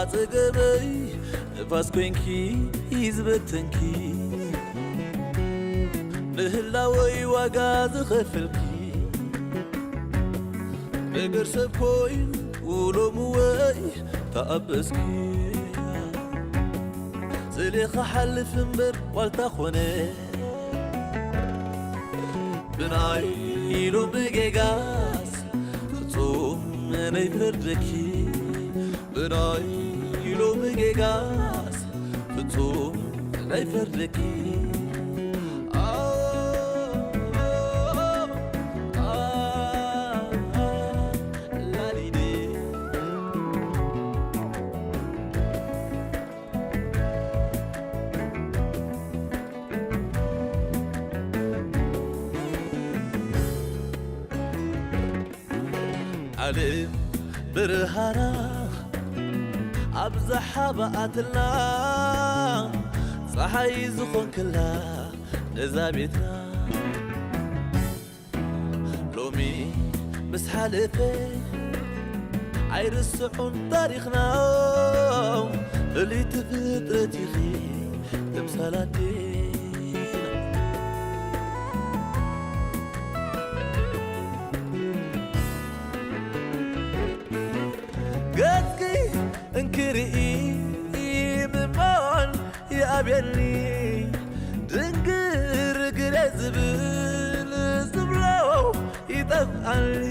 ኣጸገመይ ንፋስ ኮይንኪ ዝበተንኪ፣ ንህላወይ ዋጋ ዝኸፈልኪ፣ ነገር ሰብ ኮይኑ ሎምወይ ተኣበስኪ። ስለ ክሓልፍ እምበር ዋልታ ኾነ፣ ብናይ ሎሚ ጌጋስ ፍጹም ነይፈርደኪ። ብናይ ሎሚ ጌጋስ ፍጹም ነይፈርደኪ። ዓለም ብርሃና ኣብዝሓ ብኣትልና፣ ጸሓይ ዝኾንክላ ነዛ ቤትና። ሎሚ ምስ ሓለፈ ኣይርስዑን ታሪኽና፣ ፍልይቲ ፍጥረት ኢኺ ተምሳል ኣዴና። ገጽኪ እንክርኢ ምማን ይኣብየኒ፣ ድንግርግረ ዝብል ዝብሎ ይጠፍኣኒ።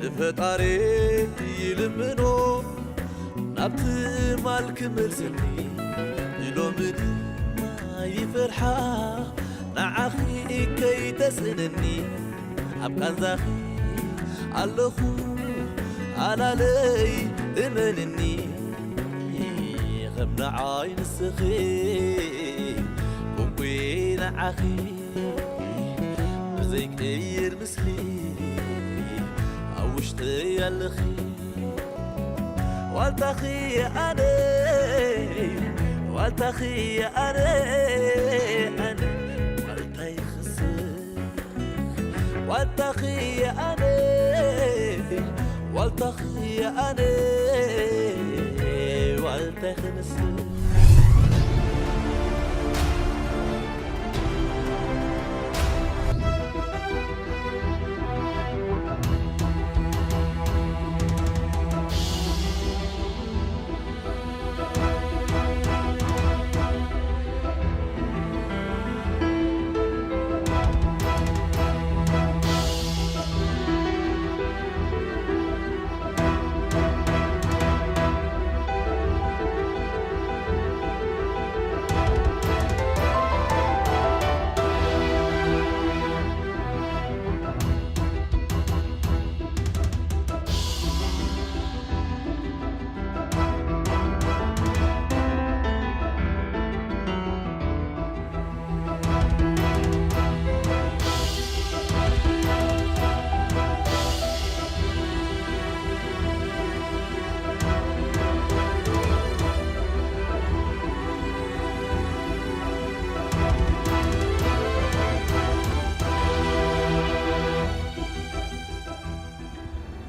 ንፈጣሪ ይልምኖ ናብ ትማል ክመልሰኒ፣ ሎሚ ድማ ይፈርሓ ንዓኺ ከይተስእነኒ። ኣብ ቃንዛኺ ኣለኹ ኣላለይ እመንኒ፣ ከም ንዓይ ንስኺ ኮንኩ ንዓኺ ብዘይቅይር ምስሊ ኣብ ውሽጠይ ኣለኺ። ዋልታኺ ኣነ፣ ዋልታኺ ኣነ፣ ኣነ ዋልታይ ክስእ። ዋልታኺ ኣነ፣ ዋልታኺ ኣነ፣ ዋልታይ ክንስእ።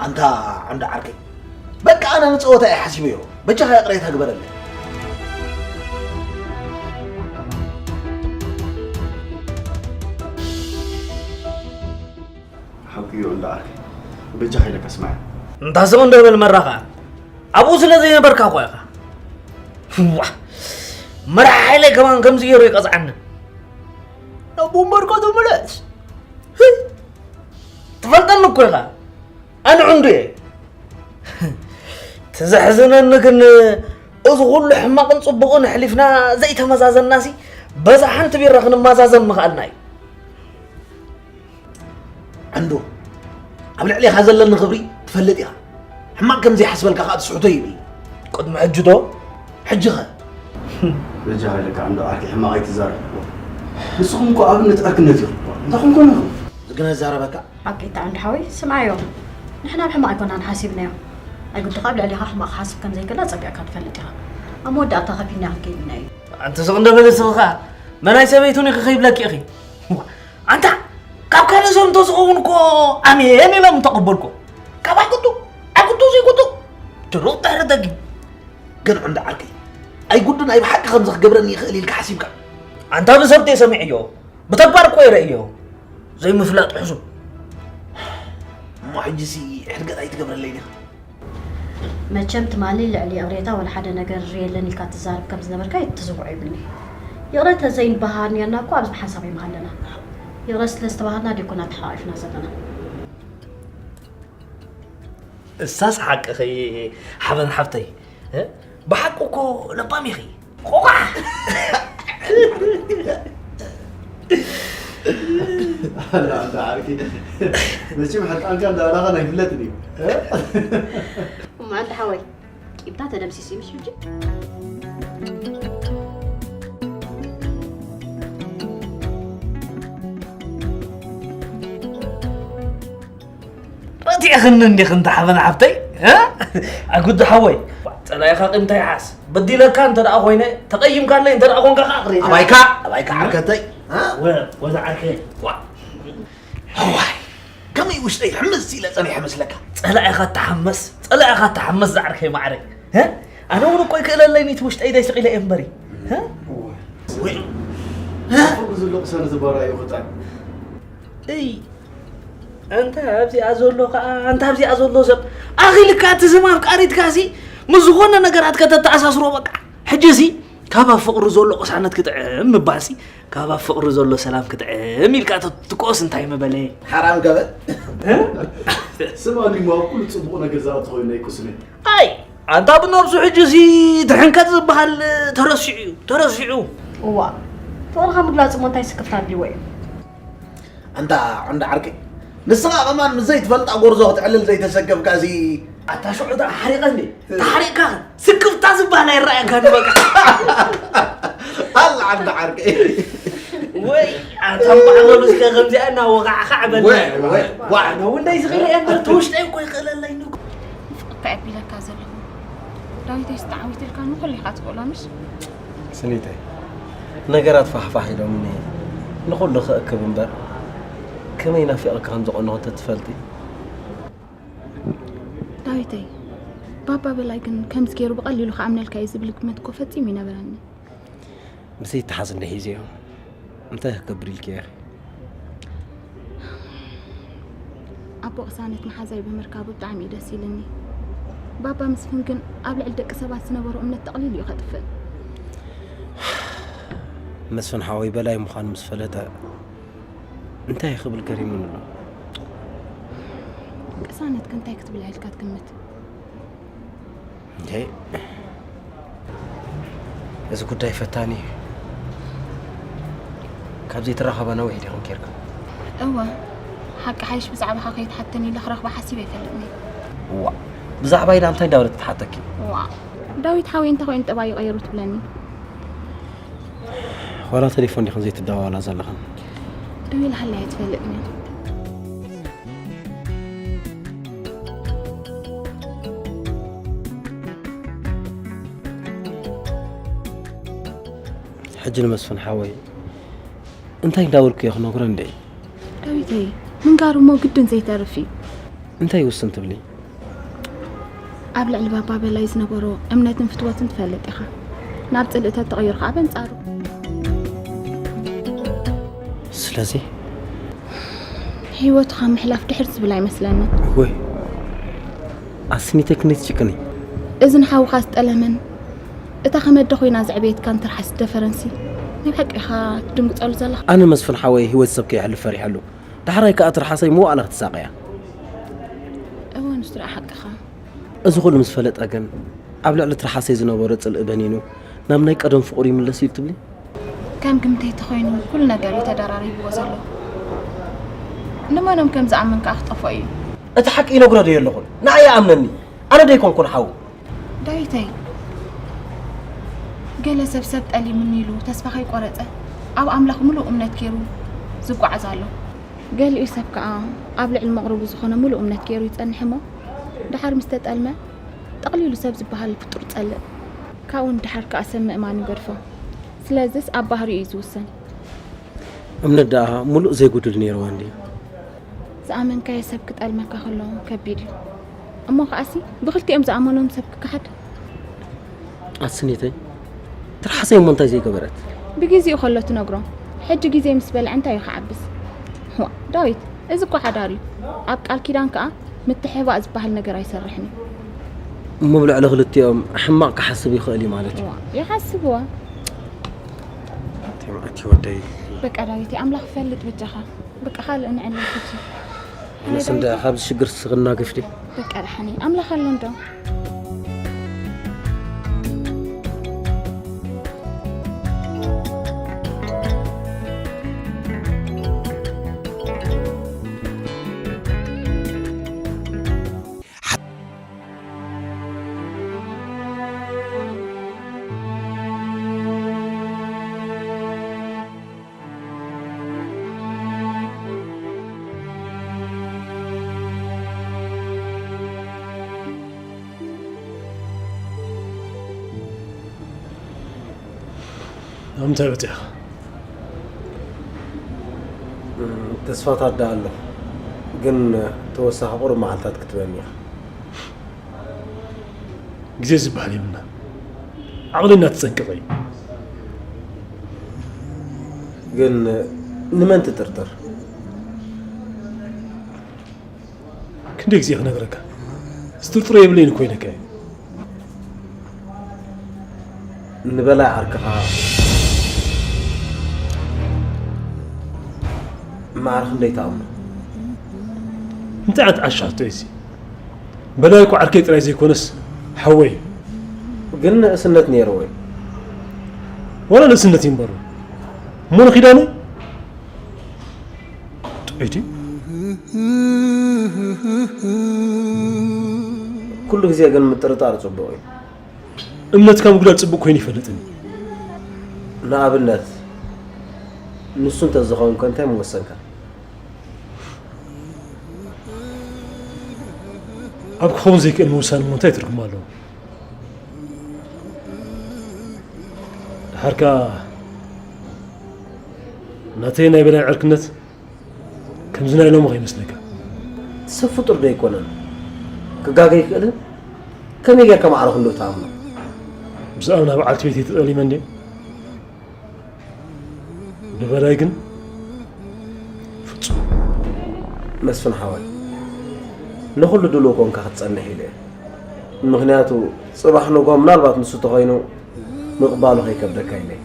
ኣንታ ዓንዲ ዓርከይ፣ በቃ ኣነ ንጸወታ እየ ሓሲበዮ። በጃኻ ይቕሬታ ግበረለይ። ሓቂ እዩ እንዳ ዓርከይ። በጃኻ ኢለካ ስማዕ። እንታ ስቕ እንዶ በል መራ ኸኣ። ኣብኡ ስለ ዘይነበርካ እኮ ኢኻ። ዋ! መራሒ ሓይለይ ከማን ከምዚ ገይሩ ይቀጽዓኒ። ናብ ወንበርካ ተመለስ። ህይ! ትፈልጠኒ እኮ ኢኻ። ኣነ ዕንዱ እየ። እቲ ዘሕዝነኒ ግን፣ እዚ ኩሉ ሕማቕን ጽቡቕን ኣሕሊፍና ዘይተመዛዘንናሲ፣ በዛ ሓንቲ ቢራ ክንመዛዘን ምኽኣልና እዩ። ዓንዶ፣ ኣብ ልዕሌኻ ዘለኒ ክብሪ ትፈልጥ ኢኻ። ሕማቕ ከም ዘይሓስበልካ ከኣ ትስሕቶ ይብል። ቅድሚ ሕጂ ዶ? ሕጂ ኸ? በጃኻ ኢለካ ዓንዶ ዓርኪ ሕማቕ ኣይትዛረብ። ንስኹም እኮ ኣብነት ዕርክነት ኢኹም። እንታይ ኮንኩም ኢኹም? ዝግነ ዛረበካ? ሓቂ እታ ዓንዲ ሓወይ፣ ስምዓዮ። ንሕና ብሕማቕ ኣይኮናን ሓሲብናዮ። ኣይግድኻ ኣብ ልዕሌኻ ሕማቕ ክሓስብ ከም ዘይክእል ኣጸቢቕካ ትፈልጥ ኢኻ። ኣብ መወዳእታ ከፊልና ክንከይድ ኢና እዩ። ኣንቲ ስቕ እንዶ በል ንስኺ ኸኣ፣ መናይ ሰበይቱ ኒኺ ከይብለኪ ኢኺ። ኣንታ፣ ካብ ካልእ ሰብ እንተዝኸውን እኮ ኣሜን ኢለ ምተቐበልኩ። ካብ ኣቅጡ፣ ኣቅጡ ዘይቅጡ፣ ድሩቕ ድሕሪ ደጊም። ግን ዕንዳ ዓርከይ፣ ኣይጉድን ኣይ ብሓቂ ከምዚ ክገብረኒ ይኽእል ኢልካ ሓሲብካ? ኣንታ ብሰብ ደይ ሰሚዐዮ፣ ብተግባር እኮ ይርእዮ። ዘይምፍላጥ ሕሱም። እሞ ሕጂሲ ሕድገት ኣይትገብረለይ ዲኻ? መቸም ትማሊ ልዕሊ ይቕሬታ ወላ ሓደ ነገር የለን ኢልካ ትዛረብ ከም ዝነበርካ ትዝንግዖ ይብልኒ። ይቕረ ተዘይንበሃር ኔርና እኮ ኣብዚ ብሓንሳብ ኣይምሃለና። ይቕረ ስለ ዝተባሃልና ዶ ይኮና ተሓቋቒፍና ዘለና? እሳስ ሓቅኺ ሓበን ሓብተይ፣ እ? ብሓቂ እኮ ለባም ኢኺ። ቆቋ! ኣላ ኣንታ ዓርኪ፣ መቸም ሕርቃንካ እንዳበላኻ ኣይፍለጥን እዩ። እ? እሞ ኣንታ ሓወይ፣ ቂምታ ተደምሲሱ እዩ፣ ምሽ ሕጂ? ረቲዕኽኒ እንዲኽ እንተ ሓበን ሓብተይ፣ እ? ኣጉዲ ሓወይ፣ ጸላኢኻ ቂምታ ይሓስ። በዲለካ እንተ ደኣ ኮይነ፣ ተቐይምካለይ እንተ ደኣ ኮንካ ከኣ ቅሬታ። ኣባይካ፣ ኣባይካ ዓርከተይ፣ እ? ወ-፣ ወዛ ዓርከይ። ዋ። እዋይ፣ ከመይ ውሽጠይ ሕምስ ኢለ ጸኒሐ መስለካ? ጸላኢኻ ተሓመስ፣ ጸላኢኻ ተሓመስ ዝዓርከይ ማዕረይ። እ? ኣነ እውን እኮ ይክእለለይ ኒቲ ውሽጠይ ደይ ስቕ ኢለ እየ እምበሪ። እ? ወይ። እ? ፍቕሪ ዘሎ ቅሳነ ዝበራዩ ክጣን። እይ፣ ኣንታ ኣብዚኣ ዘሎ ከኣ፣ ኣንታ ኣብዚኣ ዘሎ ሰብ ኣኺልካ እቲ ስም ኣፍቃሪትካ ሲ ምስ ዝኾነ ነገራት ከተተኣሳስሮ በቃ። ሕጂ ሲ ካብ ኣብ ፍቕሪ ዘሎ ቅሳነት ክጥዕም ምባል ሲ ካብ ኣብ ፍቕሪ ዘሎ ሰላም ክጥዕም ኢልካ ተ-፣ ትኮስ እንታይ ምበለ? ሓራም ገበል። እ? ስም ኣሊሞ ኣብ ኩሉ ጽቡቕ ነገር ዝኣቱ ኮይኑ ኣይኮስንን። ኣይ፣ ኣንታ ብነብሱ ሕጂ ሲ ትሕንከት ዝበሃል ተረሲዑ እዩ፣ ተረሲዑ። እዋ፣ ፍቕርኻ ምግላጽ እሞ እንታይ ስክፍታ ኣድልይዎ እዩ? ኣንታ ዕንዳ ዓርከይ፣ ንስኻ ከማን ምስ ዘይትፈልጣ ጎርዞ ክትዕልል ዘይተሰከፍካ ሲ። ኣታ ሽዑ ደኣ ሓሪቐ እንዴ? ተሓሪቕካ ስክፍታ ዝበሃል ኣይረኣየካን በቃ። ኣላ ዓንዲ ዓርከይ። ወይ ኣታ ማዕበሉ እስከ ከምዚኣ እናወቓዕኻ ዕበል። ወይ፣ ወይ፣ ዋ። ኣነ እውን ደይ ዝኽእል እየ እምበር፣ እቲ ውሽጠይ እኮ ይኽእለለይ ንጉ። ፍቕካ ኣቢለካ ዘለኹ። ዳዊተይ፣ ስተዓዊትልካ ንኹሉ ኢኻ ትኽእሎ፣ ምሽ? ስኒተይ፣ ነገራት ፋሕፋሕ ኢሎምኒ፣ ንኹሉ ክእክብ እምበር፣ ከመይ ናፊቐካ ከም ዝቐነኹ እንተትፈልጢ። ዳዊተይ፣ ባባ በላይ ግን ከምዚ ገይሩ ብቐሊሉ ክኣምነልካ እዩ ዝብል ግምት እኮ ፈጺሙ ይነበረኒ። ብዘይተሓዝ እንደ ሒዘዮ እንታይ ክገብር ኢልኪ ኢኺ? ኣቦ ቅሳነት መሓዛይ ብምርካቡ ብጣዕሚ እዩ ደስ ኢልኒ። ባባ መስፍን ግን ኣብ ልዕሊ ደቂ ሰባት ዝነበሮ እምነት ጠቕሊሉ እዩ ከጥፍእ። መስፍን ሓወይ በላይ ምዃኑ ምስ ፈለጠ እንታይ ክብል ገሪሙኒ ኣሎ? ቅሳነት ከ እንታይ ክትብል ኢልካ ትግምት? እንዴ፣ እዚ ጉዳይ ፈታኒ እዩ። ካብ ዘይትራኸባ ነዊሕ ዲኹም ኬርኩም? እወ፣ ሓቂ ሓይሽ ብዛዕባኻ ከይትሓተኒ ኢለ ክረኽባ ሓሲበ ኣይፈልጥን እየ። እዋ፣ ብዛዕባ ኢላ እንታይ እንዳበለት ትሓተኪ? እዋ፣ ዳዊት ሓወይ እንታይ ኮይኑ ጠባዩ ቀይሩ ትብለኒ? ዋላ ቴሌፎን ዲኹም ዘይትደዋወላ ዘለኹም? ደዊላ ሃልያ ኣይትፈልጥን እያ። ሕጂ ንመስፍን ሓወይ እንታይ እንዳበልኩ እየ ክነግሮ እንዴ? ዳዊተይ፣ ምንጋሩ እሞ ግድን ዘይተርፍ እዩ። እንታይ ይውስን ትብሊ? ኣብ ልዕሊ ባባ በላይ ዝነበሮ እምነትን ፍትወትን ትፈልጥ ኢኻ። ናብ ጽልኢ ተተቐይሩ ኸዓ በንጻሩ። ስለዚ? ህይወቱ ካብ ምሕላፍ ድሕር ዝብል ኣይመስለንን። ወይ፣ ኣስኒተይ ክንደይ ትጭክኒ? እዚ ንሓውኻ ዝጠለመን፣ እታ ከመደ ኮይና ዘዕበየትካን ትርሓስ ዝደፈረንሲ፣ ናይ ብሓቂ ኢኻ ትድንግጸሉ ዘለኻ? ኣነ መስፍን ሓወይ ህይወት ሰብ ከየሕልፍ ፈሪሐሉ። ዳሕራይ ከኣ ትርሓሰይ ምዋእላ ክትሳቐያ። እወ፣ ንሱ ደኣ ሓቅኻ። እዚ ኩሉ ምስ ፈለጠ ግን፣ ኣብ ልዕሊ ትርሓሰይ ዝነበሮ ጽልኢ በኒኑ፣ ናብ ናይ ቀደም ፍቕሩ ይምለስ እዩ ትብሊ? ከም ግምተይ ተኾይኑ፣ ኩሉ ነገር እዩ ተደራሪብዎ ዘሎ። ንመኖም ከም ዝኣምን ከኣ ክጠፍኦ እዩ። እቲ ሓቂ ይነግሮ ዶ የለኹን? ንዓይ ይኣምነኒ። ኣነ ዶ ኣይኮንኩን ሓዉ? ዳዊተይ፣ ገለ ሰብ፣ ሰብ ጠሊሙኒ ኢሉ ተስፋ ከይቆረጸ፣ ኣብ ኣምላኽ ምሉእ እምነት ገይሩ ዝጓዓዝ ኣሎ። ገሊኡ ሰብ ከኣ ኣብ ልዕሊ መቕርቡ ዝኾነ ምሉእ እምነት ገይሩ ይጸንሕ እሞ፣ ደሓር ምስ ተጠልመ፣ ጠቕሊሉ ሰብ ዝበሃል ፍጡር ይጸልእ። ካብኡ ንደሓር ከኣ ሰብ ምእማን ይገድፎ። ስለዝስ ኣብ ባህሪኡ እዩ ዝውሰን። እምነት ደኣ ምሉእ ዘይጉድል ነይርዋ እንድዩ። ዝኣመንካዮ ሰብ ክጠልመካ ከሎ ከቢድ እዩ። እሞ ከኣሲ ብኽልቲኦም ዝኣመኖም ሰብ ክከሓድ? ኣስኔተይ ትርሓሰይ እሞ እንታይ ዘይገበረት? ብግዜኡ ከሎ ትነግሮ። ሕጂ ግዜ ምስ በልዐ እንታይ እዩ ክዓብስ? ዋ ዳዊት፣ እዚ እኮ ሓዳር እዩ። ኣብ ቃል ኪዳን ከኣ ምትሕባእ ዝበሃል ነገር ኣይሰርሕን እዩ። እሞ ኣብ ልዕሊ ክልቲኦም ሕማቕ ክሓስብ ይኽእል እዩ ማለት እዩ። ዋ ይሓስብዋ። እንታይ ማለት እዩ ወደይ? በቃ ዳዊት፣ ኣምላኽ ይፈልጥ በጃኻ። በቃ ካልእ ንዕልል ሕጂ። ኣነስ እንዳ ካብዚ ሽግር ስኽና ግፍቲ። በቃ ደሓን እዩ። ኣምላኽ ኣሎ እንዶ። ኣምታይ በጺኻ? ተስፋታት ደኣ ኣሎ፣ ግን ተወሳኺ ቁሩብ መዓልታት ክትበኒ ኢኻ። ግዜ ዝበሃል የብልና። ዓቕሊ እናተጸንቀቐ እዩ። ግን ንመን ትጥርጥር? ክንደይ ግዜ ክነግረካ? ዝጥርጥሮ የብለይን እኮ ኢለካ እየ። ንበላይ ዓርክኻ ማዕረ ክንደይ ትኣምኖ? እንታይ ዓይነት ዓሻ ሕቶ እዩ እዚ? በላይ እኮ ዓርከይ ጥራይ ዘይኮነስ ሓወይ እዩ። ግን ንእስነት ነይርዎ እዩ። ዋላ ንእስነት እዩ እምበሩ። እሞ ንኺዳነ ጥዑይ ድዩ? ኩሉ ግዜ ግን ምጥርጣር ጽቡቕ እዩ። እምነትካ ምጉዳል ጽቡቕ ኮይኑ ይፈልጥን እዩ። ንኣብነት ንሱ እንተዝኸውን ከ እንታይ ምወሰንካ? ኣብ ክኸውን ዘይክእል ምውሳን እሞ እንታይ ትርጉም ኣለዎ? ድሓርካ ናተይ ናይ በላይ ዕርክነት ከምዚ ናይ ሎሚ ከይመስለካ። ሰብ ፍጡር ዶ ኣይኮነን? ክጋገ ይኽእልን? ከመይ ጌርካ ማዕረ ክንድኡ ትኣምኖ? ብዛዕባ ናብ በዓልቲ ቤተይ ተጠሊመ እንድየ። ብበላይ ግን ፍጹም። መስፍን ሓወይ፣ ንኹሉ ድሉው ኮንካ ክትጸንሕ ኢለ እየ። ምኽንያቱ ጽባሕ ንግሆ ምናልባት ንሱ ተኾይኑ ምቕባሉ ከይከብደካ ኢለ እየ።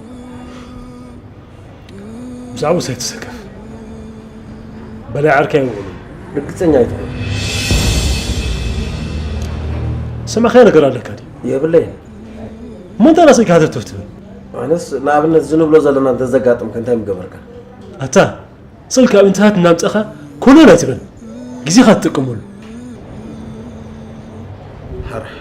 ብዛዕባኡስ ኣይትሰከፍ። በላይ ዓርከይ ኣይውዕሉን። ርግጸኛ ኣይትኹን። ዝሰማዕካዮ ነገር ኣለካ ድዩ? የብለይን። እሞ እንታይ ናስኢካ ሃተፍተፍ ትብል? ኣነስ ንኣብነት እዚ ንብሎ ዘለና እንተዘጋጥምካ እንታይ ምገበርካ? ኣታ ስእልካ ኣብ ኢንተርነት እናምጻእካ ኮለል ኣይትበል። ግዜኻ ትጥቀመሉ። ሓራሕ።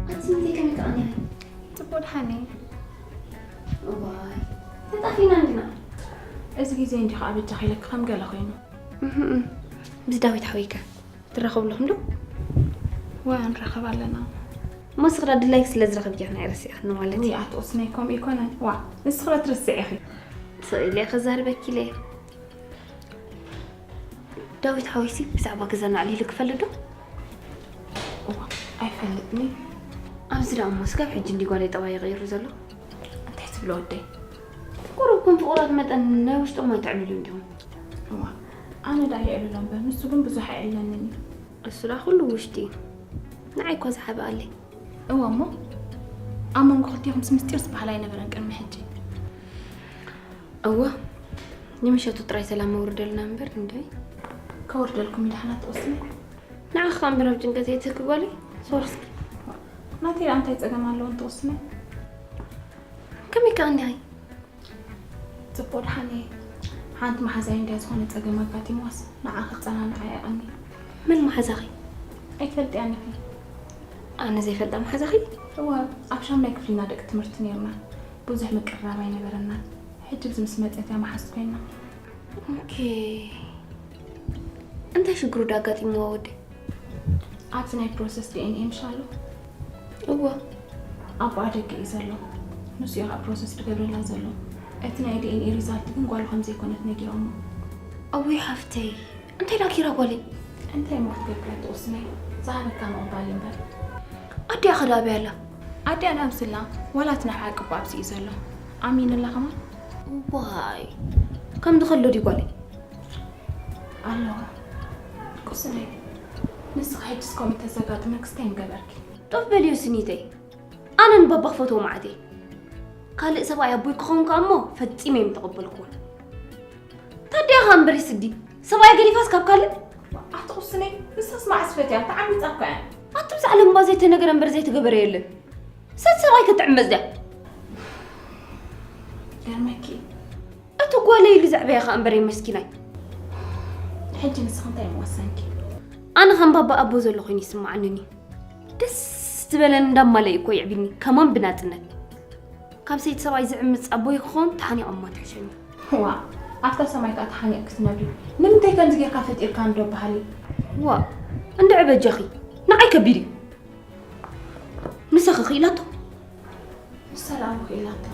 ኣንቲ ስንተይ ከመይ ትቐኒኺ? ጽቡቕ ደሓን እየ። እዋይ ተጣፊና እንዲና። እዚ ግዜ እንዲኻ ኣበጃኺ ኢለኪ ከም ገለ ኮይኑ። እህም። ምስ ዳዊት ሓወይከ ትራኸቡ ኣለኹም ዶ? እወ ንራኸብ ኣለና። እሞ ንስኺ ዳ ድላይኪ ስለ ዝረኸብኪ ኢኺ ንዓይ ረሲዕክኒ ማለት እዩ። ውይ ኣቲ ኡስነይ ከምኡ ኣይኮነን። ዋእ ንስኺ ዶ ትርስዒ ኢኺ። ስቕ ኢለ እየ ከዛርበኪ ኢለ እየ። ዳዊት ሓወይሲ ብዛዕባ ገዛና ኣዕሊሉ ክፈልጥ ዶ? እዋ ኣይፈልጥን እየ። ኣብዚ ደኣ እሞ ስጋብ ሕጂ እንድዩ ጓለይ ጠባዩ ቀይሩ ዘሎ። እንታይ ትብሊ ወደይ? ቁሩብ ከም ፍቑራት መጠን ናይ ውሽጦም ኣይተዕልሉን ዲኹም? እዋ ኣነ ደኣ የዕልሎ እምበር ንሱ ግን ብዙሕ ኣየዕልለንን እዩ። እሱ ደኣ ኩሉ ውሽጢ እዩ። ንዓይ እኳ ዝሓብኣለይ። እወ እሞ ኣብ መንጎ ክልቴኹምስ ምስጢር ዝበሃል ኣይነበረን ቅድሚ ሕጂ። እወ ንምሸቱ ጥራይ ሰላም ኣውርደልና እምበር እንድዒ። ከውርደልኩም እዩ ደሓና ትወስኒ። ንዓኺ ከኣ እምበር ኣብ ጭንቀት እየ ትህኪ ጓለይ። ሶሪ እስኪ። ናተይ ደኣ እንታይ ጸገም ኣለዎ እንትወስነ? ከመይ ከኣ እንዲኺ? ጽቡቕ ደሓን እየ። ሓንቲ መሓዛይ እንድያ ዝኾነ ጸገም ኣጋጢምዋስ ንዓ ከጸናንዓ እየ ቀንየ። መን መሓዛኺ? ኣይትፈልጥያን ኢኺ። ኣነ ዘይፈልጣ መሓዛኺ? እወ፣ ኣብ ሻምናይ ክፍሊ ኢና ደቂ ትምህርቲ ነይርና። ብዙሕ ምቅርራብ ኣይነበረናን። ሕጂ ብዚ ምስ መጸት እያ መሓዝቲ ኮይና። ኦኬ። እንታይ ሽግሩ ዶ ኣጋጢምዋ ወዲ? ኣብዚ ናይ ፕሮሰስ ዲ ኤን ኤ ምሽ ኣሎ? እወ። ኣቦኣ ደገ እዩ ዘሎ። ንሱ እዩ ከዓ ፕሮሰስ ዝገብረላ ዘሎ። እቲ ናይ ዲ ኤን ኤ ሪዛልት ግን ጓሉ ከም ዘይኮነት ነጊሮሞ። እውይ ሓፍተይ፣ እንታይ ዳ ኪራ ጓለይ? እንታይ እሞ ክትገብሪ ትቕስነይ? ዝሃበካ ምቕባል እምበር። ኣዲኣ ኸ ዳ ኣበይ ኣላ? ኣዲኣ ናብ ዝላ፣ ዋላ እቲ ናይ ሓቂ እኮ ኣብዚ እዩ ዘሎ። ኣሚንላ ከማን? ዋይ፣ ከም ድኸሎ ድዩ ጓለይ? ኣለዋ። ቁስነይ፣ ንስኻ ሕጅስ ከምኡ ተዘጋጥመክስ እንታይ ምገበርኪ? ጦፍ በልዮ ስኒተይ። ኣነ ንባባ ክፈትዎ መዓት እየ። ካልእ ሰብኣይ ኣቦይ ክኸውን ከኣ እሞ ፈጺመ እየ ምተቐበልክዎን። ታዲያ ኸኣ እምበሪ ስዲ፣ ሰብኣይ ገዲፋስ ካብ ካልእ? ኣቲ ቁስነይ፣ ንሳስ መዓስ ፈትያ? ተዓሚጻ እኮ እያ። ኣቲ ብዛዕባ ለምባ ዘይተነገረ እምበር ዘይተገበረ የለን። ሰት ሰብኣይ ክትዕመጽ ድያ? ገርመኪ። እቲ ጓለይ ኢሉ ዘዕበያ ኸኣ እምበረይ መስኪናይ። ሕጂ ንስኺ እንታይ ምወሰንኪ? ኣነ ከም ባባ ኣቦ ዘሎ ኮይኑ ይስምዓኒ። ደስ ዝበለኒ እንዳማለእ እኮ የዕቢኒ፣ ከማን ብናጽነት። ካብ ሰይቲ ሰብኣይ ዝዕምጽ ኣቦይ ክኸውን ተሓኒቐ እሞ ትሕሸኒ። ዋ፣ ኣብታ ሰማይ ከኣ ተሓኒቕኪ ትነብሪ። ንምንታይ ከምዚ ጌርካ ፈጢርካ እንዶ በሃሊ? ዋ፣ እንድዒ በጃኺ፣ ንዓይ ከቢድ እዩ። ንሳ ኸ ክኢላቶ? ንሳ ደኣ እሞ ክኢላቶ።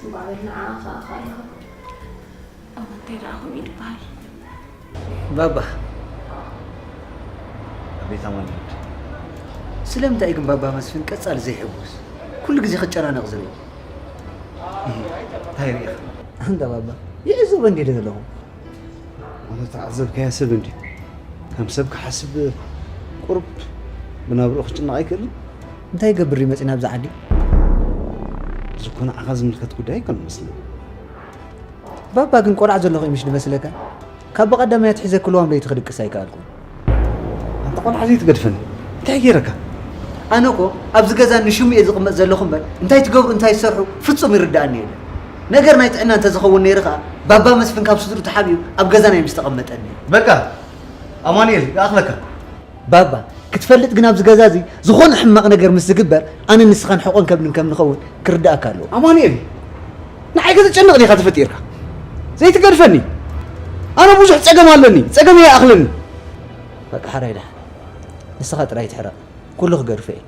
እምበኣር ንዓኣ ኸኣ ክኣልኻ። እሞ እንታይ ደኣ ከምኡ ይበሃል? ባባ። ኣቤት ኣማኑኤል። ስለምንታይ ግን ባባ መስፍን ቀጻሊ ዘይሕጉስ? ኩሉ ግዜ ክጨናነቕ ዝርኢ? እህ፣ እንታይ ርኢኻ? ኣንታ ባባ፣ ይዕዘቦ እንድየ ዘለኹ። ኣነ ተዓዘብካያ ሰብ እንድዩ። ከም ሰብ ክሓስብ ቁሩብ ብናብርኡ ክጭነቕ ኣይክእልን? እንታይ ይገብር እዩ መጺኡ ናብዚ ዓዲ? እዚ እኮ ንዓኻ ዝምልከት ጉዳይ ኣይኮነን መስለኒ። ባባ ግን ቆልዓ ዘለኹ እዩ ምሽ ዝመስለካ? ካብ ብቐዳማይ ኣትሒዘ ክልዋም ለይቲ ክድቅስ ኣይከኣልኩን። ኣንታ ቆልዓ ዘይትገድፈኒ። እንታይ ገይረካ? ኣነ እኮ ኣብዚ ገዛ ንሽሙ እየ ዝቕመጥ ዘለኹ እምበር፣ እንታይ ትገብሩ እንታይ ትሰርሑ ፍጹም ይርድኣኒ የለን። ነገር ናይ ጥዕና እንተዝኸውን ነይሩ ኸኣ፣ ባባ መስፍን ካብ ስድሩ ተሓቢኡ ኣብ ገዛና እዩ ምስ ተቐመጠ ነይሩ። በቃ፣ ኣማኑኤል፣ ይኣኽለካ። ባባ፣ ክትፈልጥ ግን ኣብዚ ገዛ እዚ ዝኾነ ሕማቕ ነገር ምስ ዝግበር፣ ኣነ ንስኻን ሕቖን ከብድን ከም ንኸውን ክርድኣካ ኣለዎ። ኣማኑኤል፣ ንዓይ ከተጨንቕ ዲኻ ተፈጢርካ? ዘይትገድፈኒ። ኣነ ብዙሕ ጸገም ኣለኒ፣ ጸገመይ ይኣኽለኒ። በቃ፣ ሕራይ ደሓን። ንስኻ ጥራይ ትሕረቕ። ኩሉ ክገድፎ እየ።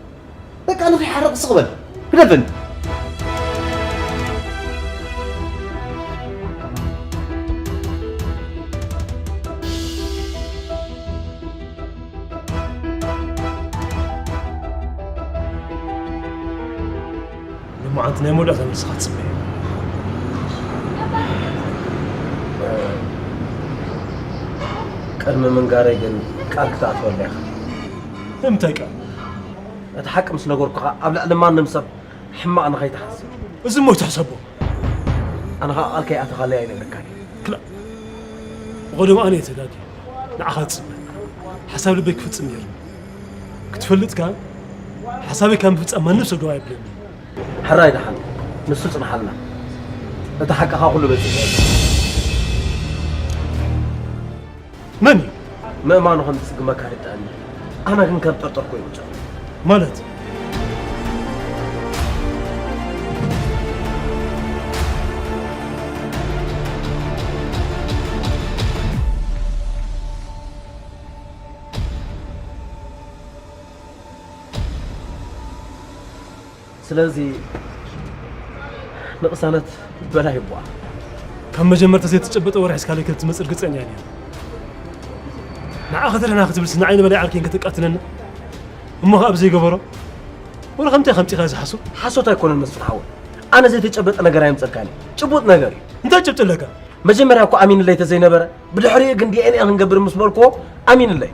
በቃ፣ ንኸይሓርቕ ስቕ በል። ግደፈኒ። ሎማዓንቲ ናይ መወዳእታ መልስኻ ትጽበ። ቅድሚ ምንጋረይ ግን ቃል ክትኣትወላ ኢኻ። ንምንታይ ቃል? እቲ ሓቂ ምስ ነገርኩኻ ኣብ ልዕሊ ማንም ሰብ ሕማቕ ንኸይትሓስብ። እዚ እሞ ይትሕሰቦ። ኣነ ኸኣ ቃል ከይኣተኻለይ ኣይነግረካን እየ። ክላእ። ብቐደሙ ኣነ እየ ተጋግየ። ንዓኻ ዝጽበ። ሓሳብ ልበይ ክፍጽም ነይሩ። ክትፈልጥ ከኣ፣ ሓሳበይ ካብ ምፍጻም ማንም ሰብ ደው ኣይብለኒ። ሕራይ ደሓን፣ ንሱ ጽንሓልና። እቲ ሓቂ ኸኣ ኩሉ በጺሑ። መን እዩ? ምእማኑ ከም ዝጽግመካ ርድኣኒ። ኣነ ግን ከም ጠርጠርኩ እየ ውጹዕ። ማለት? ስለዚ ንቕሳነት በላ ይቦኣ። ካብ መጀመርታ ዘይተጨበጠ ወረ ሒዝካለይ ከም ትመጽእ ርግጸኛ እየ ነይረ። ንዓኻ ተደህና ክትብልስ ንዓይ ንበላይ ዓርከይን ከተቃትለኒ? እሞ ኸኣ ብዘይገበሮ? ወረ ከምታይ ከምጺኻ እዚ ሓሶት? ሓሶት ኣይኮነን መስፍን ሓወይ። ኣነ ዘይተጨበጠ ነገር ኣየምጸልካን እየ። ጭቡጥ ነገር እዩ። እንታይ ጭብጢ ኣለካ? መጀመርያ እኮ ኣሚንለይ ተዘይነበረ፣ ብድሕሪኡ ግን ዲ ኤን ኤ ክንገብር ምስ በልክዎ ኣሚንለይ።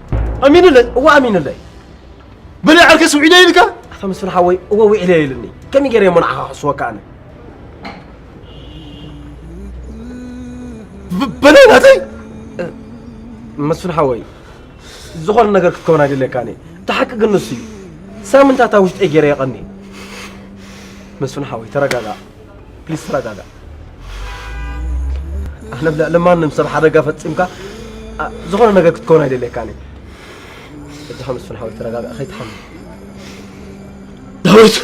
ኣሚንለይ? እወ ኣሚንለይ። በላይ ዓርከይስ ውዒለ ኢልካ? ኣታ መስፍን ሓወይ፣ እወ ውዒለ ኢልኒ። ከመይ ገይረ እሞ ንዓኻ ክሕስወካ ኣነ? ብ-፣ በላይ ናተይ? እ፣ መስፍን ሓወይ፣ ዝኾነ ነገር ክትከውን ኣይደልየካን እየ። እቲ ሓቂ ግን ንሱ እዩ። ሳምንታት ኣብ ውሽጠይ ገይረ የቐኒ። መስፍን ሓወይ፣ ተረጋጋእ። ፕሊስ፣ ተረጋጋእ። ኣነ ኣብ ልዕሊ ማንም ሰብ ሓደጋ ፈጺምካ፣ ኣ፣ ዝኾነ ነገር ክትከውን ኣይደልየካን እየ። እድኻ መስፍን ሓወይ፣ ተረጋጋእ፣ ከይትሓምም። ዳዊት!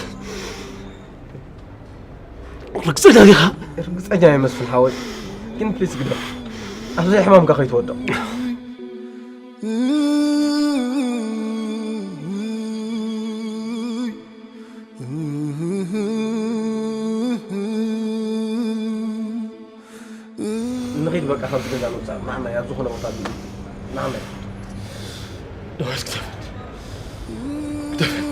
ርግጸኛ ዲኻ? ርግጸኛ እየ መስፍን ሓወይ፣ ግን ፕሊስ ግደፍ፣ ኣብዚ ሕማምካ ከይትወድቕ። ንኺድ በቃ፣ ካብዚ ገዛ ንውጻእ፣ ንዓናይ ኣብ ዝኾነ ቦታ ንዓናይ። ዳዊት፣ ግደፈኒ። ግደፈኒ።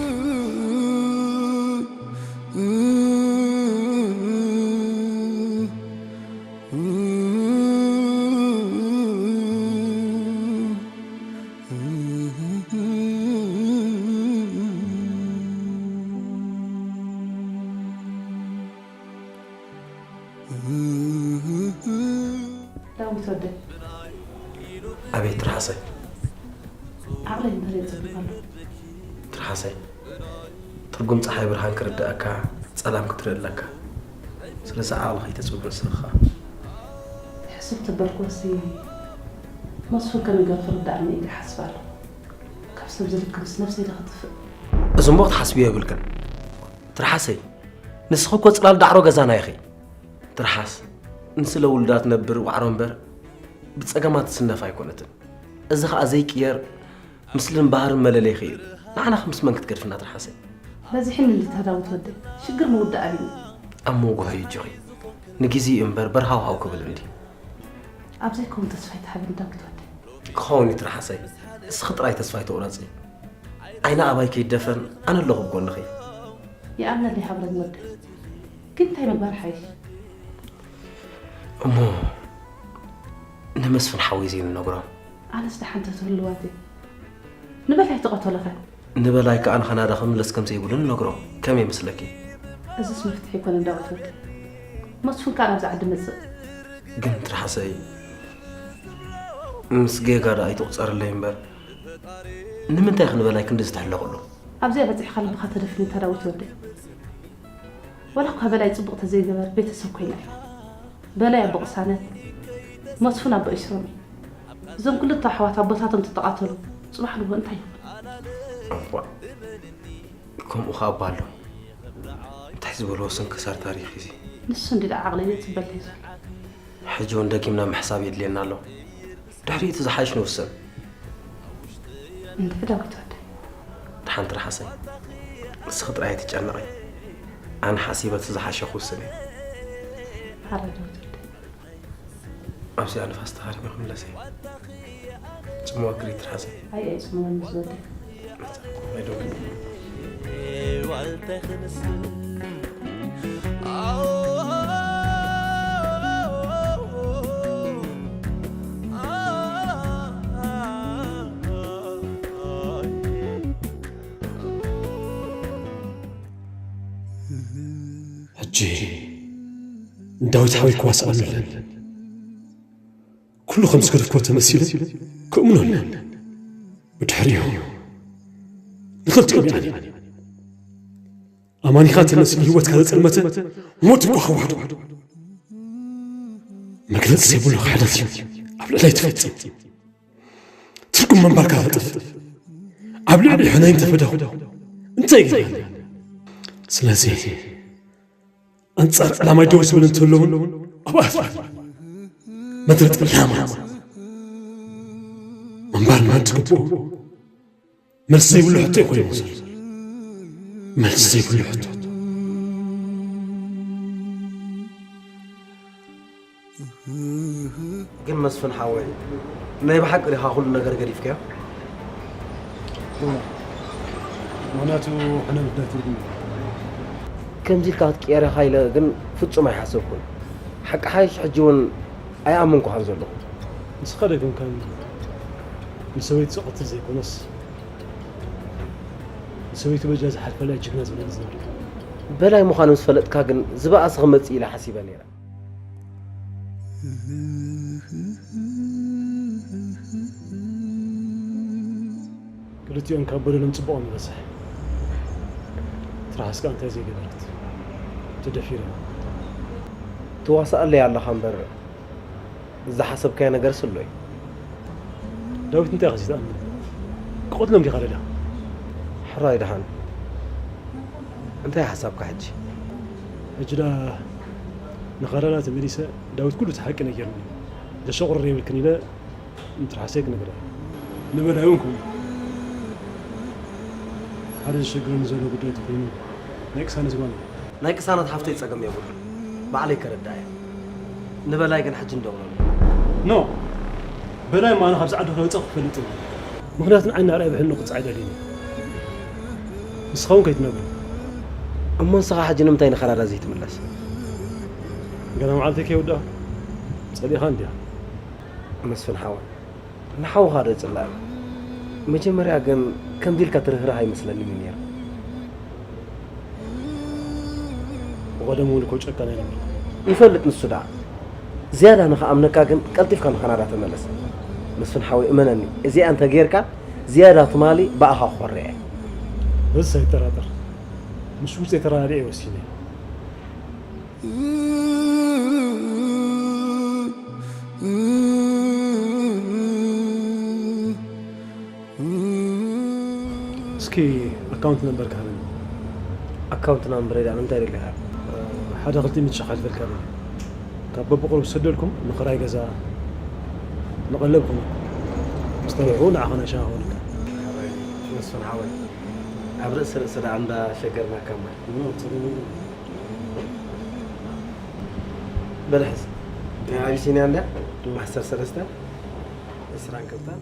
ዳዊት ወደይ። ኣቤት ትርሓሰይ። ዓቕለይ እንተዘይጸቢብ ኣሎ። ትርሓሰይ፣ ትርጉም ጸሓይ ብርሃን ክርድኣካ ጸላም ክትርኢ ኣለካ። ስለዚ ዓቕሊ ከይተጽብብ ንስኻ። ሕስብ ተበልኩሲ መስፍን ከመይ ገይሩ ክርድኣኒ ኢለ ይሓስብ ኣለኹ። ካብ ሰብ ዝልክምስ ነብሰይ ዶ ከጥፍእ? እዚ እሞ ክትሓስብዮ የብልክን ትርሓሰይ። ንስኺ እኮ ጽላል ዳዕሮ ገዛና ኢኺ። ትርሓስ፣ ንስለ ውሉዳ ትነብር ዋዕሮ እምበር፣ ብጸገማት ትስነፍ ኣይኮነትን። እዚ ኸኣ ዘይቅየር ምስልን ባህርን መለለይኺ እዩ። ንዓና ኸ ምስ መን ክትገድፍና ትርሓሰይ? በዚሕኒ እንድታ ዳዊት ወደይ፣ ሽግር ምውዳእ ኣቢኒ። ኣብ መንጎ ኸይጅኺ፣ ንግዜ እዩ እምበር በርሃውሃው ክብል እንዲ። ኣብ ዘይከውን ተስፋ ኣይትሃበኒ ዳዊት ወደይ። ክኸውን እዩ ትርሓሰይ፣ እስኺ ጥራይ ተስፋ ኣይትቑረጺ። ዓይኒ ኣባይ ከይደፈን ኣነ ኣለኹ ብጎንኺ። ይኣምነለይ ሃብረኒ ወደይ። ግን እንታይ ምግባር ሓይሽ? እሞ ንመስፍን ሓወይ ዘይንነግሮ? ኣነስ ደሓን ተትህልዋት እየ። ንበላይ ተቐተሎኸ? ንበላይ ከኣ ንኸናዳ ክምለስ ከም ዘይብሉ ንነግሮ። ከመይ ይመስለኪ? እዝስ መፍትሒ ኣይኮነን ዳዊት ወደይ። መስፍን ከኣ ናብዚ ዓዲ መጽእ። ግን ትርሓሰይ፣ ምስ ጌጋ ደኣ ኣይትቑጸርለይ እምበር፣ ንምንታይ ኢኺ ንበላይ ክንድዚ ትሕለቕሉ? ኣብዚኣ በጺሕካ ልብኻ ተደፍን እታ ዳዊት ወደይ። ዋላ እኳ በላይ ጽቡቕ ተዘይገበር ቤተሰብ ኮይና እያ። በላይ ኣቦ ቅሳነት፣ መስፉን ኣቦ ኢስሮም እዩ። እዞም ክልተ ኣሕዋት ኣቦታቶም ተተቓተሉ፣ ጽባሕ ንግሆ እንታይ ይኹን? እዋ፣ ከምኡ ኸኣ እባ ኣሎ። እንታይ ዝበልዎ ስንክሳር ታሪኽ እዚ? ንሱ እንዲ ደኣ ዓቕሊ ዘጽበል እዩ ዘሎ። ሕጂ እውን ደጊምና ምሕሳብ የድልየና ኣሎ። ድሕሪ እቲ ዝሓይሽ ንውስን። እንድዒ ዳዊት ወደይ። ደሓን ትርሓሰይ። ንስኺ ጥራይ ኣይትጨነቒ። ኣነ ሓሲበ እቲ ዝሓሸ ክውስን እየ። ሓራይ ዳዊት ወደይ። ኣብዚኣ ንፋስ ተሃሪመ ክምለስ እየ። ጽምዋ ግሪ ትርሓሰይ። ኣይ፣ ኣይ፣ ጽምዋ ምስ ወደይ። ሕጂ ንዳዊት ሓወይ ክዋስኣሉ ኣለኒ። ኩሉ ከም ዝገደፍክዎ ተመሲለ ክእምኖ ኣለኒ። ብድሕሪኡ ንኽልቲኦም ይኣልየኒ። ኣማኒኻ ተመሲሉ ህይወትካ ዘጸልመተ ሞት እኳ ከዋሕዶ። መግለጺ ዘይብሉ ክሕደት እዩ ኣብ ልዕለይ ትፍጽም። ትርጉም ምንባርካ ተጥፍእ። ኣብ ልዕሊ ሕነይ እንተፈደኹ እንታይ ይገብረኒ? ስለዚ ኣንጻር ዕላማይ ደው ዝብል እንተሎ እውን ኣብኣ መድረጥ ዕላማ ምንባር ንመን ትግብኦ? መልሲ ዘይብሉ ሕቶ እዩ ኮይኑ ዘሎ። መልሲ ዘይብሉ ሕቶ። ግን መስፍን ሓወይ፣ ናይ ብሓቂ ዲኻ ኩሉ ነገር ገዲፍካዮ? እወ። ምኽንያቱ ሕነ ምኽንያት ትርጉም እዩ። ከምዚ ኢልካ ክትቅየር ኢኻ ኢለ ግን ፍጹም ኣይሓሰብኩን። ሓቂ ሓይሽ ሕጂ እውን ኣይኣመንኩኻን ዘለኹ። ንስኻ ደገምካኒ። ንሰበይቱ ዝቐትል ዘይኮነስ፣ ንሰበይቱ በጃ ዝሓልፈላ ጅግና ዝብለኒ ዝነበርካ። በላይ ምዃኑ ምስ ፈለጥካ ግን ዝበኣሰ ክመጽእ ኢለ ሓሲበ ነይረ። ክልቲኦም ካብ በደሎም ጽቡቕ ይበዝሕ። ትርሓስ ከኣ እንታይ ዘይገበረት? ተደፊራ። ትዋሳኣለይ ኣለኻ እምበር፣ ዝሓሰብካዮ ነገርስ ኣሎ እዩ። ዳዊት እንታይ ኢኻ ዘይትኣምን? ክቐትሎም ዲኻ ደልያ? ሕራይ ደሓን። እንታይ ሓሳብካ ሕጂ? ሕጂ ዳ ንኸረና ተመሊሰ ዳዊት ኩሉ እቲ ሓቂ ነጊርኒ። ዘሸቑርር የብልክን ኢለ ምትርሓሰይ ክነግራ። ንበላይ እውን ከምኡ። ሓደ ዘሸግረኒ ዘሎ ጉዳይ ተኾይኑ ናይ ቅሳነት ዝባን እዩ። ናይ ቅሳነት ሓፍተይ ጸገም የብሉን። ባዕለይ ከረድኣ እየ። ንበላይ ግን ሕጂ እንደውለሉ። ኖ በላይ ማነ ካብ ጻዕዱ ከወጻ ክፈልጥ እዩ። ምክንያቱ ንዓይ ናብራይ ብሕልሚ ክጻዕ ኣይደልይን። ንስኻ እውን ከይትነግሩ። እሞ ንስኻ ሕጂ ንምንታይ ንኸናዳ ዘይትምለስ? ገና መዓልቲ ከይውዳ ጸሊኻ እንዲያ። መስፍን ሓወይ ንሓውኻ ዶ ጽላእ? መጀመርያ ግን ከምዚ ኢልካ ትርህርህ ኣይመስለንን እዩ ነይሩ። ብቐደም እውን እኮ ጨካን ኣይነበርኩ። ይፈልጥ ንሱ ደኣ። ዝያዳ ንኽኣምነካ ግን ቀልጢፍካ ንኸናዳ ተመለስ። መስፍን ሓወይ እመነኒ፣ እዚኣ እንተ ጌርካ ዝያዳ ትማሊ ብኣኻ ክኾርዕ እየ። በዚ ኣይጠራጠር። ምስ ውሽጠይ ተረዳዲኤ ወሲነ። እስኪ ኣካውንት ነምበርካ ሃበኒ። ኣካውንት ናምበረይ ደኣ ንምንታይ ደሊኻ? ሓደ ክልተ ሚእቲ ሸሕ ኣልፈልካ በሊ። ካብ በብቑሩብ ዝሰደልኩም ንኽራይ ገዛ ንቐለብ ክኾነኩም። ምስ ተረፉ ንዓኻ ናይ ሻሂ ክኾነካ። መስፍን ሓወይ ኣብ ርእሲ ርእሲ ደኣ እንዳ ሸገርናካ እምበር። በል ሕዝ ናይ ኣቢሲንያ እንዳ ዓሰርተ ሰለስተ ዕስራን ክልተን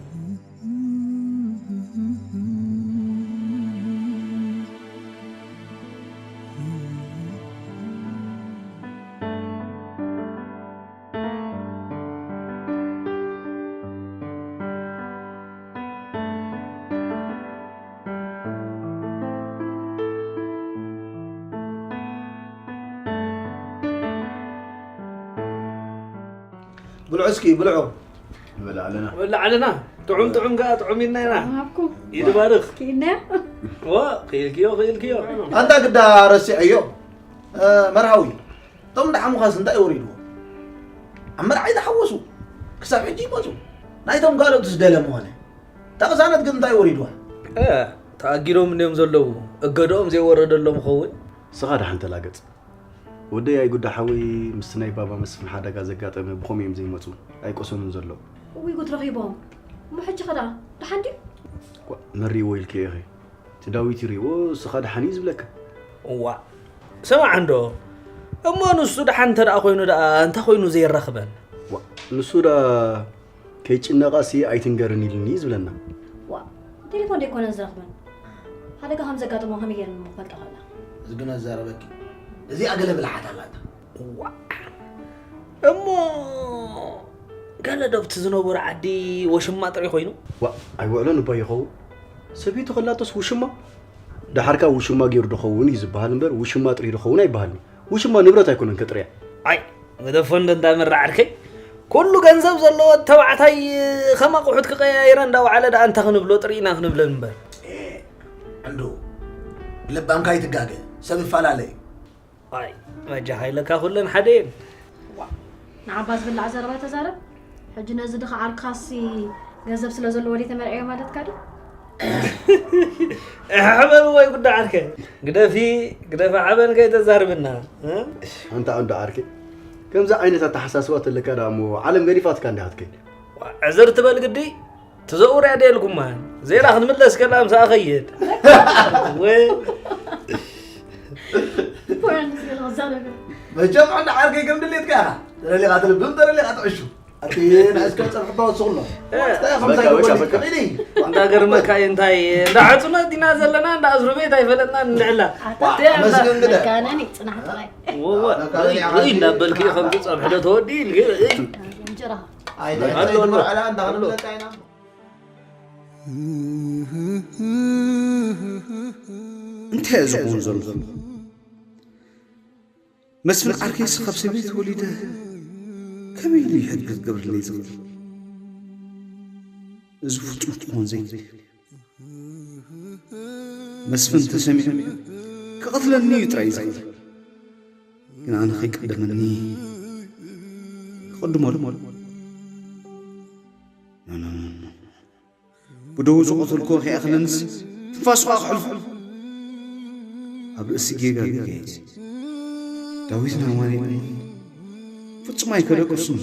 ብልዑ እስኪ ብልዑ። ንበልዕ ኣለና። ንበልዕ ኣለና። ጥዑም ጥዑም ከኣ ጥዑም ኢልና ኢና። ሃብኩም። ኢድ ባርኽ። ኪነ። ዋ ክኢልክዮ ክኢልክዮ። ኣንታ ግዳ ረሲዐዮ። መርሃዊ እቶም ደሓሙኻስ እንታይ ወሪድዎ? ኣብ መርዓ ይተሓወሱ ክሳብ ሕጂ ይመፁ። ናይቶም ካልኦትስ ደለ ምኾነ። እታ ቅሳነት ግን እንታይ ወሪድዋ? ተኣጊዶም እንድዮም ዘለዉ። እገድኦም ዘይወረደሎም ይኸውን። ንስኻ ደሓን ተላገጽ። ወደይ ኣይጉዳ ሓወይ ምስቲ ናይ ባባ መስፍን ሓደጋ ዘጋጠመ ብኸምኡ እዮም ዘይመጹ ኣይቆሰኑን ዘለዉ። እውይ ጉድ ረኺቦም እሞ ሕጂ ኸ ደኣ ደሓን ድዩ? ኳ መን ሪእዎ ኢልኪ ኢኺ እቲ ዳዊት እዩ ሪእዎ እስኻ ደሓን እዩ ዝብለካ። እዋእ ስማዕ እንዶ እሞ ንሱ ደሓን እንተ ደኣ ኮይኑ ደኣ እንታይ ኮይኑ ዘየራኽበን? ዋእ ንሱ ደኣ ከይጭነቓ ሲ ኣይትንገርን ኢሉኒ እዩ ዝብለና። ዋእ ብቴሌፎን ደይኮነን ዝረኽበን ሓደጋ ከም ዘጋጠሞ ከመይ ገይረን እሞ ክፈልጣ ክኽእላ? እዚ ግን ኣዛረበኪ እዚኣ ገለ ብልሓት ኣላታ። ዋእ እሞ ገለ ዶ ኣብቲ ዝነበሮ ዓዲ ወሽማ ጥሪ ኮይኑ? ዋእ ኣይውዕሎን እባ ይኸውን ሰበይቱ ከላቶስ ውሽማ? ደሓርካ ውሽማ ገይሩ ዶ ኸውን እዩ ዝበሃል እምበር ውሽማ ጥሪ ዶ ኸውን ኣይበሃልን እዩ። ውሽማ ንብረት ኣይኮነን ከጥርያ። ኣይ ግደፎ እንዶ እንዳ መራ ዓርከይ ኩሉ ገንዘብ ዘለዎ ተባዕታይ ከም ኣቑሑት ክቀያይራ እንዳወዓለ ደኣ እንታይ ክንብሎ ጥሪእና ክንብለን እምበር። እንዶ ብለባምካ ኣይትጋገ ሰብ ይፈላለ እዩ። ኣይ በጃኻ ኢለካ ኩለን ሓደ እየን። ንዓባ ዝብላዕ ዘረባ ተዛረብ። ሕጂ ነዚ ድኻ ዓርክኻሲ ገንዘብ ስለ ዘለዎ ድየ ተመርዕዮ ማለትካ ድዩ? እሕ በል ወይ ጉዳ ዓርከ ግደፊ ግደፊ ሓበን ከይተዛርብና። ኣንታ ኣንዶ ዓርከ ከምዚ ዓይነት ኣተሓሳስባ ተለካ ደኣ እሞ ዓለም ገዲፋትካ እንዲያ ክትከይድ። ዕዝር ትበል ግዲ ትዘውር እያ ደየልኩማ ዜና ክትምለስ ከላ ምሳኣ ኸይድ ወይ መቸም ኣንዶ ዓርከይ ከም ድሌትካ ኢኻ ተደሊኻ ትልብም ተደሊኻ ትዕሹ ኣቲ ንእስከ ጸብሒ ተወስኹሎ እንታይ ከምሳይ ክበልክ ክኢሊ እንዳገርመካ እዩ እንታይ እንዳዓጹና ዲና ዘለና እንዳ ኣዝሩ ቤት ኣይፈለጥና እንድዕላ መስገንግደ ጽናሕ ጥራይ ርእይ እንዳበልክ ከምዚ ጸብሒ ዶ ተወዲ ኢልክ ርእይ እንጀራ ኣይትመርዐላ እንዳኽንብለካ ኢና እንታይ እዩ ዝኸውን ዘሎ? መስፍን ዓርከይስ ካብ ሰበይቲ ወሊደ ከመይ ኢሉ ይሕግዝ ክገብርለይ ዝኽእል? እዚ ፍጹም ክኾን ዘይክእል እዩ። መስፍን ተሰሚዑ ክቐትለኒ እዩ ጥራይ ዝኽእል። ግን ኣነ ከይቀደመኒ ክቕድሞ ዶ? ብደዉ ዝቐተልክዎ ከይኣኽለንስ ትንፋሱ ከኣ ክሕልፎ። ኣብ ርእሲ ጌጋ ጌጋ እዩ። ዳዊትን ኣማኑኤልን ፍጹም ኣይከደቅሱን።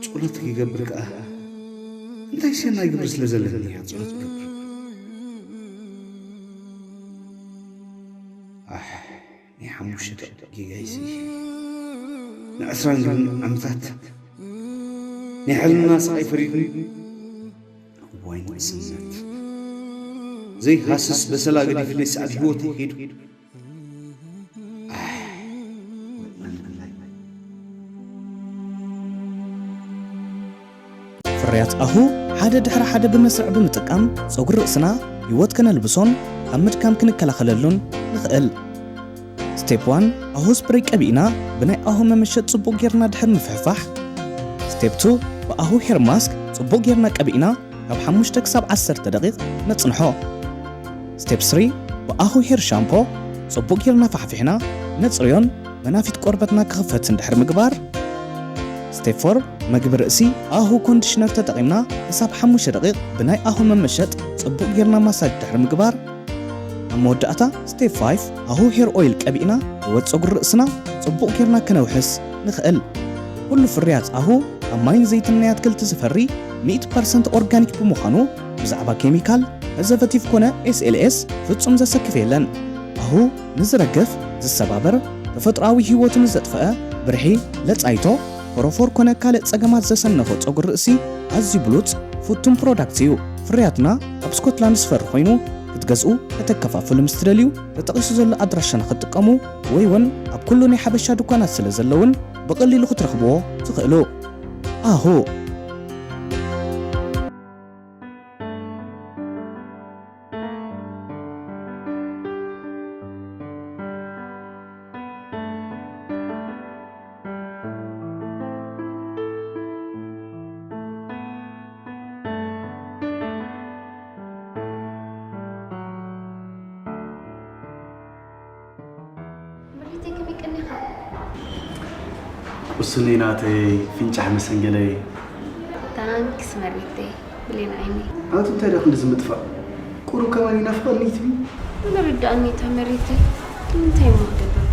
ጸሎት ክገብር ከኣ እንታይ ሰናይ ግብሪ ስለ ዘለኒ እያ ጸሎት ክገብር። ኣሕ፣ ናይ ሓሙሽተ ደቂቕ ጌጋይሲ ንዕስራን ግብን ዓመታት ናይ ሕልና ስቓይ ፈሪዱ እዋይ ንእስነት ዘይሃስስ በሰላ ገዲፍለይ ሰዓት ህይወተይ ሄዱ። ፍርያት ኣሁ ሓደ ድሕሪ ሓደ ብመስርዕ ብምጥቃም ጸጉሪ ርእስና ህይወት ከነልብሶን ካብ ምድካም ክንከላኸለሉን ንኽእል። ስቴፕ ዋን፣ ኣሁ ስፕሬይ ቀቢእና ብናይ ኣሁ መመሸጥ ጽቡቕ ጌርና ድሕር ምፍሕፋሕ። ስቴፕ ቱ፣ ብኣሁ ሄር ማስክ ጽቡቕ ጌርና ቀቢእና ካብ ሓሙሽተ ክሳብ ዓሰርተ ደቂቕ ነጽንሖ። ስቴፕ ስሪ፣ ብኣሁ ሄር ሻምፖ ጽቡቕ ጌርና ፋሕፊሕና ነጽርዮን መናፊት ቆርበትና ክኽፈትን ድሕሪ ምግባር። ስቴፕ ፎር፣ መግቢ ርእሲ ኣሁ ኮንዲሽነር ተጠቒምና ክሳብ ሓሙሽተ ደቂቕ ብናይ ኣሁ መመሸጥ ጽቡቕ ጌርና ማሳጅ ድሕሪ ምግባር። ኣብ መወዳእታ ስቴፕ ፋይፍ ኣሁ ሄር ኦይል ቀቢእና ህይወት ጸጉሪ ርእስና ጽቡቕ ጌርና ከነውሕስ ንኽእል። ኩሉ ፍርያት ኣሁ ካብ ማይን ዘይትን ናይ ኣትክልቲ ዝፈሪ ሚእቲ ፐርሰንት ኦርጋኒክ ብምዃኑ ብዛዕባ ኬሚካል፣ ፕሪዘርቨቲቭ ኮነ ኤስኤልኤስ ፍጹም ዘሰክፍ የለን። ኣሁ ንዝረግፍ፣ ዝሰባበር፣ ተፈጥሮኣዊ ህይወቱ ንዘጥፍአ፣ ብርሒ፣ ለጻይቶ፣ ፎሮፎር ኮነ ካልእ ጸገማት ዘሰነፎ ጸጉሪ ርእሲ ኣዝዩ ብሉጽ ፍቱን ፕሮዳክት እዩ። ፍርያትና ኣብ ስኮትላንድ ዝፈሪ ኮይኑ ክትገዝኡ፣ ከተከፋፍሉ ምስ ትደልዩ ተጠቒሱ ዘሎ ኣድራሻና ክትጥቀሙ ወይ እውን ኣብ ኩሉ ናይ ሓበሻ ድኳናት ስለ ዘለውን ብቐሊሉ ክትረኽብዎ ትኽእሉ። ኣሁ። መሪተይ ከመይ ቀኒኻ? ቁስነይ ናተይ ፍንጫሕ መሰንገለይ። ታንክስ መሪተይ ብሌን ዓይነይ። ኣቱ እንታይ ደኣ ክንዲ ዝምጥፋእ? ቁሩብ ከማን ይናፍቐኒ ትብሊ? ንርዳእኒ እታ መሪተይ። ግን እንታይ እሞ ክገብር?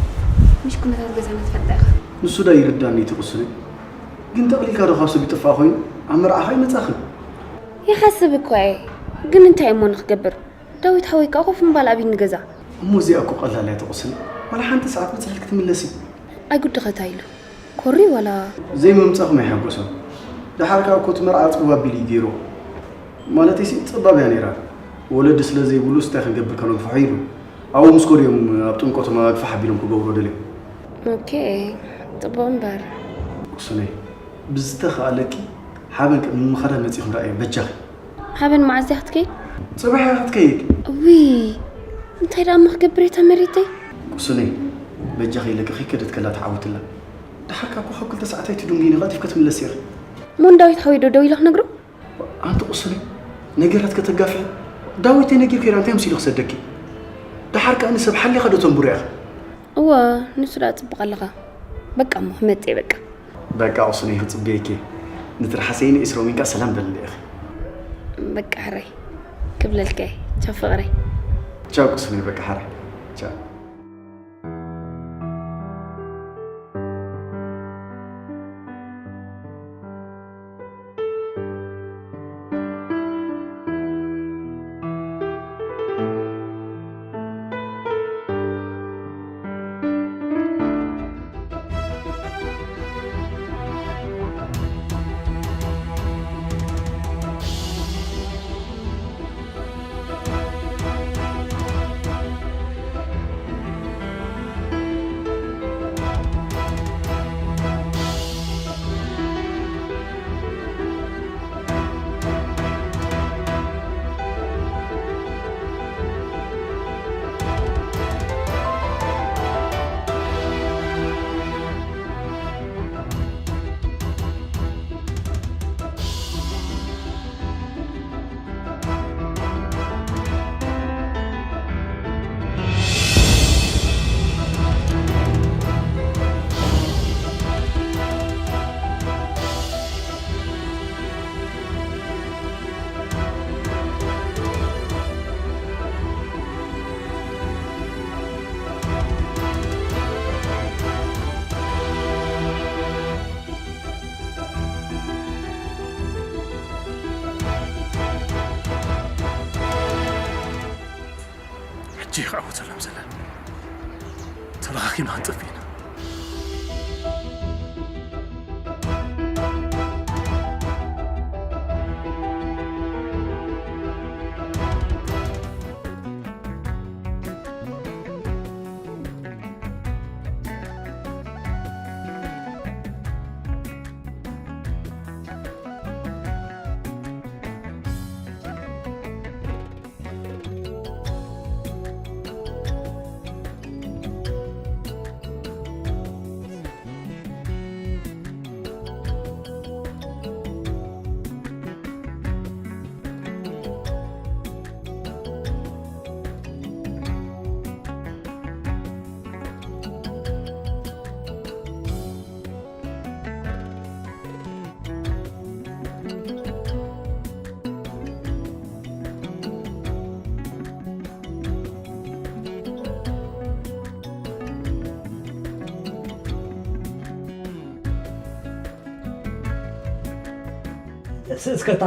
ምሽ ኩነታት ገዛና ትፈልጣ ኢኻ። ንሱ ዳ ይርዳእኒ እቲ ቁስነይ። ግን ጠቕሊልካ ዶ ካብ ሰብ ይጥፋእ ኮይኑ ኣብ መርዓኻ ይመጻኽን? ይሓስብ እኳ እየ። ግን እንታይ እሞ ንኽገብር? ዳዊት ሓወይ ከኣ ኮፍ ምባል ኣብይ ንገዛ። እሞ እዚኣ እኮ ቀላል እያ ትቑስን። ዋላ ሓንቲ ሰዓት ብጽሕል ክትምለሲ። ኣይጉድኸታ ኢሉ። ኮሪ ዋላ ዘይምምጻኹም ኣይሓጎሶም። ደሓር ከኣ እኮ እቲ መርዓ ጽብብ ኣቢሉ እዩ ገይሩ። ማለተይሲ ጸባብ እያ ነይራ። ወለዲ ስለ ዘይብሉስ እንታይ ክንገብር ከነግፍሖ ኢሉ። ኣብኡ ምስ ከዱ እዮም ኣብ ጥምቀቶም ኣግፋሕ ኣቢሎም ክገብርዎ ደልዮም። ኦኬ፣ ጽቡቕ እምበር። ቁስነይ፣ ብዝተኻእለኪ ሓበን ቅድሚ ምኻዳ መጺኹም ረኣዮም በጃኺ። ሓበን መዓዝ እያ ክትከይድ? ጽባሕ እያ ክትከይድ። እውይ፣ እንታይ ደኣ እሞ ክገብር እየ እታ መሬተይ? ቁስነይ፣ በጃኺ ኢለኪ ከይከደት ከላ ተዓወትላ። ደሓርካ እኮ ካብ ክልተ ሰዓት ኣይትድንጉይኒ፣ ቀልጢፍኪ ክትምለሲ ኢኺ። እሞ ንዳዊት ሓወይ ዶ ደው ኢለ ክነግሮ? ኣንቲ ቁስነይ፣ ነገራት ከተጋፍሒ ዳዊት ተነጊርኪ ኢላ እንታይ መሲሉ ክሰደኪ? ደሓር ከኣ ንሰብ ሓሊኻ ዶ ተንብሮ ኢኺ? እወ፣ ንሱ ደኣ ጽቡቕ ኣለኻ። በቃ እሞ ክመጽእ እየ በቃ። በቃ ቁስነይ ክጽበየኪ። ንትርሓሰይኒ እስሮሚንካ ሰላም በልለ ኢኺ። በቃ ሕራይ ክብለልካ እየ። ቻው ፍቕረይ። ቻው ቁስነይ በቃ ሕራይ። ቻው። ሰላም ሰላም፣ ተለኻኺምና ክንጠፍእ ኢና። ተስእ እስከታ፣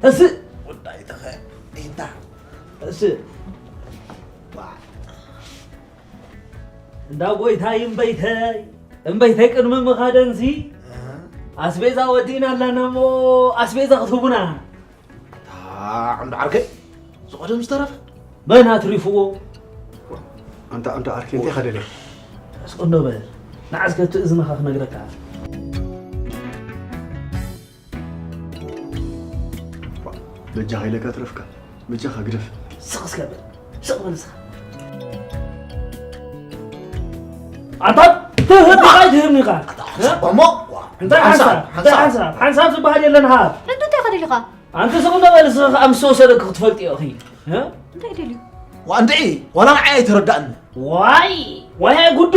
ተስእ። ጉዳይ ተኸ-፣ ኢንታ። ተስእ። ዋ። እንዳ ጎይታይ እምበይተይ፣ እምበይተይ ቅድሚ ምኻደንሲ፣ ኣስቤዛ ወዲእና ኣላና እሞ ኣስቤዛ ክትህቡና። ኣታ ዓምዲ ዓርከይ፣ ዝቐደም ዝተረፈ። መን ኣትሪፍዎ? ኣንታ፣ ኣንታ ዓርከይ፣ እንታይ ከደልየ? እስቁ እንዶ በል። ንዓ እስከ እቲ እዝንኻ ክነግረካ። በጃኻ ኢለካ ትረፍካ። በጃኻ ግደፍ። ስቕ እስከ በል። ስቕ በል እስኻ። ኣታ ትህብ ኢኻ ኣይትህብን ኢኻ? ኣታ ሓንሳብ እሞ፣ ዋ፣ እንታይ ሓንሳብ? ሓንሳብ፣ እንታይ ሓንሳብ። ሓንሳብ? ሓንሳብ ዝበሃል የለን ሃብ። እንዶ እንታይ ከደልኻ? ኣንቲ ስቕ እንዶ በል፣ እስኺ ከኣ ምስ ወሰደኪ ክትፈልጢ ኢኺ። እ? እንታይ ደልዩ? ዋ፣ እንድዒ፣ ዋላ ንዓይ ኣይተረዳእኒ። ዋይ፣ ዋይ፣ ጉዶ።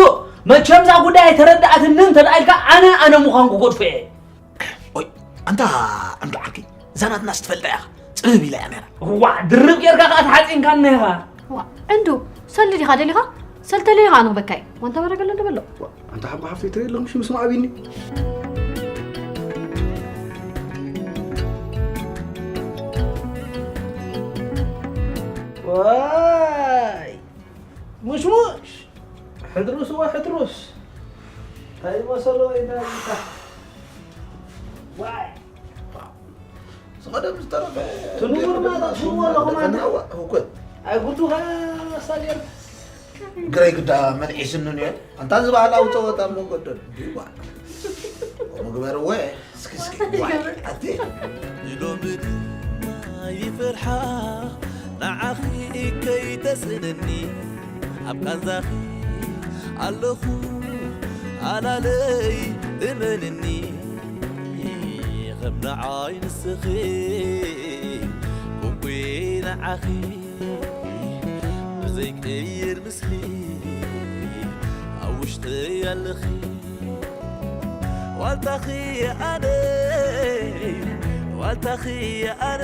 መቸም እዛ ጉዳይ ኣይተረዳእትኒ እንተ ደኣ ኢልካ፣ ኣነ፣ ኣነ ምዃንኩ ገድፎ እየ። ኦይ፣ ኣንታ ዓምዲ ዓርከይ፣ እዛ ናትና ስትፈልጣ ኢኻ፣ ጽብብ ኢላ እያ ነይራ። ዋዕ፣ ድርብ ጌርካ ከኣ ተሓጺንካና ኢኻ። ዋዕ፣ እንዱ፣ ሰልዲ ዲኻ ደሊኻ? ሰልተለይ ኸኣ ንኽበካ እዩ። ዋንታ በረገለ እንዶ በሎ። ዋዕ፣ ኣንታ ሓብካ ሓፍተይ ትርኢ ኣለኹም፣ ሽምስማ ኣቢኒ። ዋይ፣ ሙሽሙሽ፣ ሕድሩስ ወሕድሩስ። እንታይ መሰሎ ኢና ጌታ። ዋይ። ዝቐደም ዝተረፈ ትንቡር ማለት ትህብዎ ኣለኹም ኣንታ። እወ፣ እወ። ኣይ፣ ጉዱ ኸሳል የር። ግረይ ግዳ መልዒስኒ ነይሩ። ኣንታ ዝበሃል ኣብ ጸወታ እሞ ገደሉ። ዲዋ። ምግበር እወ። እስኪ፣ እስኪ፣ ዋይ፣ ኣቲ። ንሎሚ ድማ ይፈርሓ ንዓኺ ከይተስእነኒ። ኣብ ቃንዛኺ ኣለኹ ኣላለይ እመንኒ። ከም ንዓይ ንስኺ ኮንኩ ንዓኺ ብዘይቅይር ምስሊ ኣብ ውሽጠይ ኣለኺ። ዋልታኺ ኣነ፣ ዋልታኺ ኣነ፣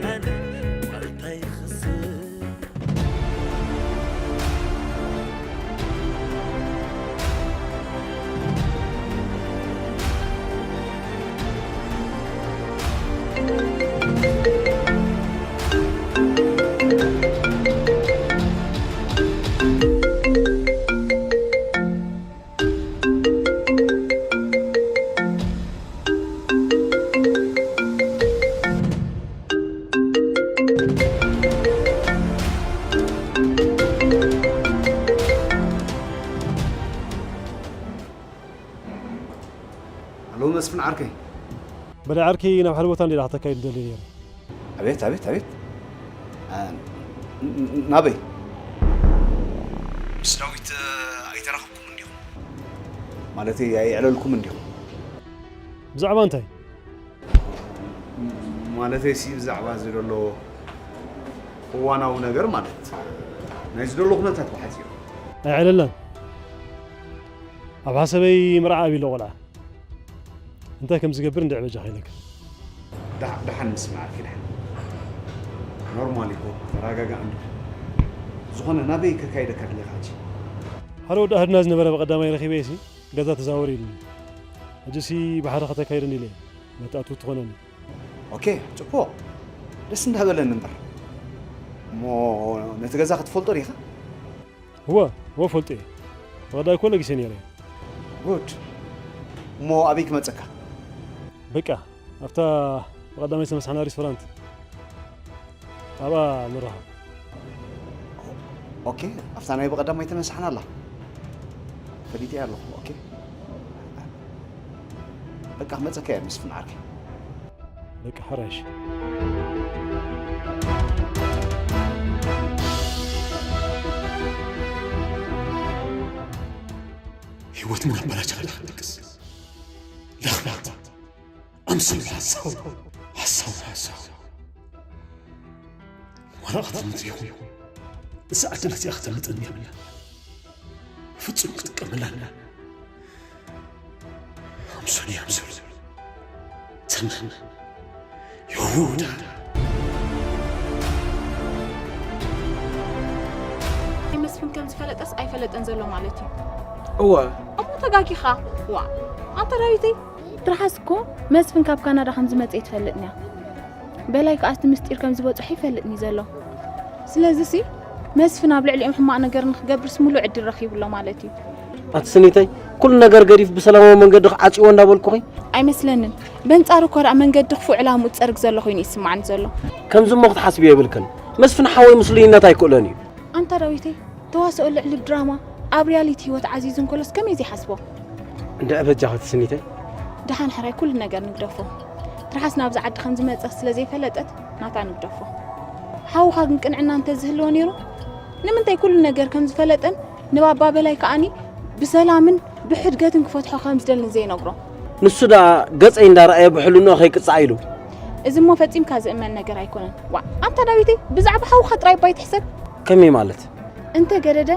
ኣነ ዋልታይ ክስብ። ኣሎ መስፍን ዓርከይ። በላይ ዓርከይ፣ ናብ ሓደ ቦታ እንዲዳ ከተካይድ ደልየ ነይረ። ኣቤት፣ ኣቤት፣ ኣቤት። አ፣ ን-፣ ን-፣ ናበይ? ምስ ዳዊት፣ እ፣ ኣይተራኸብኩም እንዲኹም? ማለተይ፣ ኣየዕለልኩም እንዲኹም? ብዛዕባ እንታይ? ማለተይ ሲ ብዛዕባ እዚ ዘሎ እዋናዊ ነገር ማለት ናይዚ ዘሎ ኩነታት ብሓጺሩ። ኣይዕለልናን። ኣብ ሓሰበይ መርዓ ኣቢሎ ቆልዓ። እንታይ ከም ዝገብር እንድዒ በጃኻ ኢለካ። ደሓ-፣ ደሓን ንስማዓኪ ደሓን። ኖርማል እኮ ተረጋጋእ እንዶ። ዝኾነ ናበይ ከካይደካ ደሊኻ ሕጂ? ሓደ ወዲ ኣህድና ዝነበረ ብቐዳማይ ረኺበዮ ሲ ገዛ ተዛወር ኢሉኒ። ሕጂ ሲ ብሓደ ከተካይደኒ ኢለ እየ። መታእቱ ትኾነኒ። ኦኬ፣ ጽቡቕ። ደስ እንዳበለኒ እምበር። እሞ ነቲ ገዛ ክትፈልጦ ዲኻ? እወ፣ እወ ፈልጦ እየ። ብቐዳይ እኮ ለጊሰ ነይረ። ጉድ። እሞ ኣበይ ክመጸካ? በቃ፣ ኣብታ ብቐዳማይ ዝተመሳሕና ሬስቶራንት ኣብኣ ንራኸብ። ኦኬ፣ ኣብታ ናይ ብቐዳማይ ተመሳሕና ኣላ። ፈሊጠያ ኣለኹ። ኦኬ። በቃ ክመጸካ እየ መስፍን ዓርከይ። በቃ ሕራይ እሺ። ህይወት ምን ኣበላሽኻ ደኣ ደቅስ? ለኽባጥ፣ ኣምስል ሓሳው፣ ሓሳው፣ ሓሳው። ዋላ ክትምት ይኹን፣ እዛ ዕድል እዚኣ ክተምልጠኒ የብላ። ፍጹም ክጥቀመላ ኣለኒ። ኣምሱል፣ ኣምሱል። ተመን። ይሁዳ። መስፍን ከም ዝፈለጠስ ኣይፈለጠን ዘሎ ማለት እዩ። እወ። እሞ ተጋጊኻ። ዋ፣ ኣንታ ዳዊተይ። ትርሓስ እኮ መስፍን ካብ ካናዳ ከም ዝመጸ ትፈልጥን እያ። በላይ ከኣ እቲ ምስጢር ከም ዝበጽሖ ይፈልጥን እዩ ዘሎ። ስለዚሲ መስፍን ኣብ ልዕሊኦም ሕማቕ ነገር ንክገብርስ ምሉእ ዕድል ረኺቡ ኣሎ ማለት እዩ። ኣቲ ስኒተይ፣ ኩሉ ነገር ገዲፍ ብሰላማዊ መንገዲ ክዓጽዎ እንዳበልኩኺ? ኣይመስለንን። በንጻሩ እኮ ደኣ መንገዲ ክፉእ ዕላምኡ ዝጸርግ ዘሎ ኮይኑ ይስማዓኒ ዘሎ። ከምዚ እሞ ክትሓስቢ የብልክን። መስፍን ሓወይ ምስሉይነት ኣይክእሎን እዩ። ኣንታ ዳዊተይ፣ ተዋስኦ ልዕሊ ድራማ ኣብ ሪያሊቲ ህይወት ዓዚዙ እንከሎስ ከመይ ዘይሓስቦ? እንድዒ በጃኺ ትስኒተይ። ደሓን ሕራይ ኩሉ ነገር ንግደፎ። ትርሓስ ናብዚ ዓዲ ከም ዝመጸ ስለ ዘይፈለጠት ናታ ንግደፎ። ሓውኻ ግን ቅንዕና እንተዝህልዎ ነይሩ፣ ንምንታይ ኩሉ ነገር ከም ዝፈለጠን ንባባ በላይ ከኣኒ ብሰላምን ብሕድገትን ክፈትሖ ከም ዝደልን ዘይነግሮ? ንሱ ደኣ ገጸይ እንዳረኣየ ብሕልንኡ ከይቅጻዕ ኢሉ። እዚ እሞ ፈጺምካ ዝእመን ነገር ኣይኮነን። ዋእ፣ ኣንታ ዳዊተይ፣ ብዛዕባ ሓውኻ ጥራይ እባ ኣይትሕሰብ። ከመይ ማለት? እንተ ገደደ፣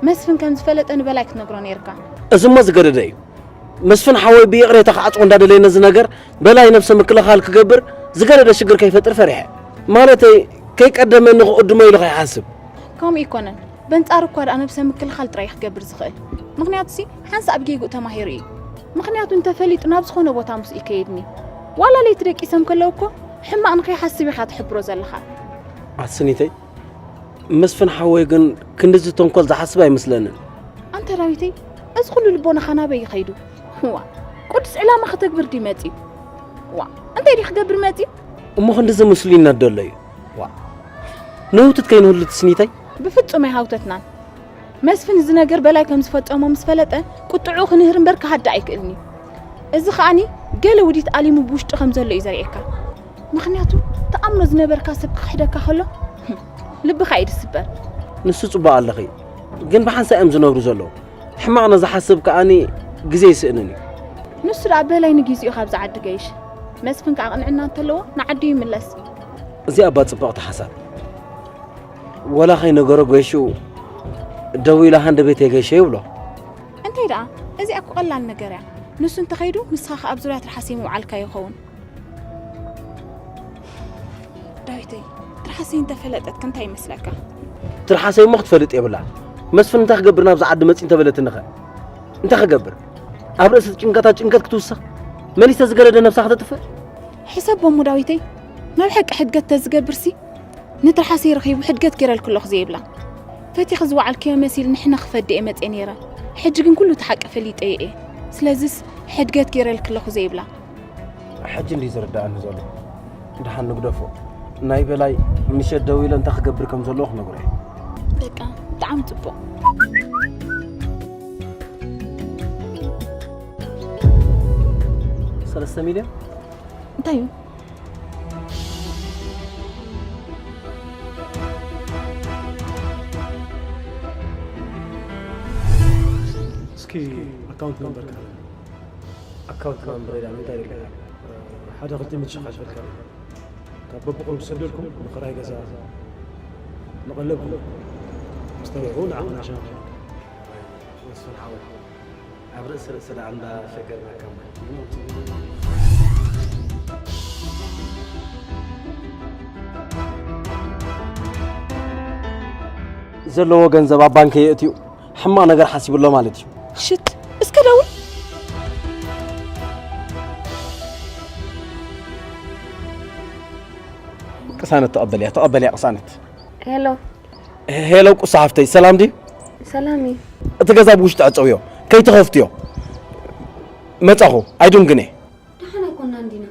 መስፍን ከም ዝፈለጠ ንበላይ ክትነግሮ ነይርካ። እዚ እሞ ዝገደደ እዩ። መስፍን ሓወይ ብይቕሬታ ክዓጽዎ እንዳደለየ ነዚ ነገር በላይ ነብሰ ምክልኻል ክገብር ዝገደደ ሽግር ከይፈጥር ፈሪሐ። ማለተይ ከይቀደመኒ ክቕድሞ ኢሉ ከይሓስብ። ከምኡ ኣይኮነን። በንጻሩ እኳ ደኣ ነብሰ ምክልኻል ጥራይ ክገብር ዝኽእል። ምኽንያቱሲ ሓንሳእ ብጌግኡ ተማሂሩ እዩ። ምኽንያቱ እንተፈሊጡ ናብ ዝኾነ ቦታ ምስኡ ይከይድኒ። ዋላ ለይቲ ደቂሶም ከለዉ እኮ ሕማቕ ንኸይሓስብ ኢኻ ትሕብሮ ዘለኻ። ኣስኒተይ፣ መስፍን ሓወይ ግን ክንድዚ ተንኮል ዝሓስብ ኣይመስለንን። ኣንታ ዳዊተይ፣ እዚ ኩሉ ልቦናኻ ናበይ ይኸይዱ? ዋ፣ ቅዱስ ዕላማ ከተግብር ድዩ መጺኡ? ዋ፣ እንታይ ድዩ ክገብር መጺኡ? እሞ ክንድዚ ምስሉይነት ደሎ እዩ? ዋ፣ ንህውትት ከይንህሉ ትስኒተይ? ብፍጹም ኣይሃውተትናን። መስፍን እዚ ነገር በላይ ከም ዝፈጸሞ ምስ ፈለጠ፣ ቁጥዕኡ ክንህር እምበር ክሃድእ ኣይክእልን እዩ። እዚ ከኣኒ ገለ ውዲት ኣሊሙ ብውሽጡ ከም ዘሎ እዩ ዘርእየካ። ምኽንያቱ፣ ትኣምኖ ዝነበርካ ሰብ ክኽሕደካ ከሎ፣ ልብኻ እዩ ዝስበር። ንሱ ጽቡቕ ኣለኺ፣ ግን ብሓንሳእ እዮም ዝነብሩ ዘለዉ። ሕማቕ ነዝሓስብ ከኣኒ ግዜ ይስእንን እዩ። ንሱ ደኣ በላይ ንጊዜኡ ካብዚ ዓዲ ገይሽ። መስፍን ከኣ ቅንዕና እንተለዎ ንዓዱ ይምለስ። እዚኣ እባ ጽብቕቲ ሓሳብ። ወላ ከይነገሮ ገይሹ ደዊለ ሃንደበተይ ገይሸ ይብሎ። እንታይ ደኣ፣ እዚኣ እኮ ቀላል ነገር እያ። ንሱ እንተኸይዱ ንስኻ ከኣ ኣብ ዙርያ ትርሓሰይ ምውዓልካ ይኸውን። ዳዊተይ፣ ትርሓሰይ እንተፈለጠት ከ እንታይ ይመስለካ? ትርሓሰይ እሞ ክትፈልጥ የብላ። መስፍን እንታይ ክገብር ናብዚ ዓዲ መጺ እንተበለትኒ ኸ? እንታይ ክገብር? ኣብ ርእሲ ጭንቀታ ጭንቀት ክትውስኽ? መሊሰ ዝገደደ ነብሳ ከተጥፍእ? ሕሰቦ እሞ ዳዊተይ፣ ናይ ብሓቂ ሕድገት ተዝገብርሲ፣ ንትርሓሰይ ረኺቡ ሕድገት ገይረልኪ ኣለኹ ዘይብላ። ፈቲኺ ዝወዓልክዮ መሲልኒ ሕነ ክፈዲ እየ መጽየ ነይረ። ሕጂ ግን ኩሉ እቲ ሓቂ ፈሊጠዮ እየ። ስለዚስ ሕድገት ገይረልኪ ኣለኹ ዘይብላ። ሕጂ እንድዩ ዝርድኣኒ ዘሎ። ደሓን ንግደፎ። ናይ በላይ ምሸት ደዊለ እንታይ ክገብር ከም ዘለዎ ክነግሮ እየ። በቃ፣ ብጣዕሚ ጽቡቕ። ሰለስተ ሚልዮን? እንታይ እዩ? እስኪ ኣካውንት ነምበርካ። ኣካውንት ነምበር ኢላ እንታይ ኢልካ? ሓደ ክልተ ሚእቲ ሺሕ ከፈልካ። ካብ በብቑሩብ ዝሰደልኩም ንኽራይ ገዛ፣ ንቐለብኩም፣ ምስ ተረፉ ንዓኹም ንሻምኩም። መስፍን ሓወይ፣ ኣብ ርእሲ ርእሲ ደኣ እንዳሸገርናካ እምበር። ዘለዎ ገንዘብ ኣብ ባንክ የእትዩ ሕማቕ ነገር ሓሲቡ ኣሎ ማለት እዩ። ሽት፣ እስከ ደውል። ቅሳነት ተቐበልያ፣ ተቐበልያ ቅሳነት። ሄሎ። ሄሎ ቁሳ ሓፍተይ፣ ሰላም ድዩ? ሰላም እዩ። እቲ ገዛ ብውሽጢ ዕጸውዮ፣ ከይትኸፍትዮ። መጻኹ፣ ኣይድንግን እየ። ደሓን ኣይኮንና እንዲና።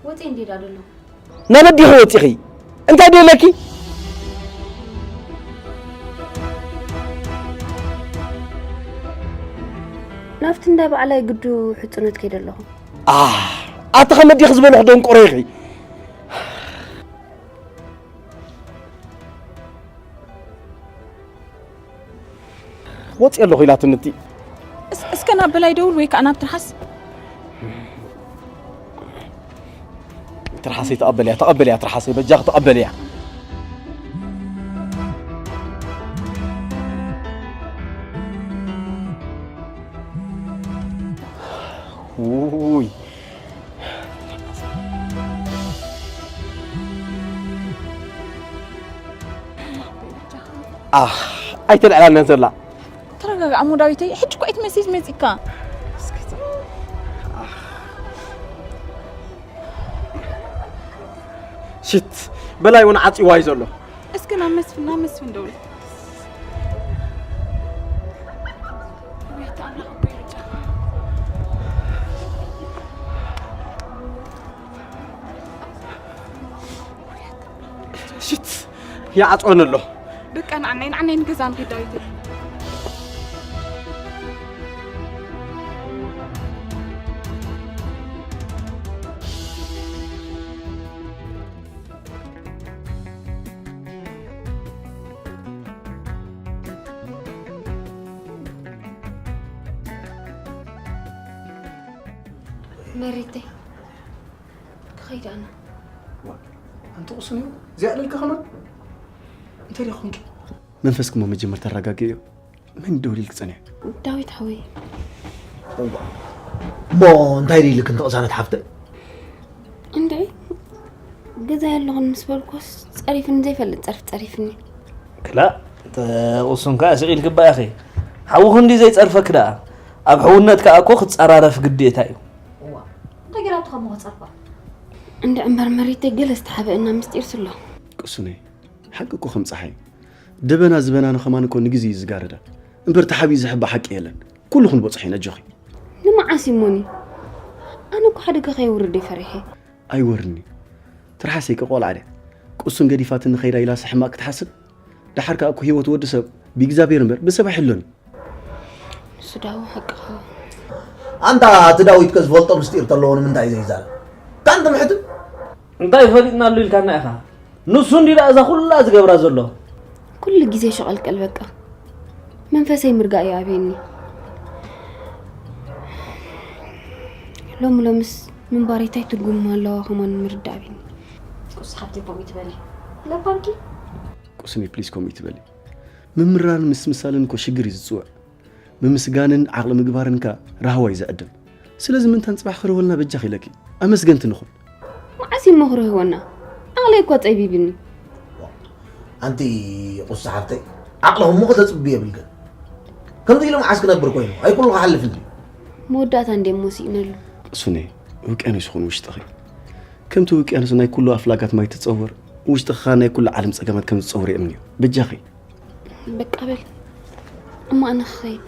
ወጺኤ እንዴዳ ደሎ። ናበይ ዲኺ ወጺኺ? እንታይ ደለኪ? ናብቲ እንዳ ባዕላይ ግዱ ሕጽኖት ከይደ ኣለኹ። ኣህ፣ ኣቲ ከመ ዲኺ ዝበልኹ ደንቆሮ ኢኺ? ወጺ ኣለኹ ኢላትኒ እቲ። እስ-፣ እስከ ናብ በላይ ደውል ወይ ከኣ ናብ ትርሓስ። ትርሓሰይ ተቐበልያ፣ ተቐበልያ ትርሓሰይ፣ በጃኺ ተቐበልያ። ውይ። ኣህ፣ ኣይተልዕላልናን ዘላ። ተረጋጋዕ እሞ ዳዊተይ፣ ሕጂ እኮ ኣይትመሲስ መጺእካ። ሽት፣ በላይ እውን ዓጽዋ እዩ ዘሎ። እስኪ ናብ መስፍን፣ ናብ መስፍን ደውል። ሽት፣ ይዓጽወኒ ኣሎ። በቃ ንዓናይ፣ ንዓናይ ንገዛ ንኺድ ዳዊተይ። መሪተይ፣ ክኸይድ ኣነ። ዋ፣ ኣንቲ ቁስን እዩ፣ እዚኣ ኣለልካ ከማን? እንታይ ደኣ ኾንኪ? መንፈስኪ እሞ መጀመርታ ኣረጋግእዮ። መን ደውሊልኪ ጸኒሑ? ዳዊት ሓወይ። እሞ እንታይ ደኣ ኢልክ እንተ ቅሳነት ሓፍተይ? እንድዒ፣ ገዛይ ኣለኹን ምስ በልኩስ ጸሪፍኒ ዘይፈልጥ ጸርፊ ጸሪፍኒ። ክላእ፣ እተ ቁስን ከኣ ስቕ ኢልኪ እባ ኢኺ። ሓውኺ እንድዩ ዘይጸርፈኪ ደኣ። ኣብ ሕውነት ከኣ እኮ ክጸራረፍ ግዴታ እዩ። እዋ፣ እንታይ ገይራቶ ከምኡ ክጸርፋ? እንድዒ እምበር መሪተይ ገለ ዝተሓበአና ምስጢርስ ኣሎ። ቅሱነይ፣ ሓቂ እኮ ከም ጸሓይ እዩ። ደበና ዝበናኖ ከማን እኮ ንግዜ እዩ ዝጋረዳ። እምበር ተሓቢኡ ዝሕባእ ሓቂ የለን። ኩሉ ክንበጽሖ ኢና፣ ኣጆኺ። ንመዓስ እዩሞኒ? ኣነ እኮ ሓደጋ ከየውርድ እየ ፈሪሐ። ኣይወርድን እዩ። ትርሓሰይ ከ ቆልዓ ድያ? ቅሱን ገዲፋትኒ ከይዳ ኢላስ ሕማቕ ክትሓስብ? ደሓር ከኣ እኮ ህይወት ወዲ ሰብ ብእግዚኣብሔር እምበር ብሰብ ኣይሕሎን እዩ። ንሱ ዳዊ ሓቅኻ። ኣንታ እቲ ዳዊት ከ ዝፈልጦ ምስጢር ተለዎ ንምንታይ ዘይዛረብ? ካን ትምሕትም? እንታይ ፈሊጥናሉ ኢልካና ኢኻ? ንሱ እንዲ ደኣ እዛ ኩላ ዝገብራ ዘሎ። ኩሉ ግዜ ሸቐልቀል በቃ። መንፈሰይ ምርጋእ እዩ ኣብየኒ። ሎሚ ሎምስ ምንባረይ እንታይ ትርጉም ኣለዎ ከማን ምርዳእ ኣብየኒ። ቁስ ሓብተይ ከምኡ ትበሊ። ለባምኪ? ቁስኒ ፕሊስ ከምኡ ትበሊ። ምምራርን ምስምሳልን እኮ ሽግር እዩ ዝጽውዕ። ምምስጋንን ዓቕሊ ምግባርን ከኣ ራህዋ እዩ ዝዕድም። ስለዚ ምእንታን ጽባሕ ክረህወልና በጃኺ ኢለኪ ኣመስገንቲ ንኹን። መዓስ እዩ እሞ ክረህወና? ዓቕለይ እኳ ጸቢብኒ። ኣንቲ ቁሳ ሓፍተይ፣ ዓቕልኺ እሞ ክተጽቢ የብልክን። ከምዚ ኢሉ መዓስ ክነብር ኮይኑ? ኣይ ኩሉ ክሓልፍ እንድዩ። መወዳእታ እንድየ እሞ ስኢነሉ። ቅሱነይ፣ ውቅያኖስ ይኹን ውሽጥኺ። ከምቲ ውቅያኖስ ናይ ኩሉ ኣፍላጋት ማይ ትጸውር፣ ውሽጥኺ ከኣ ናይ ኩሉ ዓለም ጸገማት ከም ዝጸውር የእምን እዩ። በጃኺ። በቃ በል። እሞ ኣነ ክኸይድ።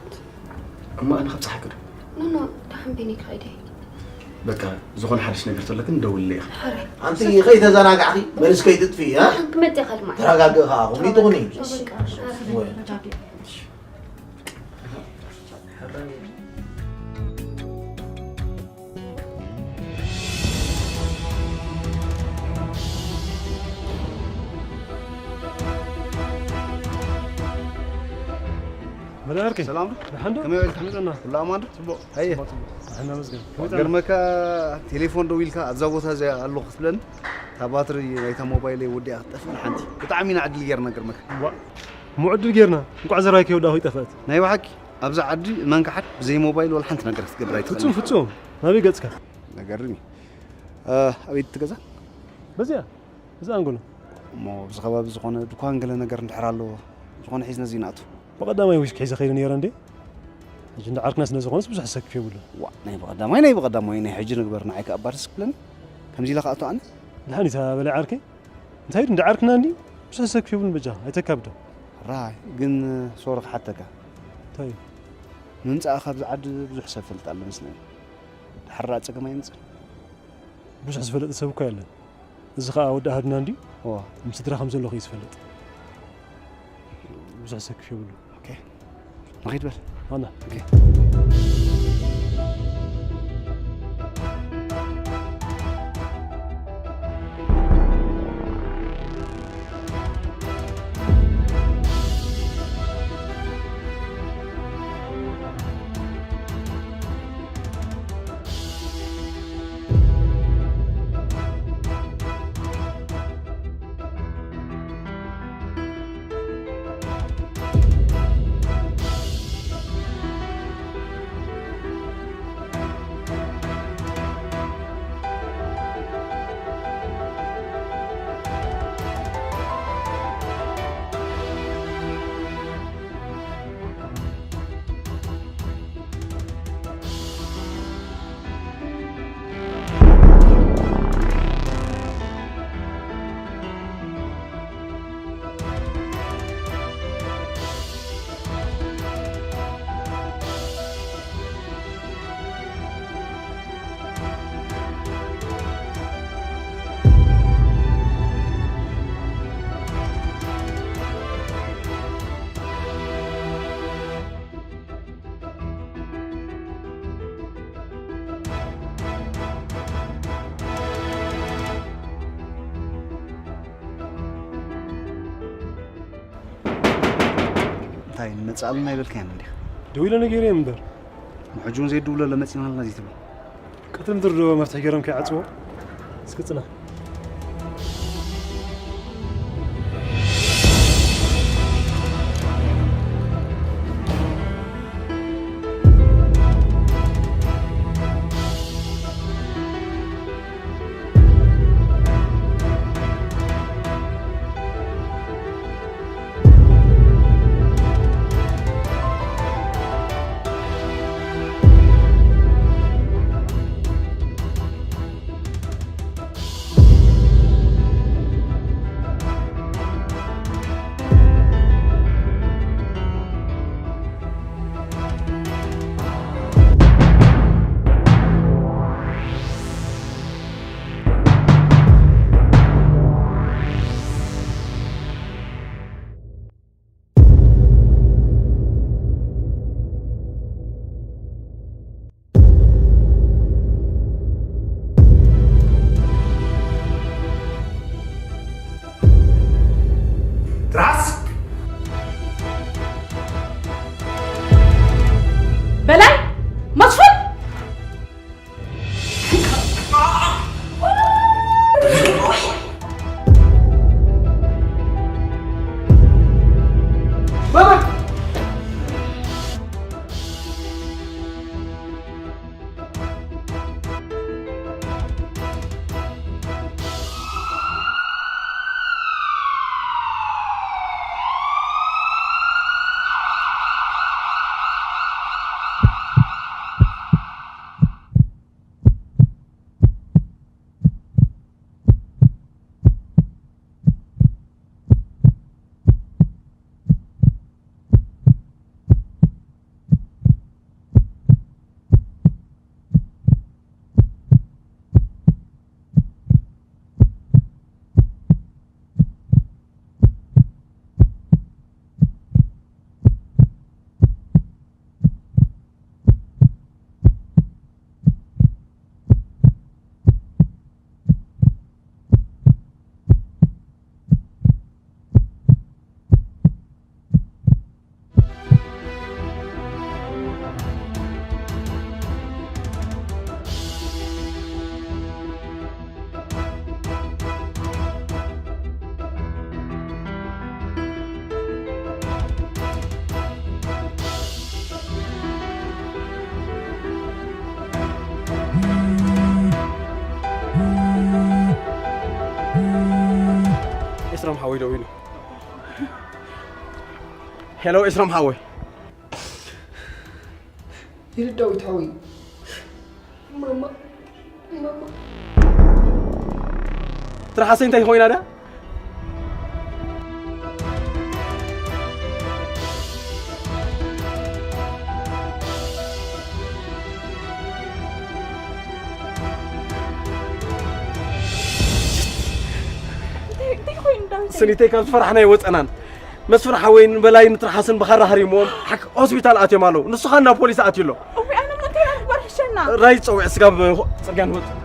እሞ ኣነ ከብጽሓኪ ዶ? ኖ፣ ኖ፣ ደሓን በይነይ ክኸይድ እየ። በቃ፣ ዝኾነ ሓድሽ ነገር ተለክን ደውልለይ ኢኺ። ሓራይ። ኣንቲ ከይተዘናጋዕኺ፣ መልስ ከይትጥፍኢ፣ እ? ደሓን ክመጽእ እየ ካልእ መዓልቲ። ተረጋግኢ ኸኣ፣ ኹኒ ትኹኒ። እሺ፣ ሓራይ። ወይ። መደበርኪ? ሰላም ዶ? ደሓን ዶ? ከመይ ውዒልካ? ከመይ ጸና? ኩሉ ኣማን ዶ? ጽቡቕ። ኣየ? ጽቡቕ፣ ጽቡቕ። ደሓን ኣመስግን። ከመይ ጸና? ገርመካ ቴሌፎን ደዊልካ ኣብዛ ቦታ እዚኣ ኣለኹ ክትብለኒ፣ እታ ባትሪ ናይታ ሞባይለይ ወዲኣ ክትጠፍእ ሓንቲ። ብጣዕሚ ኢና ዕድል ጌርና ገርመካ። ዋ፣ እሞ ዕድል ጌርና። እንቋዕ ዘራይ ከይወዳእኹ ይጠፍአት። ናይ ብሓቂ? ኣብዚ ዓዲ እመን ክሓድ ብዘይ ሞባይል ወላ ሓንቲ ነገር ክትገብር ኣይትኽእልን ፍጹም፣ ኢኻ። ፍጹም። ናበይ ገጽካ? ነገርኒ። እ፣ ኣበይ እቲ ገዛ? በዚኣ፣ እዛ ኣንጎሎ። እሞ ኣብዚ ከባቢ ዝኾነ ድኳን ገለ ነገር እንድሕር ኣለዎ፣ ዝኾነ ሒዝነ እዚ ንኣቱ። ብቐዳማይ ዊስኪ ሒዘ ከይደ ነይረ እንዴ? ሕጂ እንዳ ዓርክና ስለ ዝኾነስ ብዙሕ ዝሰክፍ የብሉን። ዋ፣ ናይ ብቐዳማይ፣ ናይ ብቐዳማይ፣ ናይ ሕጂ ንግበር፣ ንዓይ ከኣ ባርስ ክብለኒ። ከምዚ ኢለ ክኣቱ ኣነ? ድሓን እዩ ተባባላይ ዓርከይ። እንታይ እንዳ ዓርክና እንዲ? ብዙሕ ሰብ ክፊ የብሉን በጃኻ፣ ኣይተካብዶ። ራይ ግን ሶሪ ክሓተካ። እንታይ እዩ? ምምጻእኻ ኣብዚ ዓዲ ብዙሕ ሰብ ፈልጥ ኣሎ መስለኒ። ድሓር ራኣ ጸገም ኣይምጽእ። ብዙሕ ዝፈለጥ ሰብ እኮ የለን። እዚ ኸኣ ወዲ ኣሃድና እንድዩ? እዋ። ምስ ስድራ ከም ዘለኹ እዩ ዝፈልጥ። ብዙሕ ሰብ ክፊ የብሉን። ኦኬ። ንኺድ በል። ኣና። ኦኬ። እንታይ ንመጽኣልና ይበልካያን እንዲኻ? ደው ኢለ ነጊረዮም እምበር። ንሕጂ እውን ዘይድውሎ ለመጺናልና ዘይትብል። ቀትሪ ምድሪ ዶ መፍትሒ ገይሮም ከይዓጽዎ? እስኪ ጽና። ትራስ በላይ መስፍን ኤስራም ሓወይ ደው ኢሉ። ሄሎ ኤስራም ሓወይ። ይርዳው ይታወይ ማማ ማማ ትርሓሰይ እንታይ ኮይና ዳ? ስኒተይ ካብ ዝፈራሕናዮ ወጸናን። መስፍን ሓወይን በላይን ትርሓስን ብኻራ ሃሪሞም ሓክ-፣ ሆስፒታል ኣትዮም ኣለዉ። ንሱ ኸኣ ናብ ፖሊስ ኣትዩ ኣሎ። እውይ፣ ኣነ እሞ እንታይ ኢና ንግበር ሕሸና? ራይ ጸውዕ ስጋብ ጽርግያ ንወጽእ።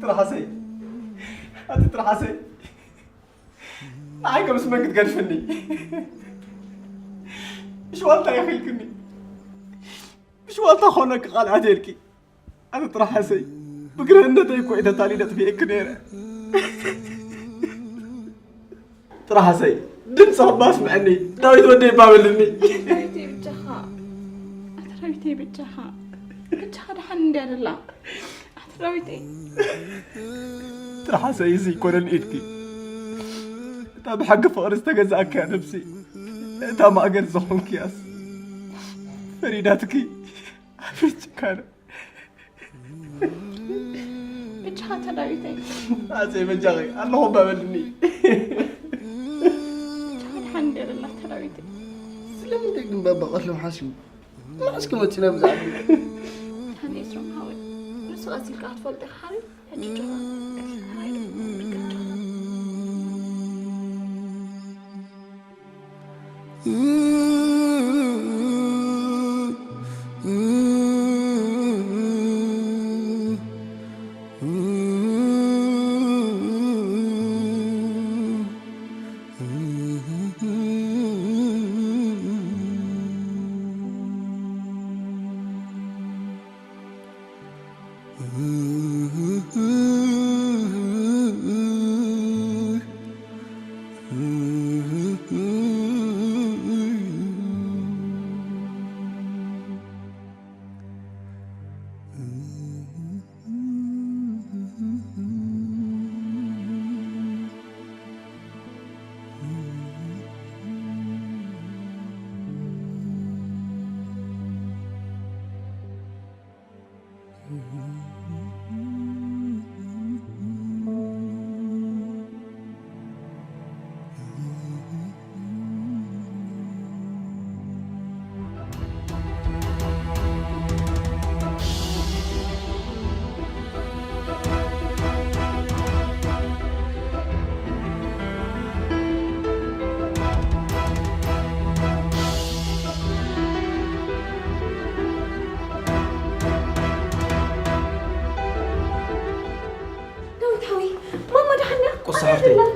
ትርሓሰይ፣ ኣቲ ትርሓሰይ፣ ንዓይ ከም ስመን ክትገድፍኒ። ብሽዋልታ ይኺልክኒ። ብሽዋልታ ኾነኪ ቃል ኣትየልኪ። ኣነ ጥራሕ ሓሰይ፣ ብግርህነተይ እኮ እየ ተታሊለ ጥፊኤኪ ነይረ። ጥራሕ ሓሰይ፣ ድምፂ እባ ስምዐኒ፣ ዳዊት ወደይ እባ በልኒ። ኣቲ ዳዊተይ ብጃኻ፣ ኣቲ ዳዊተይ ብጃኻ፣ ብጃኻ ደሓን እንድያ ደላ። ኣቲ ዳዊተይ። ጥራሕ ሓሰይ፣ እዚ ኣይኮነን ኢድኪ። እታ ብሓቂ ፍቕሪ ዝተገዛእክያ ነብሲ፣ እታ ማእገር ዝኾንክያስ፣ ፈሪዳትኪ። ኣቤት ጭካነ። ብቻ ተዳዊተይ። ኣፀይ በጃኺ ኣለኹ እባ በልኒ። ብቻ ድሓን እንድያ ደላ ተዳዊተይ። ስለምንታይ ግን ባባ ቀትሎም ሓሲቡ? መዓስ ክመፅእ ናብ ዝዓዲ? ኣነ ኤፍሬም ሓወይ፣ ንሱ ቀስ ኢልካ ክትፈልጦ ኢኻ ሓወይ። ሕጂ ጆሃን፣ ሕራይ ዶ? ብርግድ ጆሃን።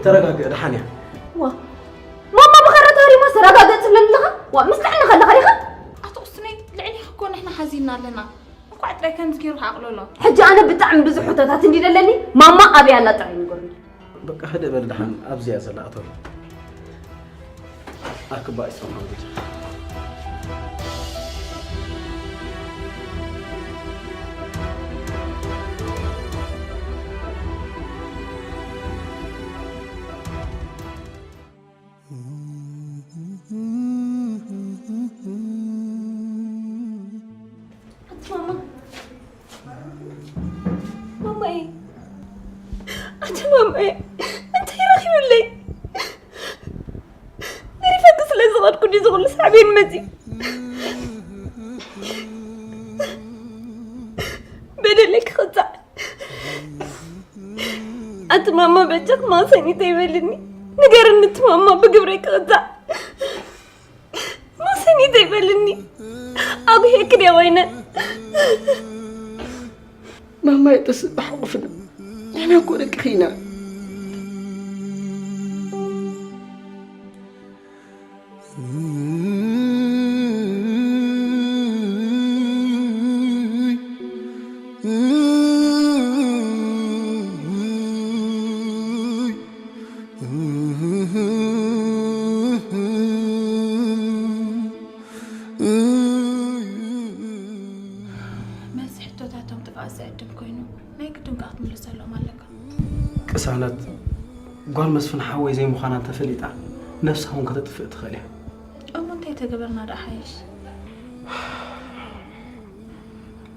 ተረጋግእ፣ ደሓን እያ። ዋ ማማ ብኸረ ተሪሞ ተረጋግእ ትብለኒ ኣለኻ? ዋ ምስ ጥዕና ከለኻ ኢኻ ኣቶ ቁስነይ ልዕሊኺ እኮ ንሕና ሓዚንና ኣለና። እንኳዕ ጥራይ ከምዚ ገይሩ ክዓቕለሎ። ሕጂ ኣነ ብጣዕሚ ብዙሕ ሕቶታት እንዲ ደለኒ ማማ ኣበይ ኣላ ጥራይ ንገሩኒ። በቃ ህድእ በል ደሓን ኣብዚ እያ ዘላ ኣቶ ኣክባ ይስማ ኣቲ ማማ ማማይ ኣቲ ማማይ እንታይ ረኺብለይ? ገሪፈኪ ስለ ዝኸድኩ ድዩ ዝኹሉ ሳዕቤን መፂ በደለይ ክኽፃዕ ኣቲ ማማ በጃኽ ማሰኒ ተይበልኒ ንገርኒ እቲ ማማ ብግብረይ ክቕፃዕ ማሰኒ ተይበልኒ ኣጉሄ ክደ ወይነ ማማ ይጠስእ ብሓቑፍና ንሕና እኮ ደቅኺ ኢና መልሲ ሕቶታቶም ጥፍኣት ዘዕድም ኮይኑ ናይ ግድን ከኣ ክትምልሰሎም ኣለካ። ቅሳነት ጓል መስፍን ሓወይ ዘይምዃና እንተፈሊጣ ነብሳ እውን ከተጥፍእ ትኽእል እያ። እሞ እንታይ ተገበርና ደኣ ሓይሽ?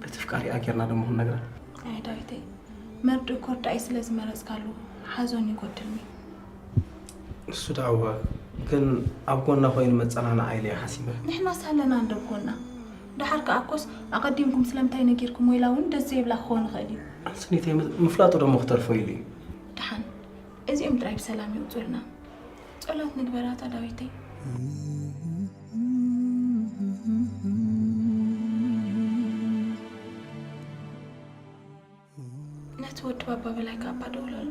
በቲ ፍቃሪኣ ጌርና ደሞ ክንነግራ። ኣይ ዳዊተይ መርድእ ኮርዳኢ ስለ ዝመረጽካሉ ሓዞን ይጎድልኒ። እሱ ደኣወ ግን ኣብ ጎና ኮይኑ መጸናንዓ ኢለ እየ ሓሲበ። ንሕናስ ኣለና እንዶ ኣብ ጎና። ደሓር ከኣ እኮስ ኣቐዲምኩም ስለምንታይ ነጊርኩሞ ኢላ እውን ደስ ዘይብላ ክኸውን ይኽእል እዩ። ኣንስኒተይ ምፍላጡ ደሞ ክተርፎ ኢሉ እዩ። ደሓን እዚኦም ጥራይ ብሰላም የውጹልና። ጸሎት ንግበር ኣታ ዳዊተይ። ነቲ ወዲ ባባ በላይ ከኣ እባ ደውለሉ።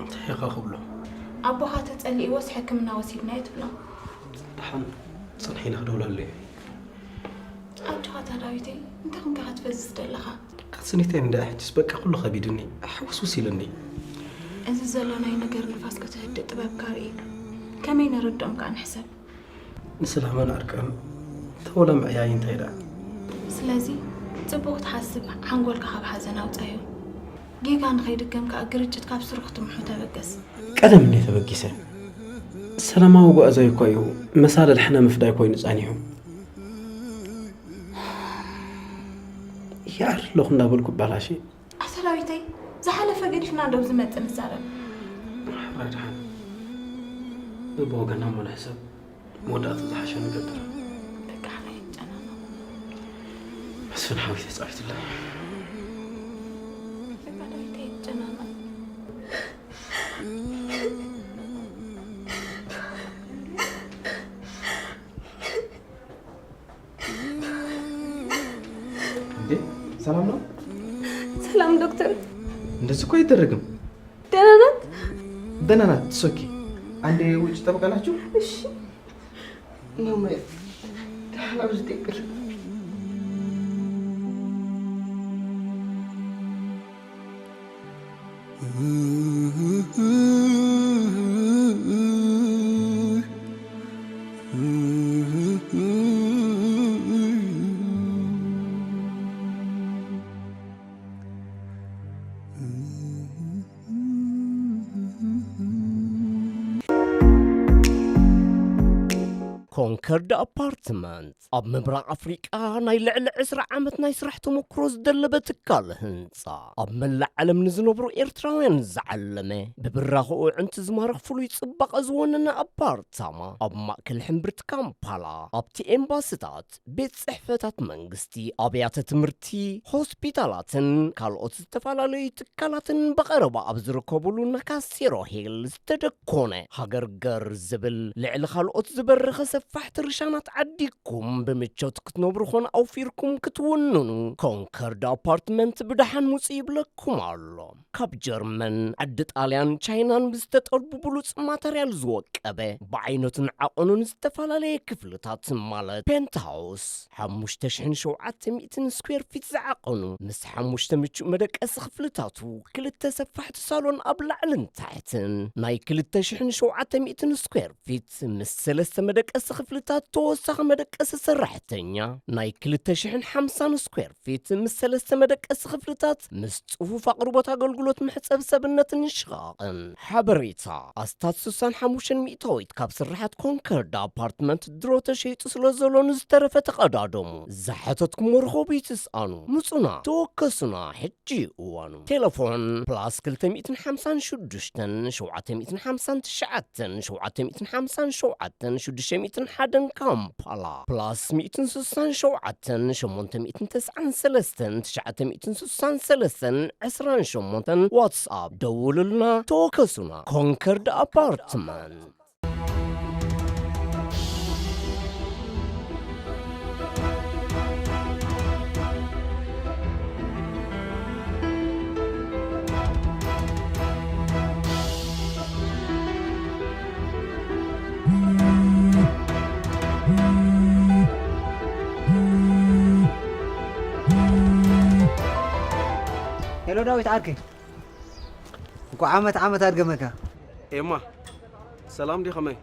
እንታይ ኢኻ ክብሎ? ኣቦኻ ተጸሊእዎስ ሕክምና ወሲድናዮ ትብሎ። ደሓን ጽንሒ ኢለ ክደውለሉ እየ። ኣጆኻ ኣታ ዳዊተይ እንታይ ኮንካ ክትፈዝዝ ደለኻ? ካስኒተይ እንድዒ ሕጅስ በቃ ኩሉ ከቢዱኒ ሕውስውስ ኢሉኒ። እዚ ዘሎ ናይ ነገር ንፋስ ከተህድእ ጥበብካ ርኢ። ከመይ ነረድኦም ከኣ ንሕሰብ። ንሰላምን ዕርቅን ተወሎም ዕያይ እንታይ ደኣ። ስለዚ ጽቡቕ ክትሓስብ ሓንጎልካ ካብ ሓዘን ኣውጻዮ። ጌጋ ንኸይድገም ከኣ ግርጭት ካብ ስሩ ክትምሖ ተበገስ። ቀደም እንድየ ተበጊሰ። ሰላማዊ ጉዕዞይ እኮ እዩ መሳልል ሕነ ምፍዳይ ኮይኑ ጸኒሑ። ይዓሪ ኣለኹ እንዳበልኩ እባላሽ። ኣሰራዊተይ ዝሓለፈ ገዲፍና ዶ ዝመጽእ ንዛረብ። ሓራድሓን በብወገና እሞ ንሕሰብ። መወዳእታ ዝሓሸ ንገብር። በቃ ሓራይ ይጨናነቕ። መስፍን ሓወይ ተጻዊቱለይ። በቃ ዳዊት ኣይትጨናነቕ። እንዴ ሰላም ነው? ሰላም ዶክተር። እንደዚህ እኮ አይደረግም። ደህና ናት? ደህና ናት። ትሶኪ አንዴ ውጭ ጠብቃላችሁ። እሺ ማማዬ ደህና ውስጥ ይቅር። ኮንከርድ ኣፓርትመንት ኣብ ምብራቕ ኣፍሪቃ ናይ ልዕሊ ዕስራ ዓመት ናይ ስራሕ ተመክሮ ዝደለበ ትካል ህንጻ፣ ኣብ መላእ ዓለም ንዝነብሩ ኤርትራውያን ዝዓለመ፣ ብብራኸኡ ኣዕንቲ ዝማርኽ ፍሉይ ጽባቐ ዝወነነ ኣፓርታማ፣ ኣብ ማእከል ሕምብርቲ ካምፓላ፣ ኣብቲ ኤምባስታት፣ ቤት ጽሕፈታት መንግስቲ፣ ኣብያተ ትምህርቲ፣ ሆስፒታላትን ካልኦት ዝተፈላለዩ ትካላትን ብቐረባ ኣብ ዝርከቡሉ ናካሴሮ ሂል ዝተደኮነ ሃገር ገር ዝብል ልዕሊ ካልኦት ዝበረኸ ሰፋሕቲ ቅርሻናት ዓዲግኩም ብምቾት ክትነብሩ ኾን ኣውፊርኩም ክትውንኑ፣ ኮንከርድ ኣፓርትመንት ብደሓን ውጹ ይብለኩም ኣሎ። ካብ ጀርመን፣ ዓዲ ጣልያን፣ ቻይናን ብዝተጠልቡ ብሉጽ ማተርያል ዝወቀበ፣ ብዓይነቱን ዓቐኑን ዝተፈላለየ ክፍልታት ማለት ፔንትሃውስ፣ ሓሙሽተ ሽሕን ሸውዓተ ሚእትን ስኩዌር ፊት ዝዓቐኑ፣ ምስ ሓሙሽተ ምቹእ መደቀሲ ክፍልታቱ፣ ክልተ ሰፋሕቲ ሳሎን ኣብ ላዕልን ታሕትን፣ ናይ ክልተ ሽሕን ሸውዓተ ሚእትን ስኩዌር ፊት ምስ ሰለስተ መደቀሲ ክፍልታት፣ ተወሳኺ መደቀሲ ሰራሕተኛ፣ ናይ ክልተ ሽሕን ሓምሳን ስኩዌር ፊት ምስ ሰለስተ መደቀሲ ክፍልታት፣ ምስ ጽፉፍ ኣቕርቦት ኣገልግሎት መሕጸቢ ሰብነትን ሽቓቕን። ሓበሬታ፣ ኣስታት ስሳን ሓሙሽተን ሚእታዊት ካብ ስርሓት ኮንከርድ ኣፓርትመንት ድሮ ተሸይጡ ስለ ዘሎ፣ ንዝተረፈ ተቐዳደሙ። ዝሓተትኩሞ ርኸቡ ይትስኣኑ። ምጹና፣ ተወከሱና፣ ሕጂ እዩ እዋኑ። ቴሌፎን ፕላስ ክልተ ሚእትን ሓምሳን ሽዱሽተን ሸውዓተ ሚእትን ሓምሳን ትሽዓተን ሸውዓተ ሚእትን ሓምሳን ሸውዓተን ሽዱሽተ ሚእትን ሓደን ካምፓላ፣ ፕላስ ሚእትን ስሳን ሸውዓተን ሸሞንተ ሚእትን ተስዓን ሰለስተን ትሽዓተ ሚእትን ስሳን ሰለስተን ዕስራን ሸሞንተን ዋትስኣፕ ደውሉልና፣ ተወከሱና። ኮንከርድ ኣፓርትመንት። ሄሎ ዳዊት ዓርከይ፣ እንኳዕ ዓመት ዓመት ኣድገመካ። ኤማ፣ ሰላም ድዩ? ከመይ?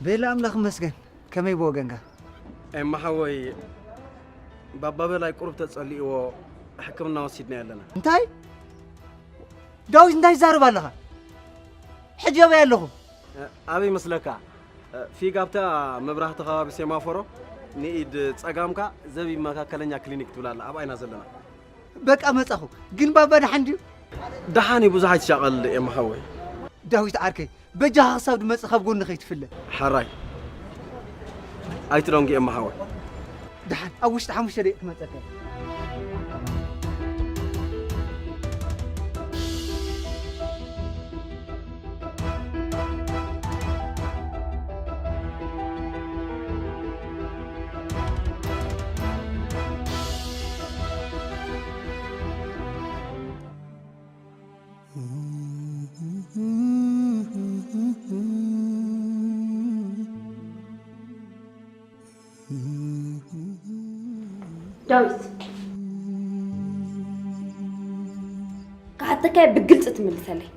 ቤላ ኣምላኽ ይመስገን። ከመይ ብወገንካ? ኤማ ሓወይ፣ ባባ በላይ ቁሩብ ተጸሊእዎ ሕክምና ወሲድናዮ ኣለና። እንታይ? ዳዊት እንታይ ትዛረብ ኣለኻ? ሕጂ ኣበይ ኣለኹ? እ፣ ኣበይ ይመስለካ? እ፣ ፊግ ኣብታ መብራህቲ ከባቢ ሴማፎሮ ንኢድ ጸጋምካ ዘቢብ መካከለኛ ክሊኒክ ትብል ኣላ፣ ኣብኣ ኢና ዘለና። በቃ መጻኹ። ግን ባባ ደሓን ድዩ? ደሓን እዩ፣ ብዙሕ ኣይትሻቐል ኤማ ሓወይ። ዳዊት ዓርከይ፣ በጃኻ ክሳብ ድመጽእ ካብ ጎኒ ከይትፍለ። ሕራይ። ኣይትደንጉ ኤማ ሓወይ። ደሓን፣ ኣብ ውሽጢ ሓሙሽተ ደቂቕ ክመጸካ እየ። ዳዊት፣ ክሓተካ እየ፣ ብግልጺ ትምልሰለይ።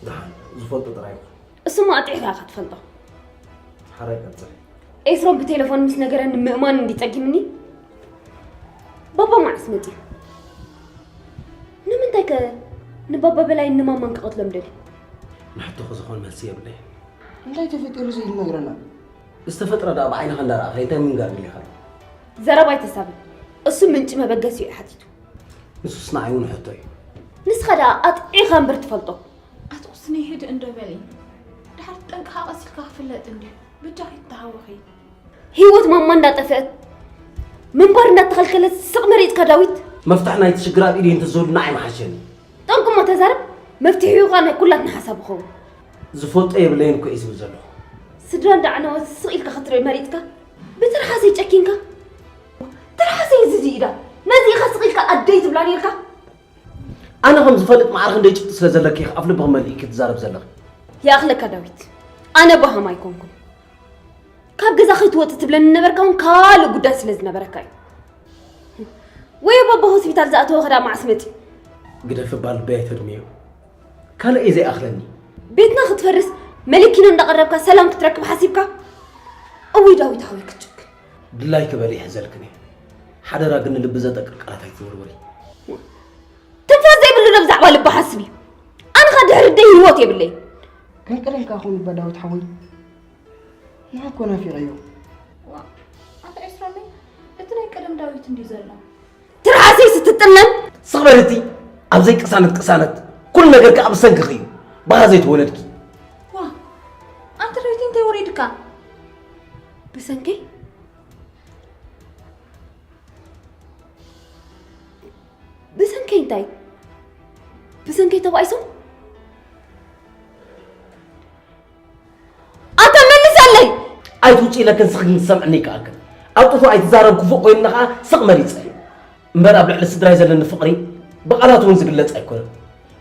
ደሓን፣ ዝፈልጦ ጥራይ ይኹን። እሱማ ኣጥዒኻ ኢኻ ትፈልጦ። ሓራይ ቀጽል። ኤስሮም ብቴሌፎን ምስ ነገረኒ ምእማን እንዲ ጸጊምኒ። ባባ መዓስ መጺኡ? ንምንታይ ከ ንባባ በላይ ንማማን ክቐትሎም ደልዩ? ንሕቶኺ ዝኾን መልሲ የብለይን። እንታይ ተፈጢሩ ዘይነግረና? ዝተፈጥረ ደኣ ብዓይንኻ እንዳረኣኻ እንታይ ምንጋር ደሊኻ? ዘረባ ኣይተሳብን። እሱ ምንጪ መበገሲኡ እዩ ሓቲቱ። ንሱስ ንዓይ እውን ሕቶ እዩ። ንስኻ ደኣ ኣጥዒኻ እምበር ትፈልጦ። ኣቲ ቁስነይ ህድእ እንዶ በሊ። ድሓር ጠንቅኻ ቀስ ኢልካ ክፍለጥ እንድዩ። በጃኺ ተሃወኺ። ህይወት ማማ እንዳጠፍአት፣ ምንባር እንዳተኸልከለት ስቕ መሪጽካ ዳዊት። መፍትሒ ናይቲ ሽግር ኣብ ኢደይ እንተዝህሉ ንዓይ ምሓሸኒ። ጠንቁ እሞ ተዛረብ፣ መፍትሒኡ ኸኣ ናይ ኩላትና ሓሳብ ይኸውን። ዝፈልጦ የብለይን እኮ እየ ዝብል ዘለኹ። ስድራ እንዳዓነወት ስቕ ኢልካ ክትርኢ መሪጽካ፣ ብትርሓሰይ ጨኪንካ። ትርሓሰይ እዚ ኢዳ፣ ነዚ ኢኻ ስቕ ኢልካ ኣደይ ትብላ ነይርካ። ኣነ ከም ዝፈልጥ ማዕረ ክንደይ ጭብጢ ስለ ዘለኪ ኢኺ ኣፍ ልብኺ መሊእኪ ትዛረብ ዘለኺ። ይኣኽለካ ዳዊት፣ ኣነ በሃም ኣይኮንኩን። ካብ ገዛ ከይትወጽእ ትብለኒ ነበርካ፣ እውን ካልእ ጉዳይ ስለ ዝነበረካ እዩ። ወይ ኣብ ኣቦ ሆስፒታል ዝኣተወ ኸዳ መዓስ መጺኡ? ግደፊ እባ ልበይ ኣይተድምዮ። ካልእ እዩ ዘይኣኽለኒ። ቤትና ክትፈርስ መሊኪኖ እንዳቐረብካ ሰላም ክትረክብ ሓሲብካ? እውይ ዳዊት ሓወይ ክትጭክ። ድላይኪ በሊ ይሕዘልክን እየ። ሓደራ ግን ንልቢ ዘጠቅር ቃላት ኣይትወርውሪ። ትንፋስ ዘይብሉ ዶ ብዛዕባ ልቢ ሓስብ እዩ? ኣነ ኸ ድሕሪ ደይ ህይወት የብለይ። ከንቅለልካ ኹን እባ ዳዊት ሓወይ። ንዓ እኮ ናፊቐዮ። ዋ፣ ኣታ ኤስራመይ፣ እቲ ናይ ቀደም ዳዊት እንድዩ ዘሎ። ትርሓሰይ ስትጥለም። ስቕ በሊ እቲ ኣብ ዘይቅሳነት ቅሳነት። ኩሉ ነገርኪ ኣብ ሰንክኺ እዩ። ባኻ ዘይተወለድኪ። ዋ፣ ኣንቲ ዳዊት እንታይ ወሪድካ? ብሰንከይ? ብሰንከይ እንታይ? ብሰንከይ ተባኢሶም? ኣታ መልሰለይ! ኣይትውጪ ኢለክን ስኽን ክትሰምዕኒ ይከኣልክን። ኣብ ጥፉእ ኣይትዛረብ ክፉእ ኮይንና ኸዓ ስቕ መሪጸ እየ። እምበር ኣብ ልዕሊ ስድራይ ዘለኒ ፍቕሪ ብቓላት እውን ዝግለጽ ኣይኮነን።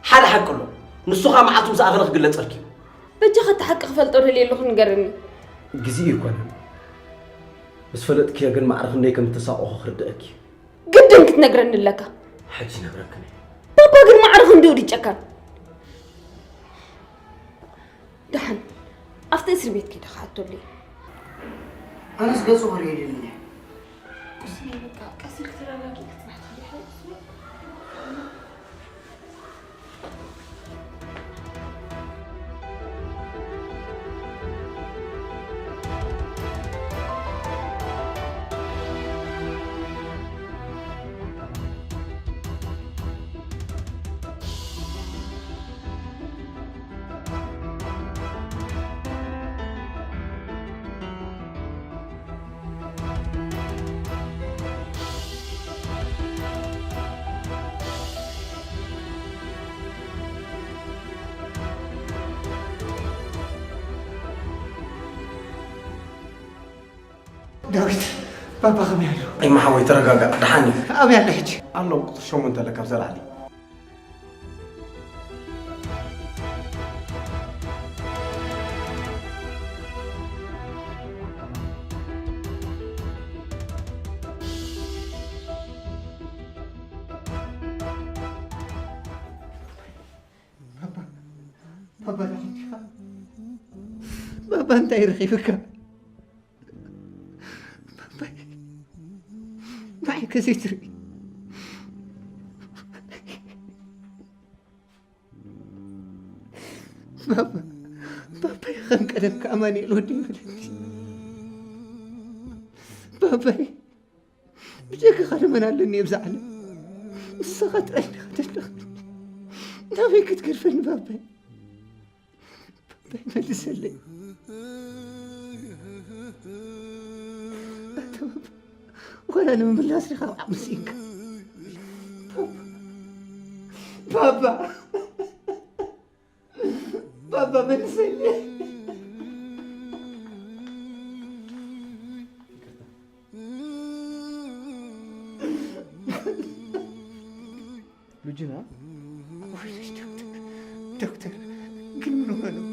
ሓደ ሓቂ ኣሎ። ንሱ ኸዓ መዓልቱ ምስ ኣኸለ ክግለጸልኪ እዩ። በጃኻ እቲ ሓቂ ክፈልጦ ደልየ ኣለኹ ንገረኒ። ግዜኡ ኣይኮነን። ምስ ፈለጥክዮ ግን ማዕረ ክንደይ ከም እተሳቐኹ ክርድኣኪ እዩ። ግድን ክትነግረኒ ኣለካ። ሕጂ ይነግረክን እየ። ባባ ግን ማዕረ ክንድኡ ድዩ ጨካን? ደሓን ኣብቲ እስር ቤት ከይደ ክሓተሉ እየ። ኣነስ ገጹ ክርኢ ይደሊ እየ። ቁስነይ በቃ ቀስ ኢልኪ ተረጋጊ ክትባሕ ትኽእሊ ሓይሽ። ዳዊት፣ ባባ ከመይ ኣሎ? ኤማ ሓወይ፣ ተረጋጋእ፣ ደሓን እዩ። ኣበይ ኣሎ ሕጂ? ኣሎ፣ ቁጽሪ ሸሞንተ ኣለካ፣ ኣብዛ ላዕሊ። ባባ፣ ባባ፣ ደሓን ዲኻ? ባባ፣ እንታይ ረኺብካ? ባባይ፣ ብዓይንካ ዘይትርኢ። ባባ፣ ባባይ፣ ከም ቀደምካ ኣማኑኤል ወዲ ይበለኒ። ባባይ፣ ብጀካኻ ንመን ኣለኒ ኣብዚ ዓለም? ንስኻ ጥራይ ኢኻ ዘለኻ። ናበይ ክትገድፈኒ ባባይ? ባባይ፣ መልሰለይ። ኣታ ባባ፣ ዋላ ንምምላስ ዲኻ ኣብ ዓቕሚ ስኢንካ? ባባ፣ ባባ፣ መልሰለይ። ሉጂና? ወይ ዶክተር፣ ዶክተር፣ ግን ምን ሆነ ነው?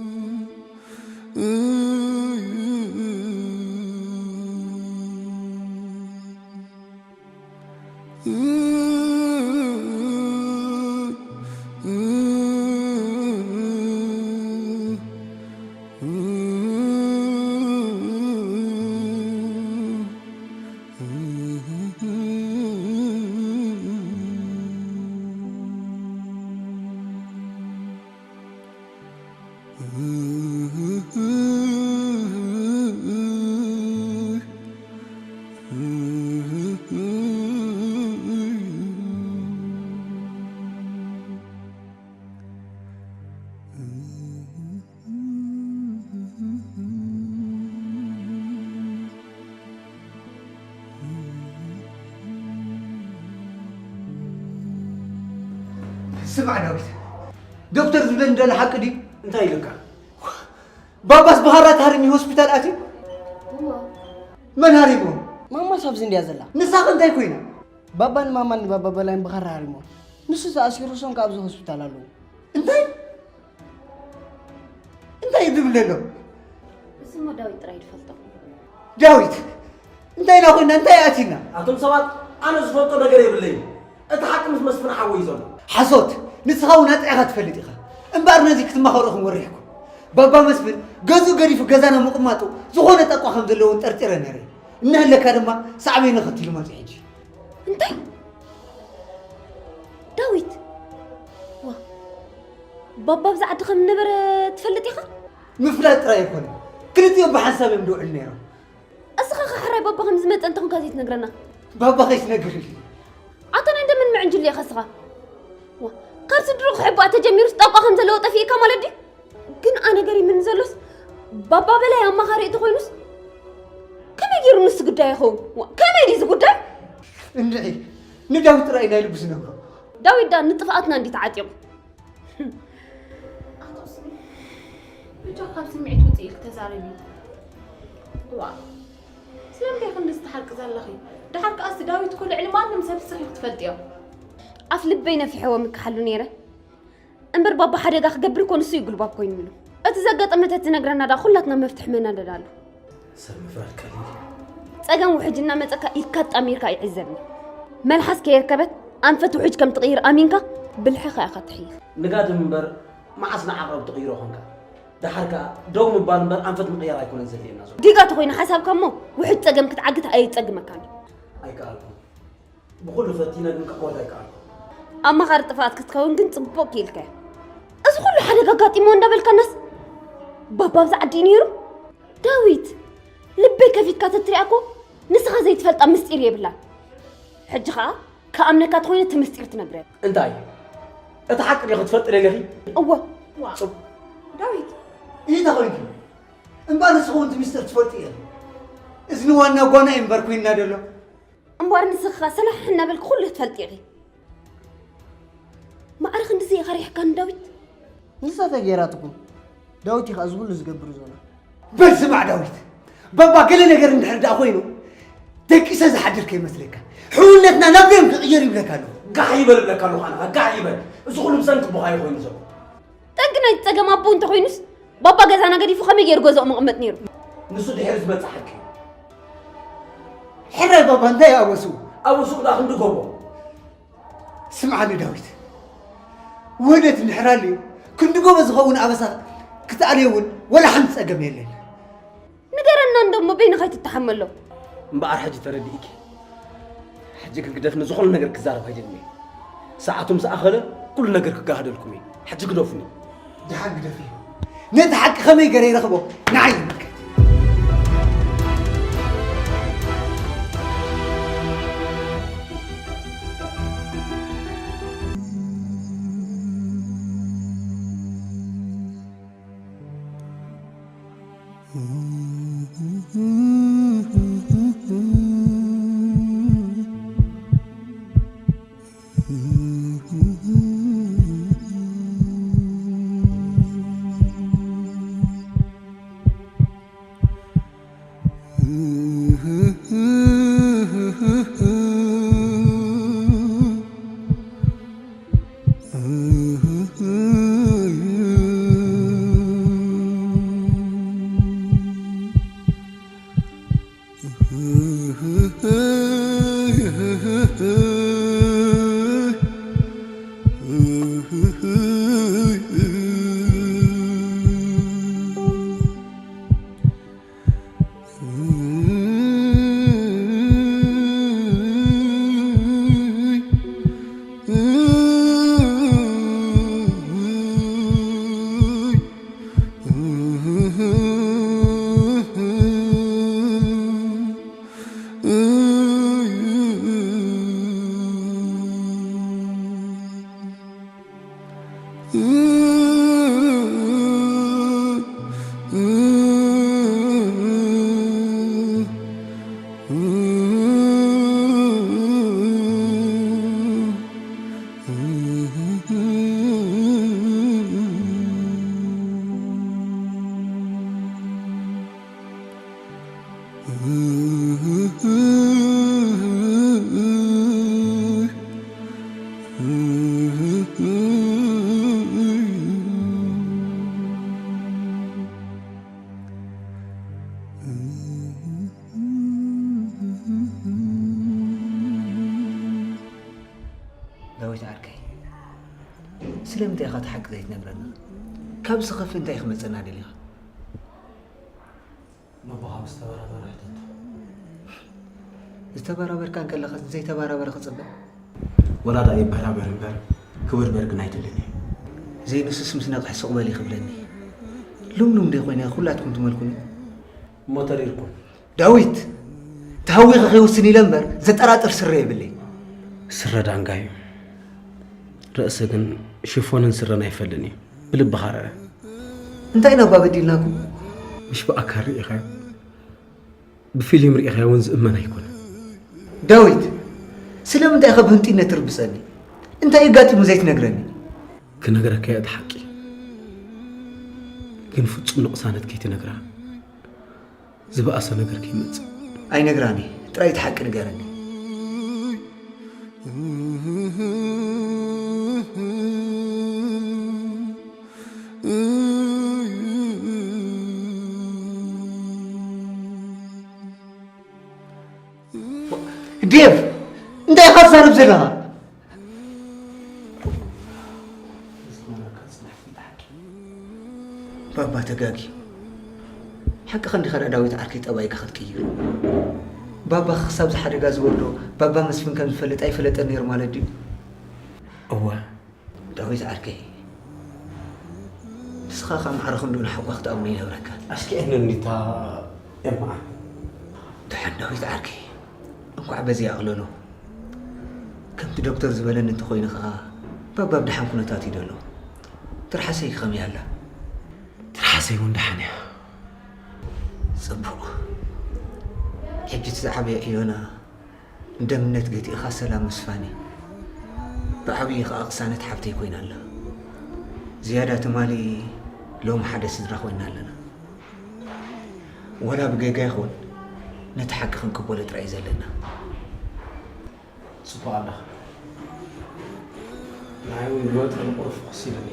ስማዕ ዳዊት፣ ዶክተር ዝብለኒ ዘሎ ሓቂ ድዩ? እንታይ ኢልካ? ባባስ ብኻራ ተሃሪሙ ሆስፒታል ኣትዩ? እዎ። መን ሃሪሙ? ማማስ ኣብዚ እንድያ ዘላ። ንሳ ኸ እንታይ ኮይና? ባባን ማማን ንባባ በላይን ብኻራ ሃሪሞም። ንሱ ተኣሲሩ፣ እሶም ከኣ ኣብዚ ሆስፒታል ኣለዉ። እንታይ? እንታይ እዩ ዝብል ዘሎ? እዚ እሞ ዳዊት ጥራይ ዝፈልጦ። ዳዊት፣ እንታይ ኢና ኮይንና? እንታይ ኣቲና? ኣቶም ሰባት፣ ኣነ ዝፈልጦ ነገር የብለይን። እቲ ሓቂ ምስ መስፍን ሓወይ እዩ ዘሎ። ሓሶት! ንስኻ እውን ኣጥዒኻ ትፈልጥ ኢኻ። እምበኣር ነዚ ክትማኸሩ ኢኹም ወሪሕኩም። ባባ መስፍን ገዝኡ ገዲፉ ገዛና ምቕማጡ ዝኾነ ጠቋ ከም ዘለዎ እውን ጠርጢረ ነይረ። እናሃለካ ድማ ሳዕቤኑ ኣኸቲሉ መፂኡ ሕጂ። እንታይ? ዳዊት! ዋ፣ ባባ ኣብዚ ዓዲ ከም ዝነበረ ትፈልጥ ኢኻ? ምፍላጥ ጥራይ ኣይኮነን፣ ክልቲኦም ብሓንሳብ እዮም ዝውዕሉ ነይሮም። እስኻ ኸ ሕራይ ባባ ከም ዝመጸ እንተኾንካ ዘይትነግረና? ባባ ከይትነግር ኢሉ። ኣታ ናይ እንደምን ምዕንጅል ኢኻ እስኻ? ዋ፣ ካብ ስድርኡ ክሕባእ ተጀሚሩስ ጠቋ ከም ዘለዎ ጠፊእካ ማለት ድዩ? ግን ኣነ ገሪሙኒ ዘሎስ፣ ባባ በላይ ኣማኻሪ እቲ ኮይኑስ፣ ከመይ ገይሩ ንሱ ጉዳይ ይኸውን? ዋ፣ ከመይ ድዩ እዚ ጉዳይ? እንድዒ፣ ንዳዊት ጥራይ ናይ ልቡ ዝነግሮ። ዳዊት ዳ ንጥፍኣትና እንዲ ተዓጢቑ? ኣቶ ስሚ፣ ብጃ ካብ ስምዒት ውፅእ ኢልክ ተዛረቢ። ዋ፣ ስለምንታይ ክንዲ ዝተሓቂ ዘለኺ? ደሓር ከኣስ ዳዊት እኮ ልዕሊ ማንም ሰብ ስኺ ክትፈልጥዮ። ኣፍ ልበይ ነፊሕዎ ምክሓሉ ነይረ። እምበር ባባ ሓደጋ ክገብር እኮ ንሱ እዩ ጉልባብ ኮይኑሉ። እቲ ዘጋጠመ ተትነግረና ዳ ኩላትና መፍትሒ መናደዳ ኣሎ። ሰብ ምፍራድ ቀሊል እዩ። ጸገም ውሕጅ እናመጸካ ኢድካ ጣሚርካ ይዕዘብኒ። መልሓስ ከየርከበት ኣንፈት ውሕጅ ከም ትቕይር ኣሚንካ ብልሒ ከኣ ኢኻ ትሕይል። ንጋድም እምበር መዓስ ንዓቕረብ ትቕይሮ ኾንካ? ደሓር ከኣ ደው ምባል እምበር ኣንፈት ምቕያር ኣይኮነን ዘድልየና ዘሎ። ዲጋ ተኾይኑ ሓሳብካ እሞ ውሕጅ ጸገም ክትዓግት ኣየጸግመካን እዩ። ኣይከኣልኩን። ብኹሉ ፈቲነ ግን ክዕወት ኣይከኣልኩን። ኣማኻሪ ጥፍኣት ክትከውን ግን ጽቡቕ ክኢልካ። እዚ ኩሉ ሓደጋ ኣጋጢሞ እንዳበልካናስ ባባ ኣብዚ ዓዲ እዩ ነይሩ? ዳዊት፣ ልበይ ከፊትካ ተትሪኣ እኮ ንስኻ ዘይትፈልጣ ምስጢር የብላን። ሕጂ ኸኣ ክኣምነካ ተኾይነ እቲ ምስጢር ትነግረኒ። እንታይ? እቲ ሓቂ ዲኺ ክትፈልጢ ደሊኺ? እወ። ዋ። ጽብ- ዳዊት። እንታይ ኾይንኪ? እምባ ንስኺ እውን እቲ ምስጢር ትፈልጢ ኢኺ። እዚ ንዋና ጓና እዩ እምበር ኮይንና ደሎ። እምበር ንስኺ ኸኣ ሰላሕ እናበልኪ ኩሉ ትፈልጢ ኢኺ። ማዕረ ክንድዚ ኢኻ ሪሕካኒ ዳዊት? ንሳ እንታይ ገይራትኩም? ዳዊት እዩ ኸኣ እዚ ኩሉ ዝገብር ዘሎ። በል ስማዕ ዳዊት፣ ባባ ገለ ነገር እንድሕር ደኣ ኮይኑ ደቂሰ ዝሓድር ከይመስለካ። ሕውነትና ናብ ደም ክቕየር ይብለካ ኣለኹ። ጋሕ ይበል እብለካ ኣለኹ ኣነ ኸኣ፣ ጋሕ ይበል። እዚ ኩሉ ብሰንኪ ኣቦኻ እዩ ኮይኑ ዘሎ። ጠንቂ ናይቲ ጸገም ኣቦ እንተኾይኑስ፣ ባባ ገዛና ገዲፉ ከመይ ገይሩ ገዛኡ ምቕመጥ ነይሩ? ንሱ ድሕሪ ዝመጽእ ሓቂ እዩ። ሕራይ ባባ እንታይ ኣበሱ? ኣበሱ ደኣ ክንዲ ጎቦ። ስምዓኒ ዳዊት፣ ውህደት እንድሕር ኣልዩ፣ ክንዲ ጎቦ ዝኸውን ኣበሳ ክትኣልዮ እውን ወላ ሓንቲ ጸገም የለን። ንገረና እንዶ እሞ በይንኻ ኣይትተሓመሎ። እምበኣር ሕጂ ተረዲእኪ። ሕጂ ግን ግደፍኒ፣ ዝኾነ ነገር ክዛረብ ኣይደልን እየ። ሰዓቱ ምስ ኣኸለ ኩሉ ነገር ክጋሃደልኩም እየ። ሕጂ ግደፉኒ። ደሓን ግደፍዮ። ነቲ ሓቂ ከመይ ገይረ ይረኽቦ? ንዓይ ይምልከት። ዳዊት ዓርከይ፣ ስለምንታይ ኢኻ እቲ ሓቂ ዘይትነግረና? ካብ ዝኸፍእ እንታይ ክመጸና ደሊኻ? መቦኻ ምስ ተበራበረ ሕተቶ። ዝተበራበርካ እንከለኻስ ንዘይተበራበረ ክጽበ? ወላ ደኣ ይበራበር እምበር፣ ክብርበር ግን ኣይደልን እየ። ዘይንሱስ ምስ ነቕሕ ስቕ በሊ ክብለኒ። ሉምሉም ደይ ኮይነ ኩላትኩም ትመልኩኒ። እሞ ተሪርኩም። ዳዊት፣ ተሃዊኸ ከይውስን ኢለ እምበር፣ ዘጠራጥር ስረ የብለይ። ስረ ዳንጋ እዩ። ርእሲ ግን ሽፎንን ስረን ኣይፈልጥን እዩ። ብልብኻ ርአ። እንታይ ኢና እባ በዲልናኩም? ምሽ ብኣካል ርኢኻዮ? ብፊልም ርኢኻዮ እውን ዝእመን ኣይኮነን። ዳዊት፣ ስለምንታይ ኢኻ ብህንጢነት ትርብጸኒ? እንታይ ኣጋጢሙ ዘይትነግረኒ? ክነግረካ እየ እቲ ሓቂ። ግን ፍጹም ንቕሳነት ከይትነግራ። ዝበኣሰ ነገር ከይመጽእ። ኣይነግራኒ፣ ጥራይ እቲ ሓቂ ንገረኒ። ዴቭ፣ እንታይ ኢኻ ትዛረብ ዘለኻ? ባባ ተጋጊ። ሓቅኻ እንዲኻ ደኣ ዳዊት ዓርከይ፣ ጠባይካ ክትቅይር። ባባ ክሳብ እዚ ሓደጋ ዝወርዶ ባባ መስፍን ከም ዝፈልጥ ኣይፈለጠን ነይሩ ማለት ድዩ? እወ። ዳዊት ዓርከይ፣ ንስኻ ከኣ ማዕረ ክንድኡ ንሓውካ ክትኣምኖ ይነብረካ። ኣስኪዐኒ እኒታ ኤማ። ደሓን ዳዊት ዓርከይ፣ እንኳዕ በዚ ኣቕለሎ። ከምቲ ዶክተር ዝበለኒ እንተኾይኑ ከኣ፣ ባባ ኣብ ደሓን ኩነታት እዩ ዘሎ። ትርሓሰይ ከመይ ኣላ? ትርሓሰይ እውን ደሓን እያ። ጽቡቕ። ሕጂ እቲ ዝዓበየ ዕዮና፣ ደምነት ገቲእኻ ሰላም ምስፋን እዩ። ብዓብዪ ኸኣ ቅሳነት ሓብተይ ኮይና ኣላ። ዝያዳ ትማሊ ሎሚ ሓደ ስድራ ኮይና ኣለና። ወላ ብጌጋ ይኹን፣ ነቲ ሓቂ ክንቅበሎ ጥራይ እዩ ዘለና። ጽቡቕ ኣለኻ። ንዓይ እውን ብመጠኑ ቁሩብ ፍኹስ ኢሉኒ።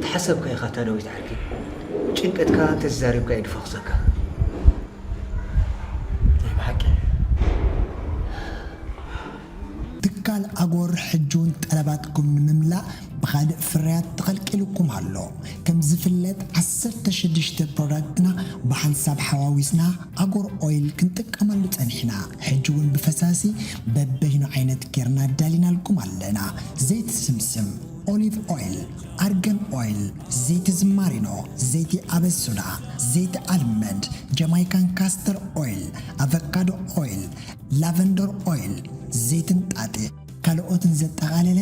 ተሓሰብካ ኢኻ እታ ዳዊት ዓርከይ። ጭንቀትካ እንተዝዛሪብካ እዩ ድፈኽሰካ። ናይ ብሓቂ። ትካል ኣጎር ሕጂ እውን ጠለባትኩም ንምምላእ ብኻልእ ፍርያት ተኸልቂሉኩም ኣሎ። ከም ዝፍለጥ ዓሰርተ ሽዱሽተ ፕሮዳክትና ብሓንሳብ ሓዋዊስና ኣጎር ኦይል ክንጥቀመሉ ጸኒሕና። ሕጂ እውን ብፈሳሲ በበይኑ ዓይነት ጌርና ኣዳሊናልኩም ኣለና። ዘይቲ ስምስም፣ ኦሊቭ ኦይል፣ ኣርገን ኦይል፣ ዘይቲ ዝማሪኖ፣ ዘይቲ ኣበሱዳ፣ ዘይቲ ኣልመንድ፣ ጀማይካን ካስተር ኦይል፣ ኣቨካዶ ኦይል፣ ላቨንደር ኦይል፣ ዘይቲ እንጣጢዕ፣ ካልኦትን ዘጠቓለለ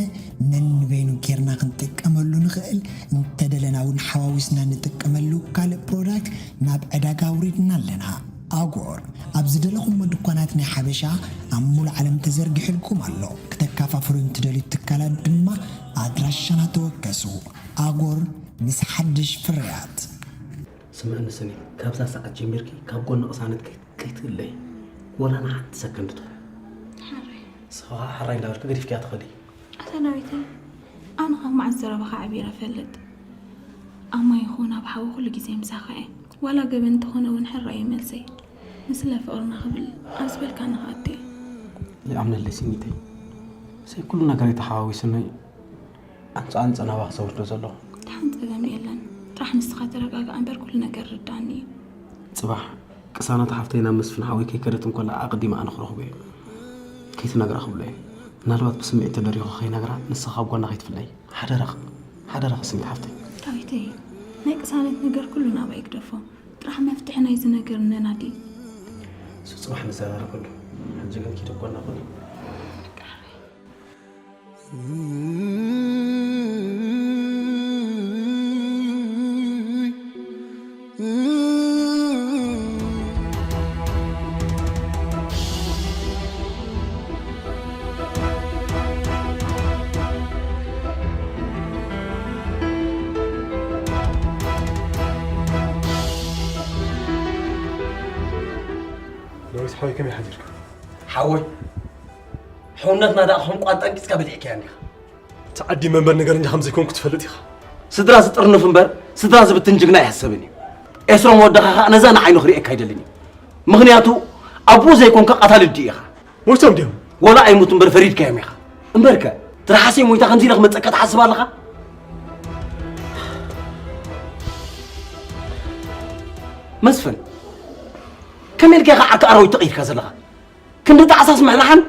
ነንበይኑ ጌርና ክንጥቀመሉ ንኽእል፣ እንተደለና እውን ሓዋዊስና ንጥቀመሉ ካልእ ፕሮዳክት ናብ ዕዳጋ ኣውሪድና ኣለና። ኣጎር ኣብ ዝደለኹሞ ድኳናት ናይ ሓበሻ ኣብ ሙሉእ ዓለም ተዘርጊሑልኩም ኣሎ። ክተከፋፍሉ እንትደልዩ ትካላት ድማ ኣድራሻና ተወከሱ። ኣጎር ምስ ሓድሽ ፍርያት። ስምዕኒ ስኒ፣ ካብዛ ሰዓት ጀሚርኪ ካብ ጎኒ ቅሳነት ከይ-፣ ከይትእለይ፣ ወላ ንሓንቲ ሰከንድ ትኹን። ሓራይ። ንስኻ ኸዓ ሓራይ እንዳበልኪ ገዲፍኪያ ትኸዲ። ኣታ ዳዊተይ፣ ኣነ ካብ መዓስ ዘረባኻ ዓቢረ እፈልጥ? ኣብ ማይ ይኹን ኣብ ሓዊ ኩሉ ግዜ ምሳኻ እየ። ዋላ ገበን እንተኾነ እውን ሕራይ እዩ መልሰይ። ንስለ ፍቕርና ክብል ኣብ ዝበልካኒ ክኣቱ እየ። ይኣምነለይ ስኒተይ። ሰይ ኩሉ ነገረይ ተሓዋዊሱኒ። ኣንጻ ኣንጻ ናባኺ ዘውርዶ ዘለኹ። ደሓን ጸገም የለን። ጥራሕ ንስኻ ተረጋጋእ እምበር ኩሉ ነገር ርዳእኒ እዩ። ጽባሕ ቅሳነት ሓፍተይ ናብ መስፍን ሓወይ ከይከደት እንከላ ኣቐዲመ ኣነ ክረኽቦ እየ። ከይትነግራ ክብሎ እየ። ምናልባት ብስምዒት ተደሪኹ ከይነግራ ንስኻ ካብ ጎና ከይትፍለይ። ሓደራኺ፣ ሓደራኺ ስኒ ሓፍተይ። ዳዊተይ፣ ናይ ቅሳነት ነገር ኩሉ ናባይ ግደፎ። ጥራሕ መፍትሒ ናይዚ ነገር ነናዲ። እሱ ጽባሕ ንዘራረበሉ። ሕጂ ግን ኪዲ ኣብ ጎና ኩኒ። ዳዊት ሓወይ ከመይ ሓዲርካ? ሓወይ፣ ሕውነትና ደኣ ከም ቋንጣ ኣንቂጽካ በሊዕካያ እንዲኻ። ተዓዲመ እምበር ነገረኛ ከም ዘይኮንኩ ትፈልጥ ኢኻ። ስድራ ዝጥርንፍ እምበር ስድራ ዝብትን ጅግና ኣይሕሰብን እዩ። ኤስሮም ወድኻ ኸኣ ነዛ ንዓይኑ ክርእየካ ኣይደልን እዩ። ምኽንያቱ ኣቦኡ ዘይኮንካ ቀታሊ ኣዲኡ ኢኻ። ሞይቶም ድዮም? ወላ ኣይሞቱ እምበር ፈሪድካዮም ኢኻ። እምበርከ ትርሓሰይ ሞይታ ከምዚ ኢለ ክመጸካ ትሓስብ ኣለኻ? መስፍን፣ ከመይ ኢልካ ኢኻ ዓርኪ ኣራዊት ተቐይርካ ዘለኻ? ክንዲ ጣዕሳስ ምሕላሓን።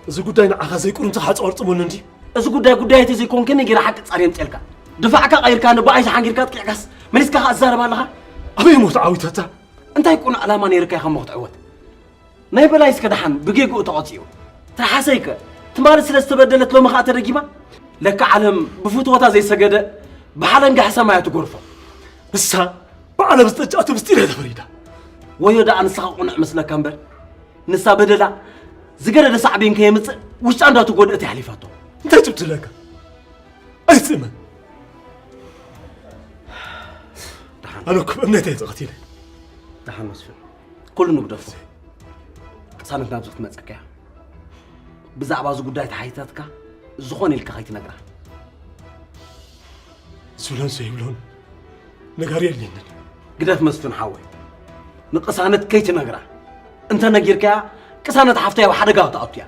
እዚ ጉዳይ ንዓኻ ዘይቁርንጽ ሓጻወር ጽሙን እንዲ። እዚ ጉዳይ ጉዳይ ተዘይኮን ከመይ ገይረ ሓቂ ጻር የምጽልካ? ድፋዕካ ቀይርካ ንብኣይ ዝሓንጊርካ ጥቂዕካስ መሊስካ ከኣ ትዛረብ ኣለኻ? ኣበይ ሞት ዓዊተታ? እንታይ ቁኑዕ ዕላማ ነይርካ ኢኻ እሞ ክትዕወት? ናይ በላይ እስከ ደሓን ብጌግኡ ተቐጺዑ። ትርሓሰይከ ትማሊ ስለ ዝተበደለት ሎሚ ከኣ ተደጊማ? ለካ ዓለም ብፍትወታ ዘይሰገደ ብሓለንጋ ሕሰማ እያ ትጎርፎ። ንሳ ብዓለም ዝጠጫቱ ምስጢር እያ ተፈሪዳ። ወዮ ደኣ ንስኻ ቁኑዕ መስለካ እምበር ንሳ በደላ ዝገደደ ሳዕቤን ከየምጽእ ውሽጣ እንዳተጎድአት እያ ኣሕሊፋቶ። እንታይ ጭብቲ ኣለካ? ኣይትእመን። ኣነ እኮ ብእምነተይ እየ ተቐቲለ። ደሓን መስፍን፣ ኩሉ ንግደፎ። ቅሳነት ናብዚ ክትመጸካ እያ። ብዛዕባ እዚ ጉዳይ ተሓቲታትካ ዝኾነ ኢልካ ከይትነግራ። ዝብሎን ዘይብሎን ነጋሪ የድልየንን። ግደፍ መስፍን ሓወይ፣ ንቅሳነት ከይትነግራ። እንተ ነጊርካያ፣ ቅሳነት ሓፍተይ ኣብ ሓደጋ ክትኣቱ እያ።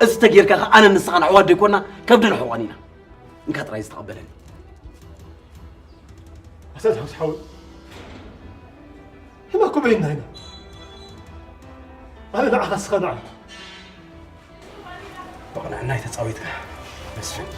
እዚ ተጌርካ ከ ኣነ ንስኻን ኣሕዋት ደይኮና፣ ከብድን ሕቖን ኢና። እንካ ጥራይ ዝተቐበለኒ። ኣስታት ሓውስ ሓወይ፣ ሕና እኮ በይንና ኢና። ኣነ ንዓኻ፣ ንስኻ ንዓይ። ብቕንዕና ኣይተጻወትካ መስፍን።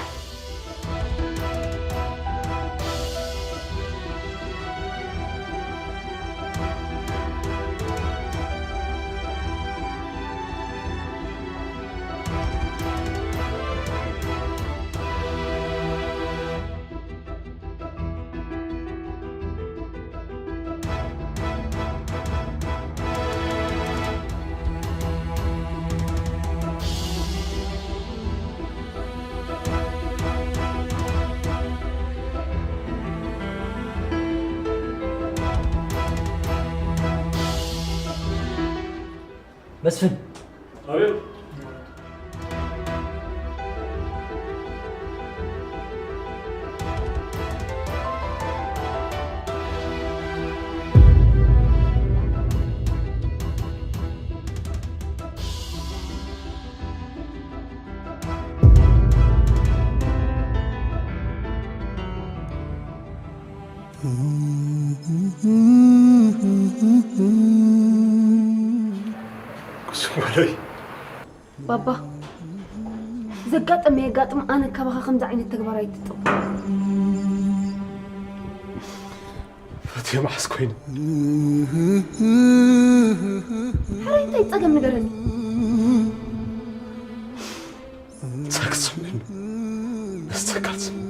መስፍን። ኣቤት። ኩስኩማለይ። ባባ፣ ዘጋጠመ የጋጥም፣ ኣነ ካባኻ ከምዚ ዓይነት ተግባር ኣይትጠብቕ። ፈትየ መዓስ ኮይኑ? ሕራይ እንታይ ጸገም ንገረኒ። ንሳ ክትሰምዕኒ፣ ንስኻ ካልስምዕ።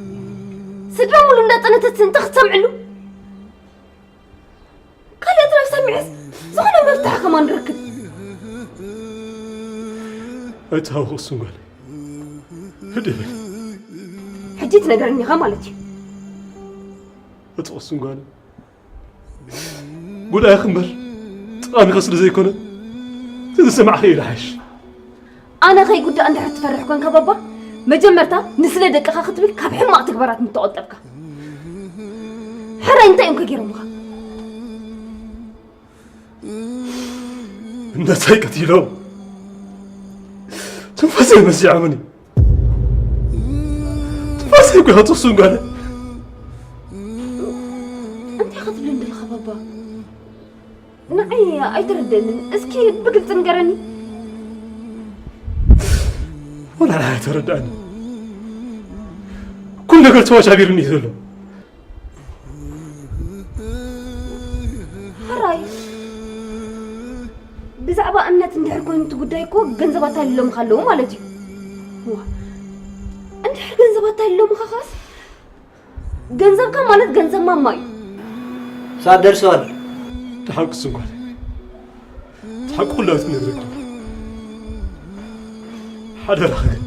ስድራ ሙሉ እንዳጸነተት እንታይ ክትሰምዕሉ? ካልእ ጥራይ ሰሚዐስ ዝኾነ መፍትሒ ከማን ንረክብ። ኣይትሃውኺ ቅሱን ጓለይ። ህድእ በሊ። ሕጂ ትነግረኒ ኢኻ ማለት እዩ። እቲ ቅሱን ጓለይ ጉዳይኺ እምበር ጥቓሚኺ ስለ ዘይኮነ፣ እቲ ዝሰማዕኺ እዩ ዝሓይሽ። ኣነ ከይጉዳእ እንድሕር ትፈርሕ ኮንካ ባባ፣ መጀመርታ ንስለ ደቅኻ ክትብል ካብ ሕማቕ ተግባራት ምተቖጠብካ። ሕራይ እንታይ እዮም ከገይሮምኻ? እምነተይ ቀቲሎም ትንፋሰይ መሲዖምኒ። ትንፋሰይ እኮ እያ ትቕሱን ጓለ። እንታይ ክትብል እንደለኻ ባባ? ንዓይ ኣይተረድአንን። እስኪ ብግልፂ ንገረኒ። ወላ ንዓይ ኣይተረድኣንን። ኩሉ ነገር ተዋሻቢሩኒ እዩ ዘሎ። ሕራይ፣ ብዛዕባ እምነት እንድሕር ኮይኑ እቲ ጉዳይ እኮ ገንዘብ ኣታሊሎምኻ ኣለዉ ማለት እዩ። ዋ፣ እንድሕር ገንዘብ ኣታሊሎምኻ ኸስ፣ ገንዘብካ ማለት ገንዘብ ማማ እዩ። ሰዓት ደርሰዋል። እቲ ሓቂ እሱ እንኳን፣ እቲ ሓቂ ኩላዊት ክነግረካ። ሓደራኻ ግን፣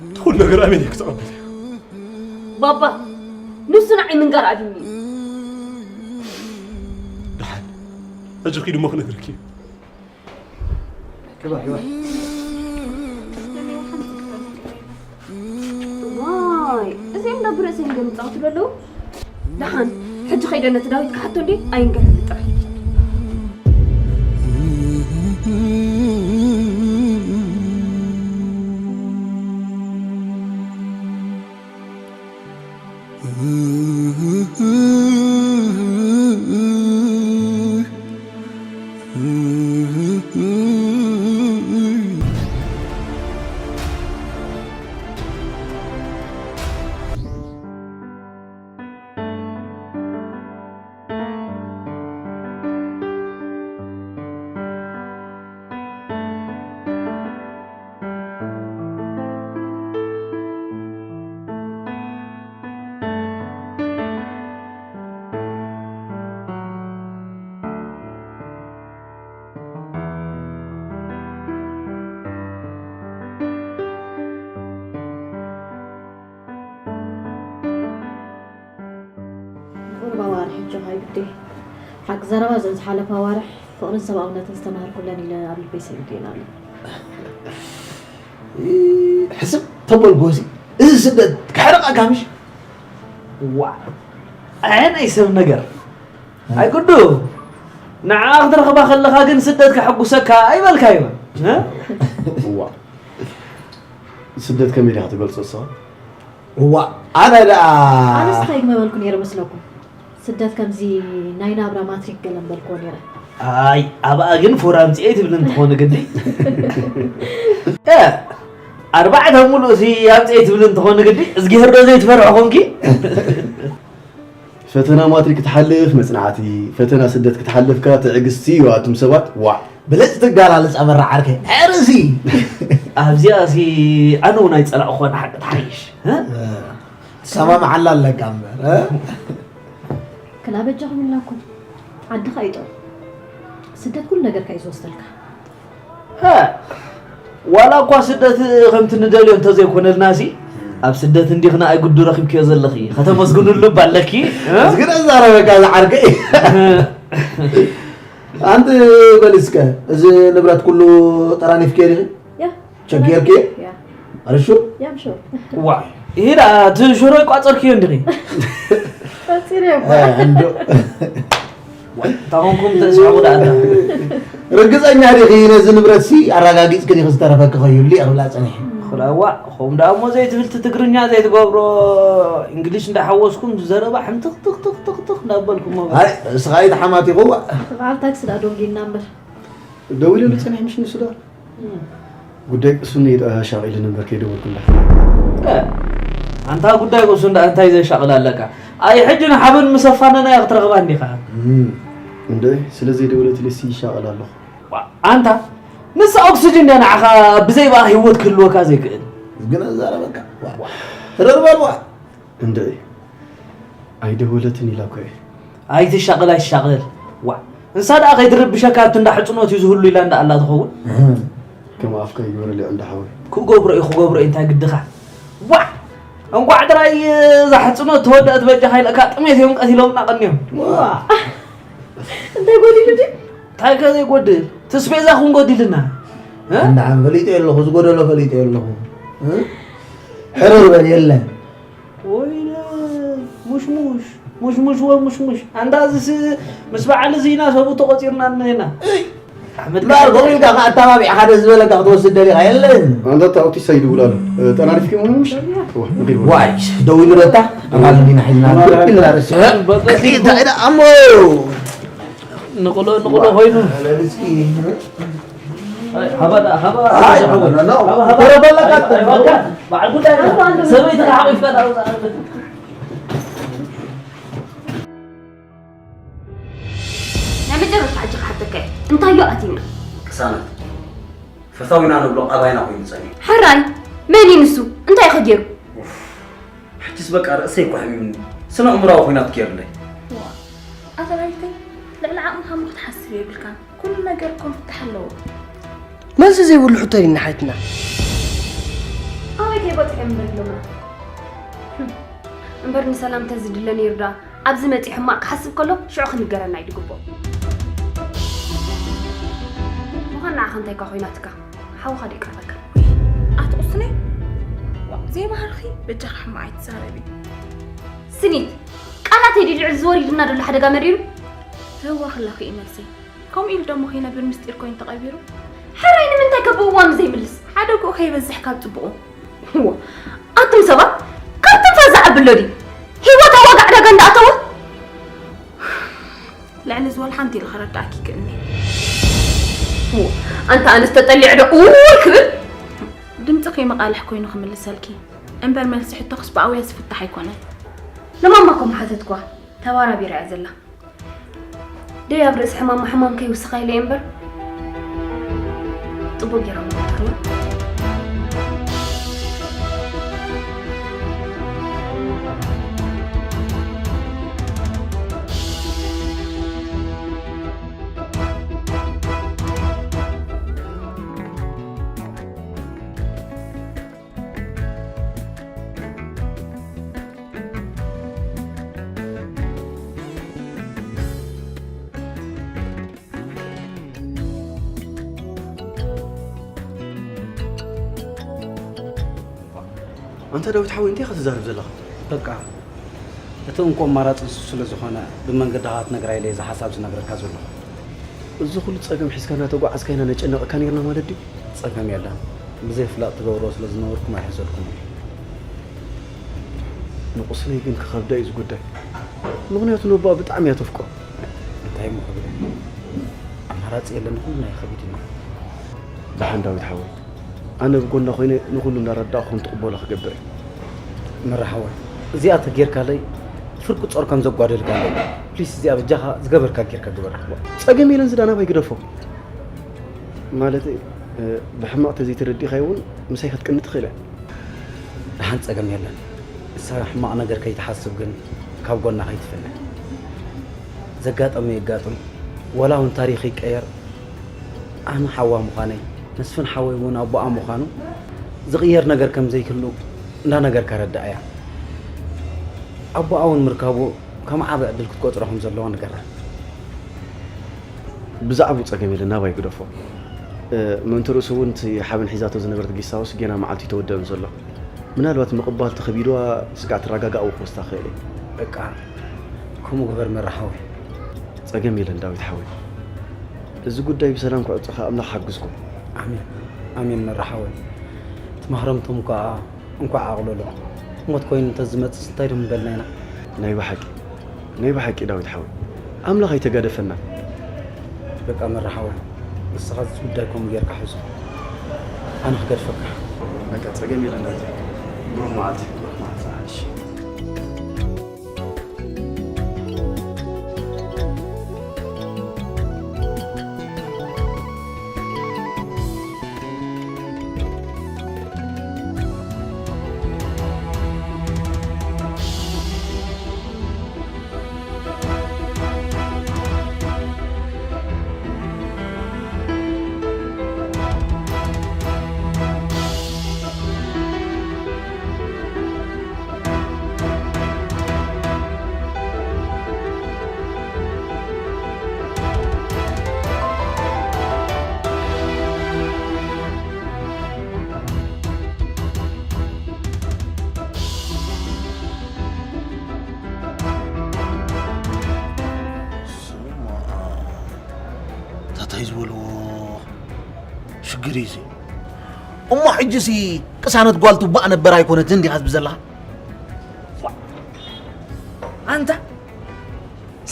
እቲ ኩሉ ነገር ኣሜን እየ ክተቐበል እየ። ባባ፣ ንሱ ንዓይ ምንጋር ኣብዩኒ እዩ። ደሓን፣ ሕጂ ኪድ እሞ ክነግረኪ እዩ። ግባ፣ ግባ። ዋይ፣ እዚኦም ዳ ብርእሰይ እዮም ዝጻወቱ ዘለዉ። ደሓን፣ ሕጂ ከይደ ነቲ ዳዊት ክሓቶ እንዴ? ኣይንገረኒ ጥራይ። ቁርባን ሕጂ ኸይብደይ ኣክ ዘረባ ዘን ዝሓለፋ ኣዋርሕ ፍቕርን ሰብኣውነትን ዝተማሃርኩለን ኢለ ኣብ ልበይ ሰኒደን ኣሎ። ሕስብ ተበልኩ ሲ እዚ ስደት ክሕርቐካ ምሽ? ዋ ኣየ ናይ ሰብ ነገር ኣይግዱ ንዓ ክትረኽባ ከለኻ ግን ስደት ከሐጉሰካ ኣይበልካዮ። ዋ ስደት ከመይ ዲኻ ትገልጾ እሷ? ዋ ኣነ ደኣ ኣነስ እንታይ ግመበልኩ ነይረ መስለኩም? ስደት ከምዚ ናይ ናብራ ማትሪክ ገለ ምበልክዎ ነይረ። ኣይ ኣብኣ ግን ፎር ኣምፅኤ ትብል እንትኾን ግዲ እ፣ ኣርባዕተ ሙሉእ ሲ ኣምፅኤ ትብል እንትኾን ግዲ እዝጊሄር ዶ ዘይትፈርሑ ኮንኪ? ፈተና ማትሪክ ክትሓልፍ መፅናዕቲ፣ ፈተና ስደት ክትሓልፍ ከኣ ትዕግስቲ እዩ ኣቱም ሰባት። ዋዕ ብለፅ ትጋላለፅ ኣበራ ዓርከይ ዕርሲ ኣብዚኣ ሲ ኣነ እውን ኣይፀላእኹዋን ሓቂ ትሓይሽ። ትሰማምዓላ ኣለካ እምበር እ? ክላ በጃኹም ኢልናኩም ዓድኻ ይጠው ስደት ኩሉ ነገርካ እዩ ዝወስደልካ ዋላ እኳ ስደት ከምቲ ንደልዮ እንተዘይኮነልና ሲ ኣብ ስደት እንዲኽና ኣይጉዱ ረኺብክዮ ዘለኺ ከተመስግንሉ እባ ኣለኪ። እስኪ ነዛረበካ ዝዓርከይ ኣንቲ በል እስከ እዚ ንብረት ኩሉ ጠራኒፍክዮ ዲኺ? ቸክ ጌርክዮ? Are you sure? ዋ ይሄዳ እቲ ሽሮ ይቋጸርክዮ እንዲኺ? ቀጺረ እኮ እንዶ ታኾንኩም ተስዕቡ ደኣ ርግጸኛ ዲኺ ነዚ ንብረት ሲ ኣረጋጊጽ ክዲኺ ዝተረፈኪ ከዩሉ ይቕብላ ጸኒሐ። ክላዋ ኹም ደኣ እሞ ዘይትብል ትግርኛ ዘይትገብሮ እንግሊሽ እንዳሓወስኩም ዘረባ ሕምትኽ ትኽ ትኽ ትኽ ትኽ እንዳበልኩም ኣይ እስኻ ኣይትሓማት ይኹዋ። በዓል ታክሲ ደኣ ዶንጊና እምበር። ደዊለሉ ጸኒሐ ምሽ ንሱ ደኣ ጉዳይ ቅሱን እዩ ደኣ ሻቒሉኒ እምበር ከይደወልኩላ። ኣንታ ጉዳይ ቅሱን ደኣ እንታይ ዘሻቕል ኣለካ? ኣይ ሕጂ ንሓበን ምስ ኣፋነናያ ክትረኽባ እንዲኻ። እንደ ስለ ዘይደወለትልሲ ይሻቐል ኣለኹ። ኣንታ ንሳ ኦክስጅን ድያ ንዓኻ ብዘይ ብኣ ህይወት ክህልወካ ዘይክእል። ግን ኣዛረበካ። ሕረር በልዋ። እንድዒ ኣይደወለትን ኢላ እኮ እየ። ኣይትሻቐል ኣይትሻቐል ዋዕ እንሳ ደኣ ከይትርብሸካ ኣብቲ እንዳ ሕፅኖት እዩ ዝህሉ ኢላ እንዳ ኣላ ትኸውን። ከም ኣፍካ ይግበረለይ ዕንዳ ሓወይ። ክገብሮ እዩ ክገብሮ እዩ እንታይ ግድኻ ዋዕ እንቋዕ ጥራይ እዛ ሕፅኖት ተወደአት በጃኻ ኢለካ ጥሜት እዮም ቀቲሎምና ቀንዮም። እንታይ ጎዲሉ ድዩ? እንታይ ከ ዘይጎድል ትስቤዛ ክንጎዲልና። ንዓም ፈሊጠ ኣለኹ ዝጎደሎ ፈሊጠ ኣለኹ። ሕርር በል የለን። ወይለ ሙሽሙሽ ሙሽሙሽ ወ ሙሽሙሽ ኣንዳ ዝስ ምስ በዓል እዚ ኢና ሰቡ ተቆፂርና እነና። እምበር ከምኡ ኢልካ ከ ኣተባቢዕካ ደስ ዝበለካ ክትወስድ ደሊኻ የለን። ኣንታ ታውቲ ሰይድ ውላሉ ጠናሪፍኪ ሙሽ ዋይ ደዊሉ ረታ ኣባል እንዲና ሒዝና ኢልና ርስ ኣሞ ንቕሎ ንቕሎ ኮይኑ ሃባ ሃባ ሃባ ሃባ በዓል ጉዳይ ሰበይቲ ሓቂፍካ ዳውዛ ናይ መጨረሽታ ሕጂ ክሓተካ እየ እንታይ ዩ ኣቲና ቅሳነት ፈታዊና ንብሎ ኣባይና ኮይኑ ጸኒሑ ሕራይ መን እዩ ንሱ እንታይ ኢኸ ገይሩ ሕጅስ በቃ ርእሰይ እኮ ሕሚምኒ ስነ ኣእምራዊ ኮይናት ገይርለይ ኣታ ዳዊተይ ልዕሊ ዓቕምኻ እሞ ክትሓስብ የብልካን ኩሉ ነገር እኮ ምፍታሕ ኣለዎ መልሲ ዘይብሉ ሕቶ እዩ ንሓትና ኣበይ ከይበፅሐ እምበር ኢሎምና እምበር ንሰላም ተዝድለ ነይሩ ዳ ኣብዚ መፂ ሕማቕ ክሓስብ ከሎ ሽዑ ክንገረና እዩ ድግቦ ምዃን ንዓኻ እንታይ ካ ኮይናትካ ሓውኻ ደይቀርበካ ኣትቕስነ ዘይባህርኺ በጃኻ ሕማቕ ኣይትዛረቢ ስኒት ቃላት የድልዕል ዝወሪድና ደሎ ሓደጋ መሪሩ ተዋኽለኺ እዩ መልሰይ ከምኡ ኢሉ ደሞ ከይነብር ምስጢር ኮይኑ ተቐቢሩ ሕራይ ንምንታይ ከብእዋኑ ዘይምልስ ሓደ ጉኡ ከይበዝሕ ካብ ፅቡቑ ኣቱም ሰባት ካብ ትንፋስ ዝዓቢ ኣሎ ድዩ? ህይወት ኣብ ዋጋ ዕዳጋ እንዳኣተወ ልዕሊ ዝበል ሓንቲ ኢለ ክረዳእኪ ይክእልኒ ኣንታ ኣነስ ተጠሊዐ ዶ እውይ ክብል ድምፂ ከይመቃልሕ ኮይኑ ክምልሰልኪ እምበር መልሲ ሕቶክስ ብኣውያ ዝፍታሕ ኣይኮነን ለማማ እኮ ምሓተትኳ ተባራቢራ እያ ዘላ ደይ ኣብ ርእሲ ሕማማ ሕማም ከይውስኻ ኢለ እየ እምበር ጥቡቅ ገይሮም ይመክርዋ ኣንታ ዳዊት ሓወይ፣ እንታይ ኢኻ ትዛረብ ዘለኻ? በቃ፣ እቲ እንኮ ኣማራጺ ንሱ ስለ ዝኾነ፣ ብመንገድኻ ክትነግራ ኢለ እየ እዚ ሓሳብ ዝነግረካ ዘለኹ። እዚ ኩሉ ጸገም ሒዝካ እናተጓዓዝካ ኢና ነጨንቐካ ነይርና ማለት ድዩ? ጸገም የለን። ብዘይ ፍላጥ ትገብርዎ ስለ ዝነበርኩም ኣይሕዘልኩምን። ንቁስለይ ግን ክኸብዳ እዩ እዚ ጉዳይ። ምኽንያቱ ነቦኣ ብጣዕሚ እያ ተፍቅሮ። እንታይ እሞ ክብል? ኣማራጺ የለን፣ ንኹልና እዩ ከቢድና። ደሓን ዳዊት ሓወይ፣ ኣነ ብጎና ኮይነ ንኹሉ እንዳረዳእኹ ከም ትቕበሎ ክገብር እየ። መራ ሓወይ፣ እዚኣ ተጌርካለይ ፍርቂ ጾር ከም ዘጓደልካለይ። ፕሊስ፣ እዚኣ በጃኻ ዝገበርካ ጌርካ ግበራ። ጸገም የለን፣ ዝዳ ናባይ ግደፎ። ማለት፣ እ፣ ብሕማቕ ተዘይተረዲእካዮ እውን ምሳይ ክትቅኒ ትኽእል እያ። ደሓን ጸገም የለን። ንሳ ሕማቕ ነገር ከይትሓስብ ግን ካብ ጎና ከይትፍለ። ዘጋጠመ የጋጥም፣ ወላ እውን ታሪኽ ይቀየር፣ ኣነ ሓዋ ምዃነይ፣ መስፍን ሓወይ እውን ኣቦኣ ምዃኑ ዝቕየር ነገር ከም ዘይክሉ እንዳነገርካ ረዳኣያ። ኣቦኣ እውን ምርካቡ ከም ዓቢ ዕድል ክትቆጽሮ ከም ዘለዎ ንገራ። ብዛዕባኡ ጸገም የለን፣ ናባይ ግደፎ። እ፣ ምእንቲ ርእሱ እውን እቲ ሓበን ሒዛቶ ዝነበረት ጊስት ሃውስ ጌና መዓልቱ ኣይተወደአን ዘሎ። ምናልባት ምቕባል ተኸቢድዋ ስጋዕ ትረጋጋእ እውን ክወስዳ ትኽእል እያ። በቃ፣ ከምኡ ግበር መራ ሓወይ። ጸገም የለን ዳዊት ሓወይ። እዚ ጉዳይ ብሰላም ክዕጾ ከኣ ኣምላኽ ሓግዝኩም። ኣሜን፣ ኣሜን መራ ሓወይ። እቲ ማህረምቶም ከኣ እንኳዕ ኣቕለሎ። ሞት ኮይኑ እንተዝመጽእስ እንታይ ዶ ምበልና ኢና? ናይ ብሓቂ፣ ናይ ብሓቂ ዳዊት ሓወይ፣ ኣምላኽ ኣይተጋደፈና። በቃ መራ ሓወይ፣ ንስኻ እዚ ጉዳይ ከምኡ ጌርካ ሕዞ። ኣነ ክገድፈካ። በቃ ጸገም የለን ዳዊት። ብሩኽ መዓልቲ። ብሩኽ መዓልቲ። እሺ። ስማ፣ ታታይ ዝበልዎ ሽግር እዩ እዚ። እሞ ሕጂሲ ቅሳነት ጓል ትባእ ነበር ኣይኮነትን እንዲኻ ትብል ዘለኻ? ኣንታ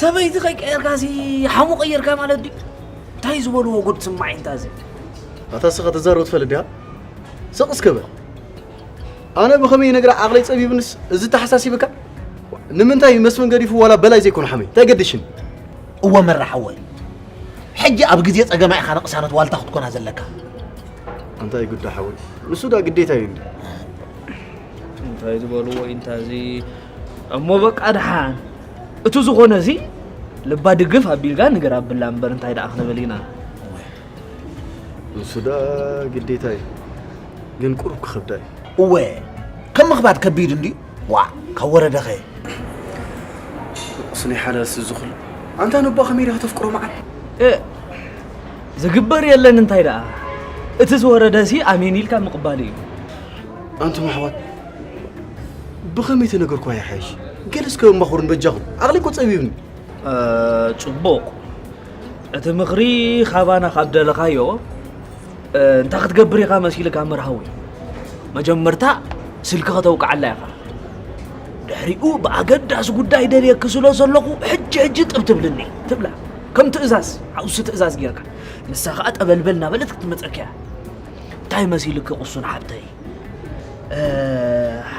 ሰበይቲ ከይቀየርካሲ ሓሙ ቀየርካ ማለት ድዩ? እንታይ ዝበልዎ ጉድ ስማዒ እንታ እዚ? ኣታ ስኻ ተዛረብ ትፈልጥ ዲኻ? ስቕ እስከ በል። ኣነ ብኸመይ ነግራ ዓቕለይ ጸቢብንስ እዚ ተሓሳሲብካ? ንምንታይ መስፍን ገዲፉ ዋላ በላይ ዘይኮነ ሓመይ? እንታይ ገድሽን? እወ መራ ሓወይ። ሕጂ ኣብ ግዜ ጸገማ ኢኻ ንቕሳነት ዋልታ ክትኮና ዘለካ። እንታይ ጉዳ ሓወይ? ንሱ ዳ ግዴታ እዩ እንዲ። እንታይ ዝበልዎ እዩ እንታ እዚ? እሞ በቃ ደሓን። እቲ ዝኾነ እዚ ልባ ድግፍ ኣቢልካ ንገር ኣብላ እምበር እንታይ ደኣ ክንብል ኢና? ንሱ ደኣ ግዴታ እዩ፣ ግን ቁሩብ ክኸብዳ እዩ። እወ፣ ከም ምኽባድ ከቢድ እንድዩ። ዋእ፣ ካብ ወረደኸ? ቁስኒ ሓዳስ እዚ ኹሉ። ኣንታ ነቦኣ ከመይ ዲኻ ተፍቅሮ መዓል? እ፣ ዝግበር የለን እንታይ ደኣ? እቲ ዝወረደሲ ኣሜን ኢልካ ምቕባል እዩ። ኣንቱም ኣሕዋት፣ ብኸመይ ተነገርኩዋ ይሓይሽ? ገለ እስከ እማኹርን በጃኹም። ዓቕሊ እኮ ጸቢብኒ። እ፣ ጽቡቕ። እቲ ምኽሪ ካባና ካብ ደለኻዮ፣ እ፣ እንታይ ክትገብር ኢኻ መሲልካ መርሃዊ? መጀመርታ ስልኪ ከተውቅዓላ ኢኻ። ድሕሪኡ ብኣገዳሲ ጉዳይ ደልየኪ ስለ ዘለኹ ሕጂ ሕጂ ጥብ ትብልኒ ትብላ። ከም ትእዛዝ፣ ዓውሲ ትእዛዝ ጌርካ። ንሳ ኸኣ ጠበልበል እናበለት ክትመጸኪ እያ። እንታይ መሲልኪ ቅሱን ሓብተይ? እ፣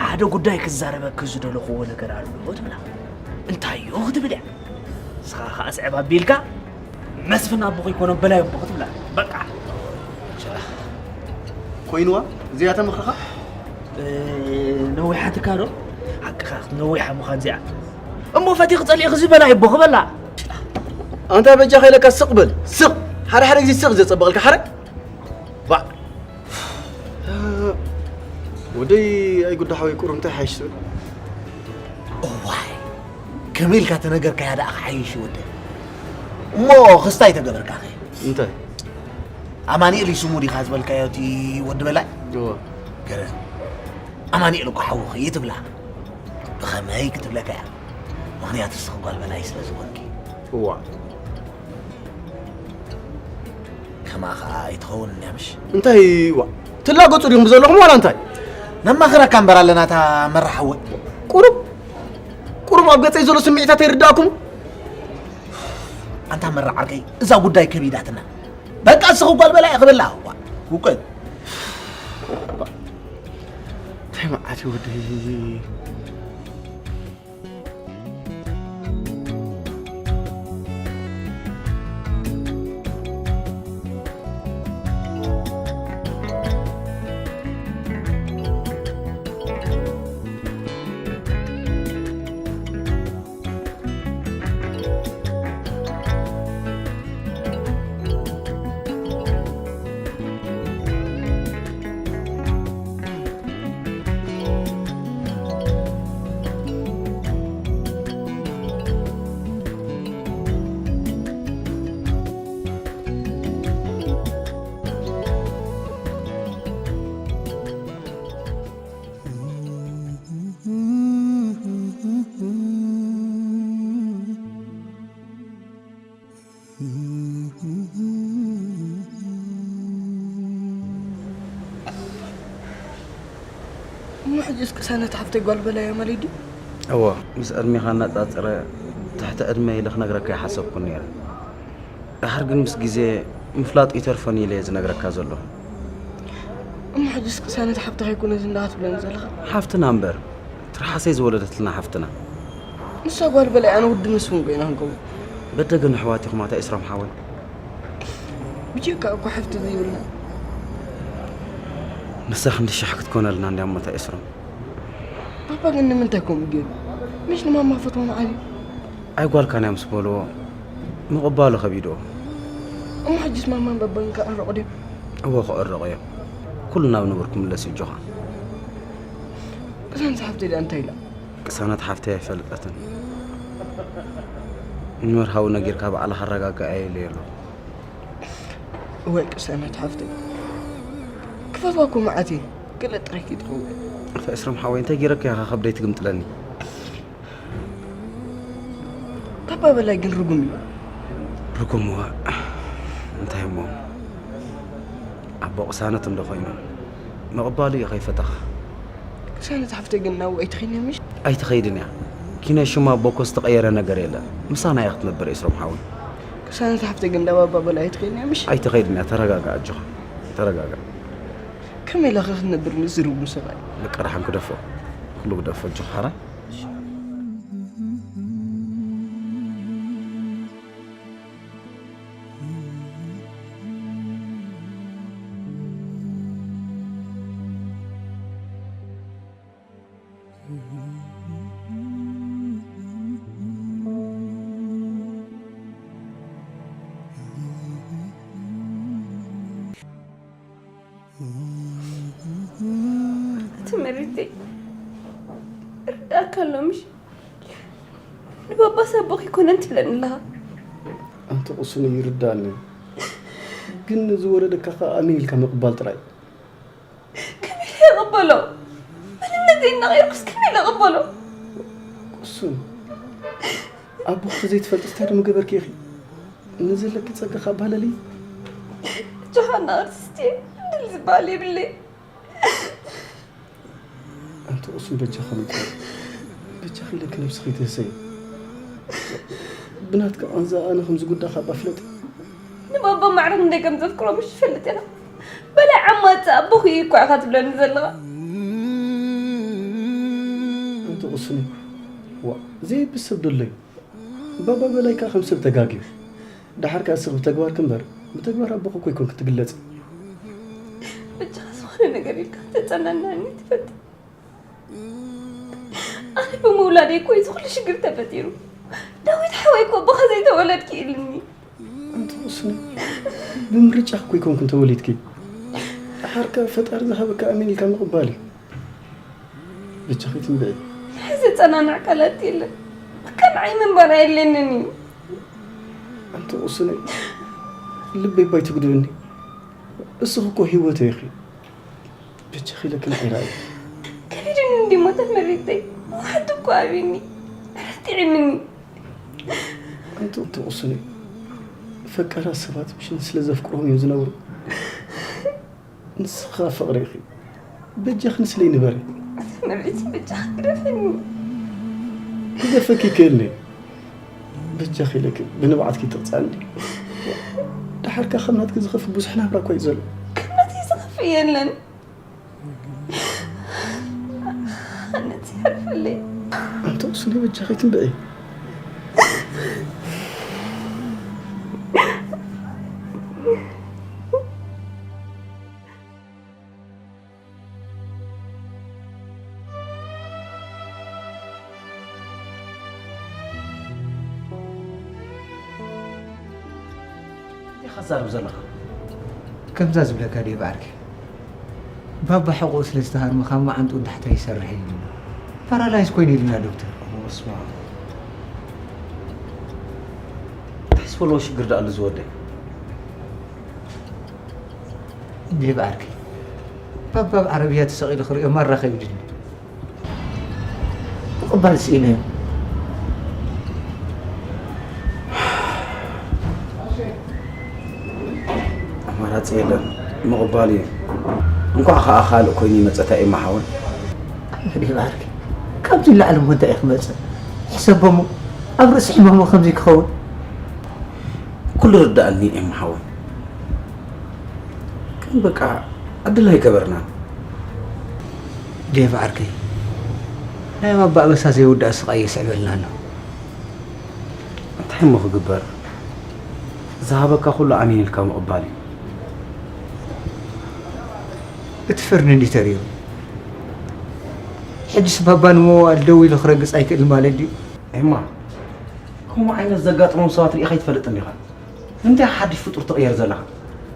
ሓደ ጉዳይ ክዛረበኪ ዝደለኽዎ ነገር ኣሎ ትብላ። እንታይ እዩ ክትብል እያ። ንስኻ ኸኣ ስዕብ ኣቢልካ፣ መስፍን ኣቦኺ ኣይኮነን በላይ ኣቦኺ ትብላ። በቃ። ኮይንዋ እዚኣ ተምኽርኻ? እ፣ ነዊሓትካ ዶ? ሓቅኻ ነዊሓ ምዃን እዚኣ። እሞ ፈቲኺ ጸሊእኺ እዚ በላይ ኣቦኺ በላ። ኣንታ በጃኻ ኢለካ ስቕ በል፣ ስቕ። ሓደ ሓደ ግዜ ስቕ ዘጸብቐልካ ሓረግ። ባዕ። ወደይ ኣይጉዳ ሓወይ ቁሩብ እንታይ ሓይሽ ትብል? እዋይ፣ ከመይ ኢልካ ተነገርካያ ደኣ ክሓይሽ እዩ ወደይ። እሞ ክስታይ ተገበርካ ኸ? እንታይ? ኣማኑኤል እዩ ስሙ ዲኻ ዝበልካዮ እቲ ወዲ በላይ? እወ። ገረም። ኣማኒኤል እኮ ሓውኺ እዩ ትብላ። ብኸመይ ክትብለካ እያ? ምኽንያቱ ንስኺ ጓል በላይ ስለ ዝኾንኪ። እዋ። ከማ ኸኣ ኣይትኸውን እያ ምሽ? እንታይ እዋ? ትላገጹ ዲኹም ብዘለኹም ዋላ እንታይ? ነማኽረካ እምበር ኣለና እታ መራ ሓወይ። ቁሩብ፣ ቁሩብ ኣብ ገጸይ ዘሎ ስምዒታት ኣይርዳእኩም? ኣንታ መራ ዓርከይ፣ እዛ ጉዳይ ከቢዳትና። በቃ ንስኺ ጓል በላይ ክብላ። እዋ። ውቅል። እንታይ መዓት እዩ ወደይ? እሞ ሕጂስ ቅሳነት ሓፍተይ ጓል በላይ እያ ማለት ድዩ? እወ፣ ምስ ዕድሜኻ እናጻጸረ ትሕቲ ዕድመ ኢለ ክነግረካ ኣይሓሰብኩን ነይረ። ደሓር ግን ምስ ግዜ ምፍላጥ ይተርፎን ኢለ እየ ዝነግረካ ዘለኹ። እሞ ሕጂስ ቅሳነት ሓፍትኻ ኣይኮነትን ዶ ትብለኒ ዘለኻ? ሓፍትና እምበር፣ ትርሓሰይ ዝወለደትልና ሓፍትና። ንሳ ጓል በላይ ኣነ ወዲ መስፍን ኮይና ክንከውን። በደገ ንኣሕዋት ኢኹም ኣታ ኤስሮም ሓወይ። ብጀካ እኮ ሓፍቲ ዘይብልና። ንሳ ክንዲ ሻሕ ክትኮነልና እንድያ እሞ ኣታ ኤስሮም። ባባ ግን ንምንታይ ከምኡ ገይሩ? ምሽ ንማማ ፈትዋ መዓልዩ? ኣይ ጓልካን እያ ምስ በልዎ ምቕባሉ ከቢድዎ። እሞ ሕጂስ ማማን ባባን ክዕረቑ ድዮም? እወ ክዕረቑ እዮም። ኩሉ ናብ ንቡር ክምለስ እዩ ኣጆኻ። ቅሳነት ሓፍተይ ደኣ እንታይ ኢላ? ቅሳነት ሓፍተይ ኣይፈልጠትን። ንመርሃዊ ነጊርካ ባዕልኻ ኣረጋግኣ ኢለዮ ኣለኹ። እወ ቅሳነት ሓፍተይ። ክፈትዋ እኮ መዓት እየ። ገለ ጥራይ ከይትኸውን። ኣታ ኤስሮም ሓወይ እንታይ ገይረካ ኢኻ ከብደይ ትግምጥለኒ? ባባ በላይ ግን ርጉም እዩ። ርጉም እወ። እንታይ እሞ? ኣቦ ቅሳነት እንዶ ኮይኑ ምቕባሉ እዩ ከይፈተኻ። ቅሳነት ሓፍተይ ግን ናብኡ ኣይትኸይድን እያ ምሽ? ኣይትኸይድን እያ። ኪነ ሽማ ኣቦ እኮ ዝተቐየረ ነገር የለን። ምሳና እያ ክትነብር ኤስሮም ሓወይ። ቅሳነት ሓፍተይ ግን ናብ ኣባ በላይ ኣይትኸይድን እያ ምሽ? ኣይትኸይድን እያ። ተረጋጋእ ኣጆኻ። ተረጋጋእ። ከመይ ኢለ ኸ ክንነብር ምስዚ ርጉም ሰብኣይ? በቃ ደሓን ግደፎ። ኩሉ ግደፎ ኣጆኻ ሓራይ። ትምህርተይ ርዳእካ ኣሎ ምሽ? ንባባስ ኣቦኺ ኣይኮነን ትብለኒ ኣለኻ። ኣንቲ ቁስኒ ይርዳኒ፣ ግን ንዝወረደካ ከኣ ኣሜን ኢልካ ምቕባል ጥራይ። ከመይ ኢለ ይቕበሎ? መንነተይ እናቐየርኩስ ከመይ ኢለ ይቕበሎ? ቁሱን፣ ኣቦኺ ተዘይትፈልጥስ እንታይ ደሞ ገበርኪ ኢኺ? ንዘለኪ ጸጋ ካብ ባህለሊ። ጆሃና ኣርቲስት እየ፣ ድል ዝበሃል የብለይ። ኣንቲ ቁሱን በጃኻ ምጽእ። በጃኺ ኢለኪ ነብስኺ ትህሰይ። ብናትካ ቃንዛ ኣነ ከም ዝጉዳኻ እባ ፍለጢ። ንባባ ማዕረ ክንደይ ከም ዘፍቅሮ ምሽ ትፈልጥ ኢኻ። በላይ ዓማጺ ኣቦኺ እኮ ኢኻ ትብለኒ ዘለኻ። ኣንቲ ቁስኒ፣ ዋ፣ ዘይብስ ሰብ ዶ ኣሎ እዩ? ባባ በላይ ከኣ ከም ሰብ ተጋግዩ። ደሓር ከኣ እስኺ ብተግባርኪ እምበር፣ ብተግባር ኣቦኺ እኮ ኣይኮንኪ ትግለጺ። በጃኻ ዝኾነ ነገር ኢልካ ተጸናንዓኒ ትፈትን። ኣነ ብምውላደይ እኮ እዩ እዚ ኩሉ ሽግር ተፈጢሩ። ዳዊት ሓወይ እኮ ብኻ ዘይተወለድኪ ኢሉኒ። ኣንቲ ቁስኒ፣ ብምርጫኺ እኮ ኣይኮንክን ተወሊድኪ። ደሓር ከኣ ፈጣሪ ዝሃበካ ኣሜን ኢልካ ምቕባል እዩ። በጃኺ ትንብዒ። ሕዚ ጸናንዕ ቃላት የለን። ብከምዓይ ምንባር ኣየለንን እዩ። ኣንቲ ቁስኒ፣ ልበይ ባይ ትጉድእኒ። እስኺ እኮ ህይወተይ ኢኺ። በጃኺ ኢለኪ ንዒራ እየ። ገለ ዲሞ ተመሪተይ። ዋሕዲ እኮ ኣብኒ። ረቲዕምኒ። ኣንቱ ትቕስኑ ፈቃራት ሰባት ምሽን ስለ ዘፍቅሮም እዮም ዝነብሩ። ንስኻ ፍቕሪ ኢኺ። በጃኺ ንስለይ ንበሪ። ተመሪት በጃ ግደፈኒ። ክገፈኪ ይክእልኒ። በጃኺ ኢለኪ ብንብዓትኪ ትቕጻ እንዲ። ደሓርካ ከም ናትኪ ዝኸፍእ ብዙሕ ናብራ እኮ እዩ ዘሎ። ከም ናተይ ዝኸፍእ የለን። ኣነስ ይሓልፈለይ። ኣንተ ቁስለይ በጃኺ ትንብዒ። እንታይ ኢኻ ትዛረብ ዘለኻ? ከምዛ ዝብለካ ድየ ብዓርከይ? ባባ ሕቖኡ ስለ ዝተሃርመ ካብ መዓንጥኡ ንታሕታይ ይሰርሕ የለን። ፓራላይዝ ኮይኑ ኢሉና ዶክተር። በስመ ኣብ። እንታይ ዝበልዎ ሽግር ደኣ ኣሎ እዚ ወደይ? ድየ ብዓርከይ? ባባ ኣብ ዓረብያ ተሰቒሉ ክርእዮ ማራ ከቢድኒ። ምቕባል ስኢነ። ኣማራጺ የለን፣ ምቕባል እዩ። እንኳዕ ከኣ ካልእ ኮይኑ ይመጸታ ኤማ ሓወይ። ኣመድ ይባርክ። ካብዚ ንላዕሊ እሞ እንታይ እዩ ክመጽእ? ሕሰቦ እሞ ኣብ ርእሲ ሕማሙ ከምዚ ክኸውን። ኩሉ ርዳእኒ ኤማ ሓወይ። ግን በቃ ዕድል ኣይገበርናን። ዴቭ ዓርከይ፣ ናይ ባባ ኣበሳ ዘይውዳእ ስቓይ የስዕበልና ኣሎ። እንታይ እሞ ክግበር? ዝሃበካ ኩሉ ኣሚን ኢልካ ምቕባል እዩ። እቲ ፍርዲ እንዲ ተሪሩ። ሕጂስ ባባ ንመዋእል ደው ኢሉ ክረግጽ ኣይክእል ማለት ድዩ? ኤማ፣ ከምኡ ዓይነት ዘጋጥሞም ሰባት ርኢኻ ኣይትፈልጥን ዲኻ? ንምንታይ ሓድሽ ፍጡር ትቕየር ዘለኻ?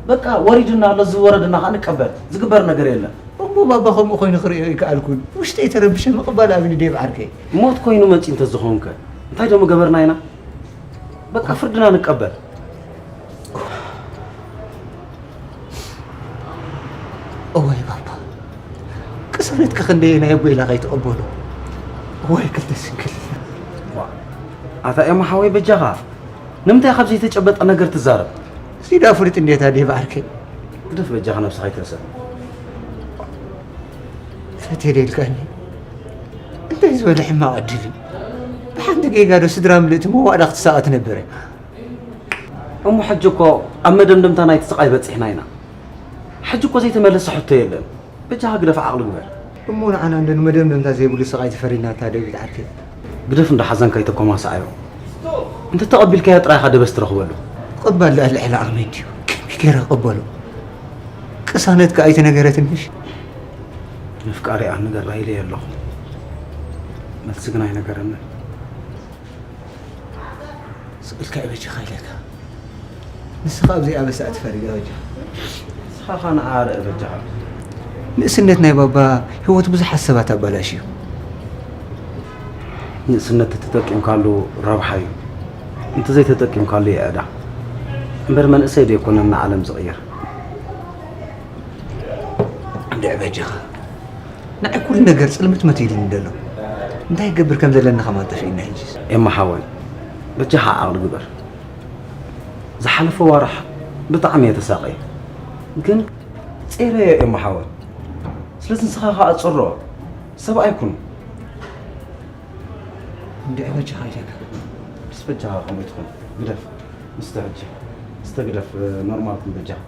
በቃ ወሪዱና ኣሎ፣ እዚ ወረድና ኸኣ ንቀበል። ዝግበር ነገር የለን። እሞ ባባ ከምኡ ኮይኑ ክርእዮ ኣይከኣልኩን። ውሽጠይ ተረቢሸ ምቕባል ኣብኒ ዴቭ ዓርከይ። ሞት ኮይኑ መጺኡ እንተዝኸውን ከ እንታይ ዶ ምገበርና ኢና? በቃ ፍርድና ንቀበል። እዋይ ባባ፣ ቅሳነትካ ክንደየናይ እቦ ኢላ ከይትቕበሎ። እዋይ ክልተ ስንክል። ዋ፣ ኣታ ኤማ ሓወይ በጃኻ፣ ንምንታይ ካብ ዘይተጨበጠ ነገር ትዛረብ? እዚ ዳ ፍሉጥ እንዴታ ዴቭ ዓርከይ? ግደፍ በጃኻ ነብስኻ ኣይትርሰዕ። ፈትየ ኢልካኒ። እንታይ ዝበለ ሕማቕ ዕድል እዩ። ብሓንቲ ጌጋ ዶ ስድራ ምልእቲ መዋእላ ክትሳቐ ትነብር? እሞ ሕጂ እኮ ኣብ መደምደምታ ናይቲ ስቓይ በጺሕና ኢና። ሕጂ እኮ ዘይተመለሰ ሕቶ የለን። በጃኻ ግደፍ ዓቕሊ ግበር። እሞ ንዓና እንዶ ንመደምደምታ ዘይብሉ ስቓይ ተፈሪድናታ ዴቪድ ዓርከይ። ግደፍ እንዶ ሓዘንካ ኣይተኮማስዓዮ። እንተ ተቐቢልካዮ ጥራይ ኢኻ ደበስ ትረኽበሉ። ምቕባል ደኣ ልዕሊ ዓቕመይ እንድዩ። ከመይ ገይረ ክቕበሎ? ቅሳነትካ ኣይተነገረትንሽ? ነፍቃሪኣ ንገራ ኢለዮ ኣለኹ። መልሲ ግን ኣይነገረንን። ስቕ ኢልካ እየ በጃኻ ኢለካ። ንስኻ ኣብዘይ ኣበሳ እትፈርድ እያ በጃኻ። ንስኻ ኸኣ ንዓ ርእ በጃኻ። ንእስነት ናይ ባባ ህይወት ብዙሓት ሰባት ኣባላሽዩ። ንእስነት ተተጠቂምካሉ ረብሓ እዩ። እንተዘይተጠቂምካሉ የዕዳ። እምበር መንእሰይ ደይኮነን ንዓለም ዝቕይር። እንድዒ በጃኻ። ንዓይ ኩሉ ነገር ጽልምትምት ኢሉኒ ደሎ። እንታይ ክገብር ከም ዘለኒ ከማን ጠፊእና ሕጂስ። ኤማ ሓወይ፣ በጃኻ ዓቕሊ ግበር። ዝሓለፈ ዋርሕ ብጣዕሚ እየ ተሳቕየ። ግን ጸይረዮ ኤማ ሓወይ። ስለዚ ንስኻ ከኣ ጽሮ። ሰብኣይ ኩን። እንድዒ በጃኻ ኢለካ። ምስ በጃኻ ከምኡ ትኹን። ግደፍ። ምስተ ሕጂ። ምስተ ግደፍ፣ ኖርማል ኩን በጃኻ።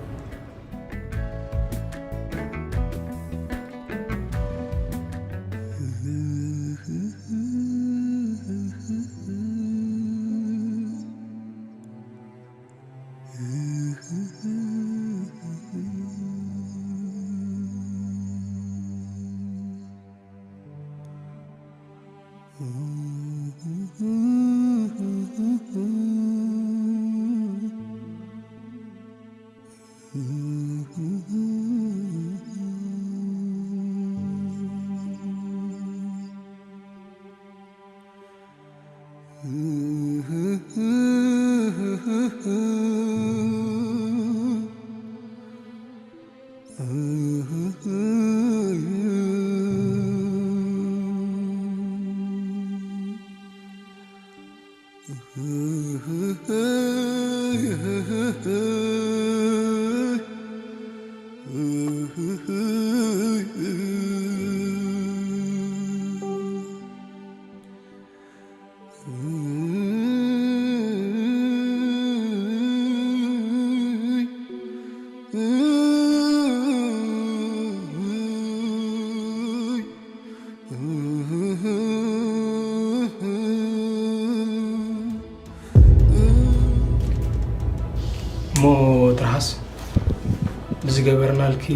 ዝገበርናልኪ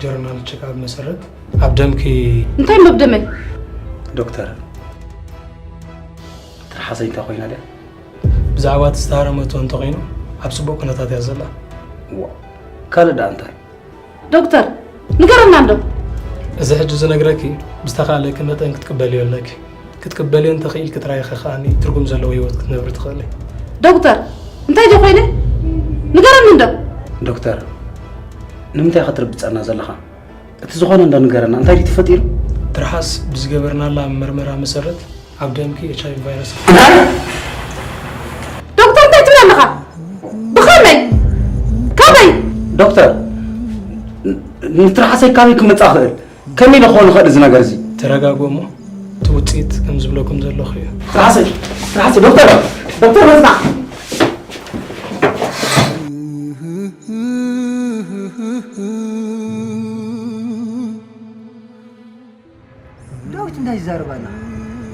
ጀርናል ቸክኣፕ መሰረት ኣብ ደምኪ እንታይ መብደመይ? ዶክተር፣ ትርሓሰይ እንታይ ኮይና ድያ? ብዛዕባ እቲ ዝተሃረመቶ እንተኾይኑ ኣብ ጽቡቕ ኩነታት እያ ዘላ። ዋ፣ ካልእ ደኣ እንታይ? ዶክተር፣ ንገረና እንዶ። እዚ ሕጂ ዝነግረኪ ብዝተኻእለኪ መጠን ክትቅበልዮ ኣለኪ። ክትቅበልዮ እንተኽኢልኪ ጥራይ ኢኺ ከኣኒ ትርጉም ዘለዎ ህይወት ክትነብሪ ትኽእሊ። ዶክተር፣ እንታይ ዶ ኮይነ? ንገረኒ እንዶ። ዶክተር፣ ንምንታይ ኢኻ ትርብጸና ዘለኻ? እቲ ዝኾነ እንዶ ንገረና፣ እንታይ ድዩ ተፈጢሩ? ትርሓስ ብዝገበርናላ መርመራ መሰረት ኣብ ደምኪ ኤች ኣይ ቪ ቫይረስ። እንታይ? ዶክተር፣ እንታይ ትብል ኣለኻ? ብኸመይ? ካበይ? ዶክተር፣ ን-፣ ንትርሓሰይ ካበይ ክመጽእ ክእል? ከመይ ኢለ ክኾን ይኽእል እዚ ነገር እዚ? ተረጋግኡ እሞ፣ እቲ ውጽኢት ከም ዝብለኩም ዘለኹ እዩ። ትርሓሰይ፣ ትርሓሰይ፣ ዶክተር፣ ዶክተር መጽናዕ። ዳዊት እንታይ ይዛረብ ኣላ?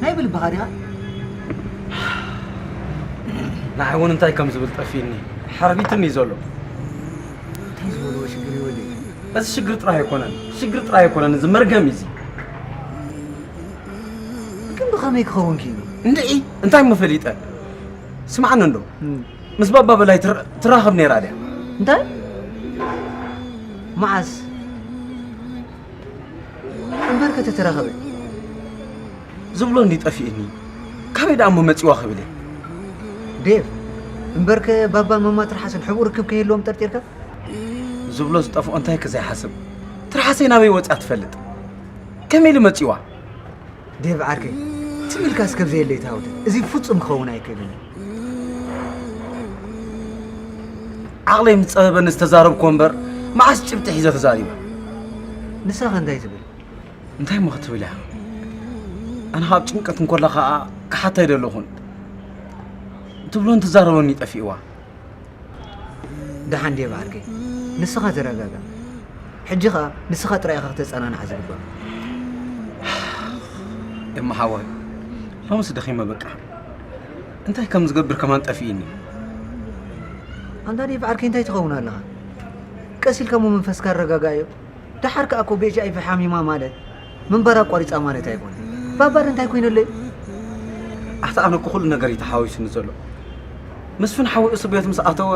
ናይ ብልብኻ ዲኻ? ንዓይ እውን እንታይ ከም ዝብል ጠፊእኒ፣ ሓርቢትኒ እዩ ዘሎ። እንታይ ዝበልዎ ሽግር እዩ ወደይ? እዚ ሽግር ጥራይ ኣይኮነን፣ ሽግር ጥራይ ኣይኮነን፣ እዚ መርገም እዩ እዚ። ግን ብኸመይ ክኸውን ክኢሉ? እንድዒ፣ እንታይ እሞ ፈሊጠ? ስምዓኒ እንዶ፣ እም። ምስ ባባ በላይ ትር-፣ ትራኸብ ነይራ ድያ? እንታይ? መዓስ? እምበርከ ተተራኸበ። ዝብሎ እንዲ ጠፊእኒ። ካበይ ደኣ እሞ መጺዋ ክብል እየ? ዴቭ፣ እምበርከ ባባን መማ ትርሓስን ሕቡእ ርክብ ከይህልዎም ጠርጢርካ? ዝብሎ ዝጠፍኦ እንታይ ክዘይሓስብ? ትርሓሰይ ናበይ ወጺኣ ትፈልጥ? ከመይ ኢሉ መጺዋ? ዴቭ ዓርከይ፣ ትም ኢልካ እስከ ብዘየለይ ተሃውተ። እዚ ፍጹም ክኸውን ኣይክእልን እዩ። ዓቕለይ ምስ ጸበበኒ ዝተዛረብኩዎ እምበር፣ መዓስ ጭብጢ ሒዘ ተዛሪበ? ንሳኸ እንታይ ትብል? እንታይ እሞ ክትብል እያ? ኣነ ካብ ጭንቀት እንኮላ ኸኣ ክሓታ ኣይደለኹን። ትብሎን ትዛረቦን እዩ ጠፊእዋ። ደሓን ዴቭ ዓርከይ፣ ንስኻ ተረጋጋእ። ሕጂ ኸኣ ንስኻ ጥራይ ኢኻ ክተጸናንዓ ዝግባእ። ኤማ ሓወይ፣ ሎምስ ደኺመ በቃ። እንታይ ከም ዝገብር ከማን ጠፊእኒ። ኣንታ ዴቭ ዓርከይ እንታይ ትኸውን ኣለኻ? ቀስ ኢልካ እሞ መንፈስካ ኣረጋጋዮ። ደሓር ከኣ እኮ ብ ኤች ኣይ ቪ ሓሚማ ማለት ምንባር ኣቋሪጻ ማለት ኣይኮነን። ባባ ዶ እንታይ ኮይነለይ? ኣታ ኣነ እኮ ኩሉ ነገር እዩ ተሓዋዊሱኒ ዘሎ። መስፍን ሓወይ እስር ቤት ምስ ኣተወ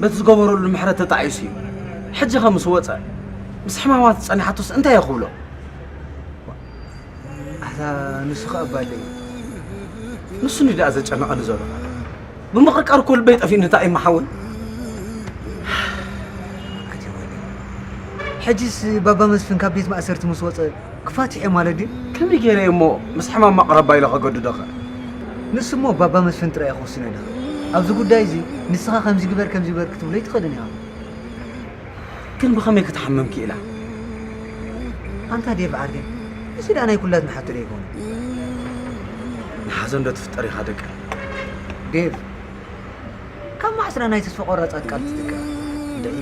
በቲ ዝገበረሉ ምሕረት ተጣዒሱ እዩ። ሕጂ ኸ ምስ ወጸ ምስ ሕማማ ተጸኒሓቶስ እንታይ እየ ክብሎ? ኣታ ንሱ ኸኣ ባለይ። ንሱ እንድዩ ደኣ ዘጨንቐኒ ዘሎ። ብምቕርቃር እኮ ልበይ ጠፊኡ ነታ ኤማ ሓወይ። ሕጂስ ባባ መስፍን ካብ ቤት ማእሰርቲ ምስ ወጸ ክፋትሕ እየ ማለት ድዩ? ከመይ ገይረ እየ እሞ ምስ ሕማም መቕረባ ኢለ ከገድዶ ኸ? ንሱ እሞ ባባ መስፍን ጥራይ እዩ ክውስኖ ድኻ? ኣብዚ ጉዳይ እዚ ንስኻ ከምዚ ግበር ከምዚ ግበር ክትብሎ ኣይትኽእልን ኢኻ። ግን ብኸመይ ክትሓምም ክኢላ? ኣንታ ዴቭ ዓርከይ፣ እዚ ደኣ ናይ ኩላትና ሓቶ ዶ ኣይኮነን? ንሓዘን ዶ ትፍጠር ኢኻ ደቂ? ዴቭ፣ ካብ መዓስ ኢና ናይ ተስፋ ቆራጻት ቃል ትጥቀም? እንድዒ፣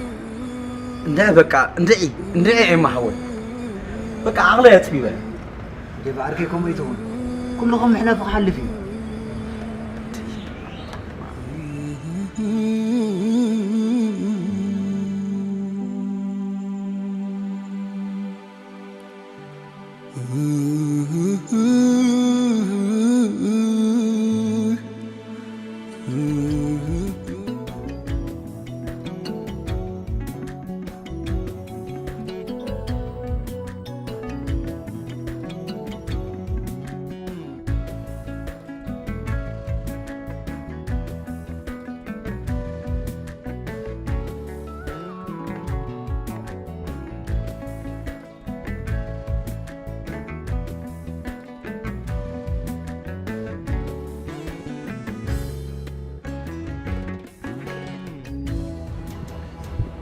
እንድዒ በቃ፣ እንድዒ፣ እንድዒ ኤማ ሓወይ። በቃ ዓቕለይ ኣጽቢበ። ዴቭ ዓርከይ ከምኡ ኣይትኹን። ኩሉ ከም ምሕላፉ ክሓልፍ እዩ።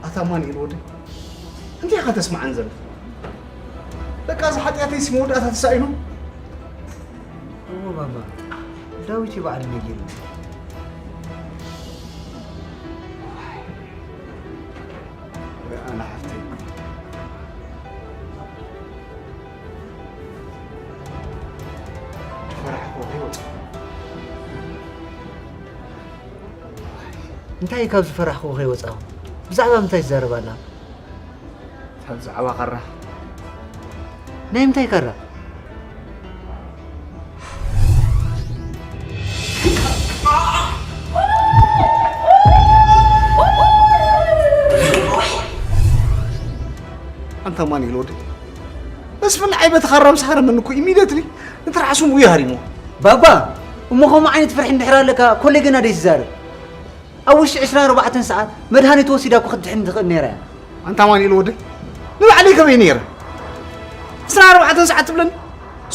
ኣታ ኣማኑኤል ወደይ፣ እንታይ ኢኻ ተስምዓኒ ዘለኻ? በቃ፣ እዚ ሓጢኣተይሲ መወዳእታ ተሳኢኑ? እዎ ባባ፣ ዳዊት እዩ ባዕሉ ነጊሩ። ወይ ኣነ ሓፍተይ። ፈራሕኩ ከይወጽእ። እንታይ እዩ ካብዚ ፈራሕኩ ከይወጻኹ? ብዛዕባ ምንታይ ትዛረብ ኣላ? ብዛዕባ ካራ። ናይ ምንታይ ካራ? ኣንታ ማን ኢሉ ወደ መስፍን ንዓይ በቲ ካራ ምስ ሃረመኒ እኮ ኢሚደትሊ ንትርሓሱ ምጉ ሃሪሞ። ባባ፣ እሞ ከምኡ ዓይነት ፍርሒ እንድሕር ኣለካ ኮሌ ገና ደይ ትዛረብ። ኣብ ውሽጢ ዕስራን ኣርባዕተን ሰዓት መድሃኒት ወሲዳ እኮ ክትድሕን ትኽእል ነይራ እያ። ኣንታ ኣማኑኤል ወደይ፣ ንባዕለይ ከመይ ነይረ? ዕስራን ኣርባዕተን ሰዓት ትብለኒ?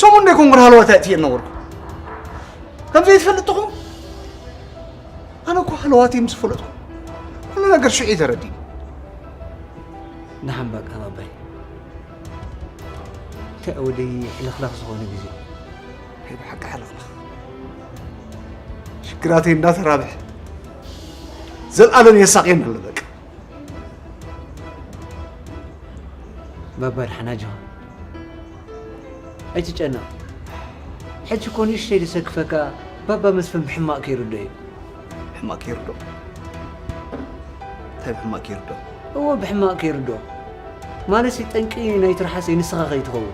ሰሙን ደይኮንኩ ሃለዋት ኣእትየ ነበርኩ። ከም ዘይትፈልጥ ትኹን? ኣነ እኮ ሃለዋተይ ምስ ፈለጥኩ፣ ኩሉ ነገር ሽዑ እዩ ተረዲኡ። ንሓምባብ ካብ ኣባይ። እንታይ ወደይ ሕልኽላኽ ዝኾነ ግዜ። ናይ ብሓቂ ሕልኽላኽ። ሽግራተይ እንዳተራብሐ፣ ዘልኣለም የሳቕየኒ ኣሎ በቃ። ባባ ድሓን ኣጆኻ። ኣይትጨነቕ። ሕጂ እኮ ንእሽተይ ዝሰክፈካ ባባ መስፍን ብሕማቕ ከይርዶ እዩ። ብሕማቕ ከይርዶ? እንታይ ብሕማቕ ከይርዶ? እወ፣ ብሕማቕ ከይርዶ። ማለትሲ ጠንቂ ናይ ትርሓሰይ ንስኻ ከይትኸውን።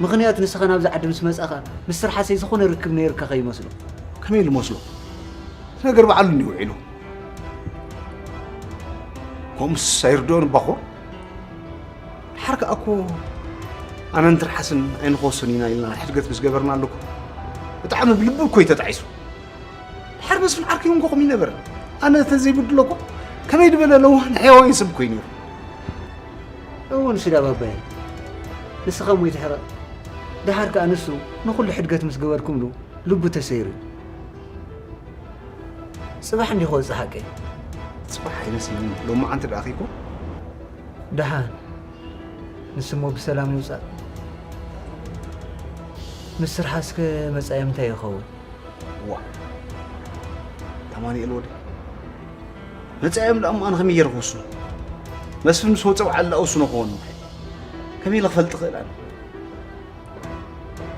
ምኽንያቱ ንስኻ ናብዚ ዓዲ ምስ መጻኻ ምስ ትርሓሰይ ዝኾነ ርክብ ነይርካ ከይመስሎ። ከመይ ኢሉ መስሎ? እቲ ነገር ባዕሉ እንዲዩ ውዒሉ። ከምኡስ ኣይርድኦን እባ እኮ። ድሓር ከኣ እኮ ኣነን ትርሓስን ኣይንኸወሶን ኢና ኢልና ሕድገት ምስ ገበርና ኣለኩ። ብጣዕሚ ብልቢ እኮ እዩ ተጣዒሱ። ድሓር መስፍን ዓርከይ እውን ኮኹም ይነበረ። ኣነ ተዘይብድሎ እኮ ከመይ ዝበለ ለዋህን ሕያዋይን ሰብ እኮ እዩ ነይሩ። እወ ንሱ ዳ ባባየ። ንስኻ እሞ ይትሕረቕ። ድሓር ከኣ ንሱ ንኹሉ ሕድገት ምስ ገበርኩምሉ ልቡ ተሰይሩ። ጽባሕ እንዲዩ ክወጽእ ሓቀይ። ጽባሕ ኣይመስለንን። ሎማዓንቲ ደኣ ከይኮን? ደሓን። ንስሞ ብሰላም ይውጻእ። ምስ ትርሓስከ መጻኢኦም እንታይ ይኸውን? ዋ። ኣማኑኤል ወደይ። መጻኢኦም ደኣ እሞ ኣነ ከመይ ገይረ ክውስኖ? መስፍን ምስ ወጸ ባዕሉ ደኣ ውስኖ ክኸውን ነው። ከመይ ኢለ ክፈልጥ እኽእል ኣነ?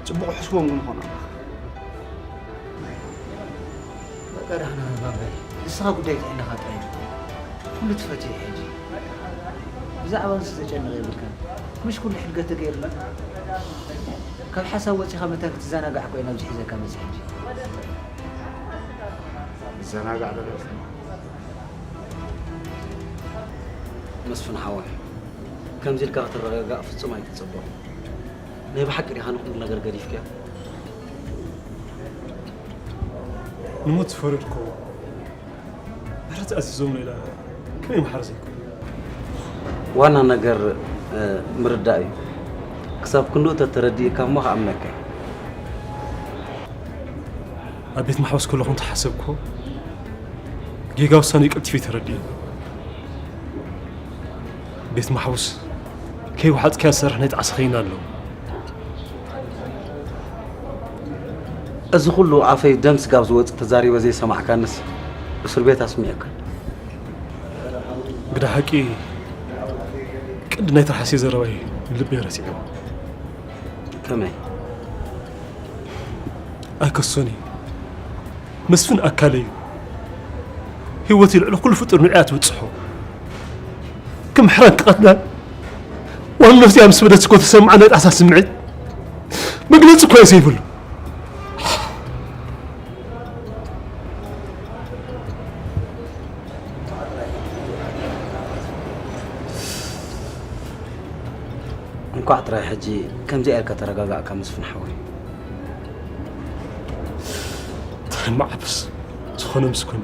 ጽቡቕ ሕስቦም ግን ኾነ። በቃ ዳሕና ባባይ፣ ንስኻ ጉዳይ ጥዕናኻ ጥራይ ኩሉ ትፈትዮ ሕጂ። ብዛዕባ ንሱ ዘጨንቕ የብልካን። ምሽ ኩሉ ሕድገት ተገይሩላ? ካብ ሓሳብ ወጺኻ መታን ክትዘናጋዕ እኮ ኢና ኣብዚ ሒዘካ መጺ ሕጂ። ይዘናጋዕ ዶ? መስፍን ሓወይ፣ ከምዚ ኢልካ ክትረጋጋእ ፍጹም ኣይትጸበኹን። ናይ ብሓቂ ዲኻ ንኹሉ ነገር ገዲፍካዮ? ንሞት ዝፈረድክዎ ምሕረት ኣዚዞም ኢለ ከመይ ምሓር ዘይኮነ? ዋና ነገር፣ እ፣ ምርዳእ እዩ። ክሳብ ክንድኡ ተተረዲእካ እሞ ክኣምነካ እየ። ኣብ ቤት ማሕበስ ከለኹ እንተሓሰብክዎ፣ ጌጋ ውሳኔ ቀልጢፈ ተረዲእኒ። ቤት ማሕቡስ ከይወሓጥካዮ ዝሰርሕ ናይ ጣዕሳ ኸይኒ ኣሎ። እዚ ኩሉ ኣፈይ ደም ስጋብ ዝወጽእ ተዛሪበ ዘይሰማዕካንስ እስር ቤት ኣስሚዕካ። ግዳ ሓቂ ቅዲ ናይ ትርሓሰይ ዘረባይ ልበይ ረሲዕዎ። ከመይ? ኣይከሶን እዩ። መስፍን ኣካለይ እዩ። ህይወት ልዕሊ ኩሉ ፍጡር ንዕያ ትብጽሖ። ክምሕራን ክቐትላን ዋን ነፍሲ ምስ በደት እኮ ተሰማዓ ናይ ጣዕሳ ስምዒት መግለጺ እኮ እዩ ዘይብሉ። እንኳዕ ጥራይ ሕጂ ከምዚኣ ኢልካ ተረጋጋእካ መስፍን ሓወይ። እንታይ ማዕብስ ዝኾነ ምስኩን።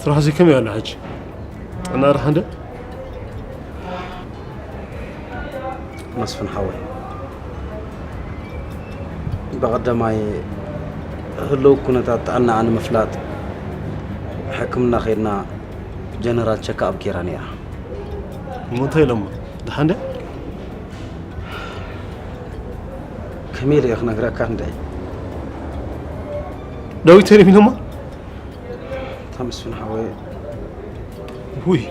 ስራሕ እዚ ከመይ ኣሎ ሕጂ? ጥዕና ደሓን ዶ? መስፍን ሓወይ፣ ብቐዳማይ ህልው ኩነታት ጥዕናኣ ንምፍላጥ ሕክምና ከይድና ጀነራል ቸክኣፕ ጌራ ነይራ። እሞ እንታይ ኢሎማ? ደሓን ድያ? ከመይ ኢለ እየ ክነግረካ እንድዒ? ዳዊት ተሪፍ ኢሎማ? እታ መስፍን ሓወይ። ውይ፣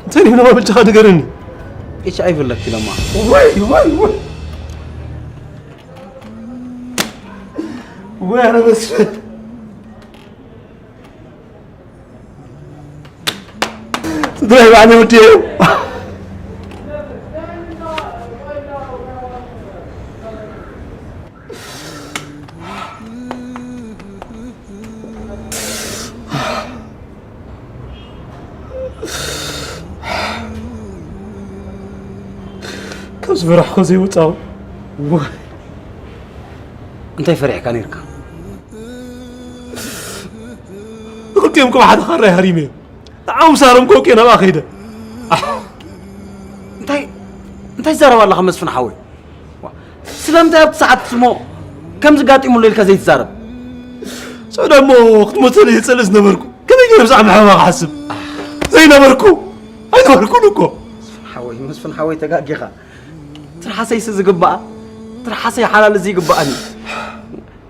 እንታይ ኢሎማ? ብልጫኻ ንገረኒ። ኤች ኣይ ቪ ኣለኪ ኢሎማ። ወይ ወይ ወይ። ወይ ኣነ መስፍን። ስድራይ ባዕለይ ወዲኦም። ካብ ዝፈራሕኮ ዘይወፃው። እንታይ ፈሪሕካ ነይርካ? ንክልቲኦም ከም ሓደ ካራይ ሃሪመ። ንዓኦም ሳሮም ከውቅዮ ናብኣ ከይደ። ኣሕ! እንታይ እንታይ ትዛረብ ኣለኻ መስፍን ሓወይ? ዋ፣ ስለምንታይ ኣብቲ ሰዓት ስሞ ከምዚ ጋጢሙሉ ኢልካ ዘይትዛረብ? ሰው ደሞ ክትሞት ስለ ዝጸልእ ዝነበርኩ ከመይ ገይረ ብዛዕባ ምሕባባ ክሓስብ? ዘይነበርኩ ኣይነበርኩን እኮ። መስፍን ሓወይ፣ መስፍን ሓወይ ተጋጊኻ። ትርሓሰይሲ ዝግባኣ ትርሓሰይ ሓላል እዚ ይግባኣኒ።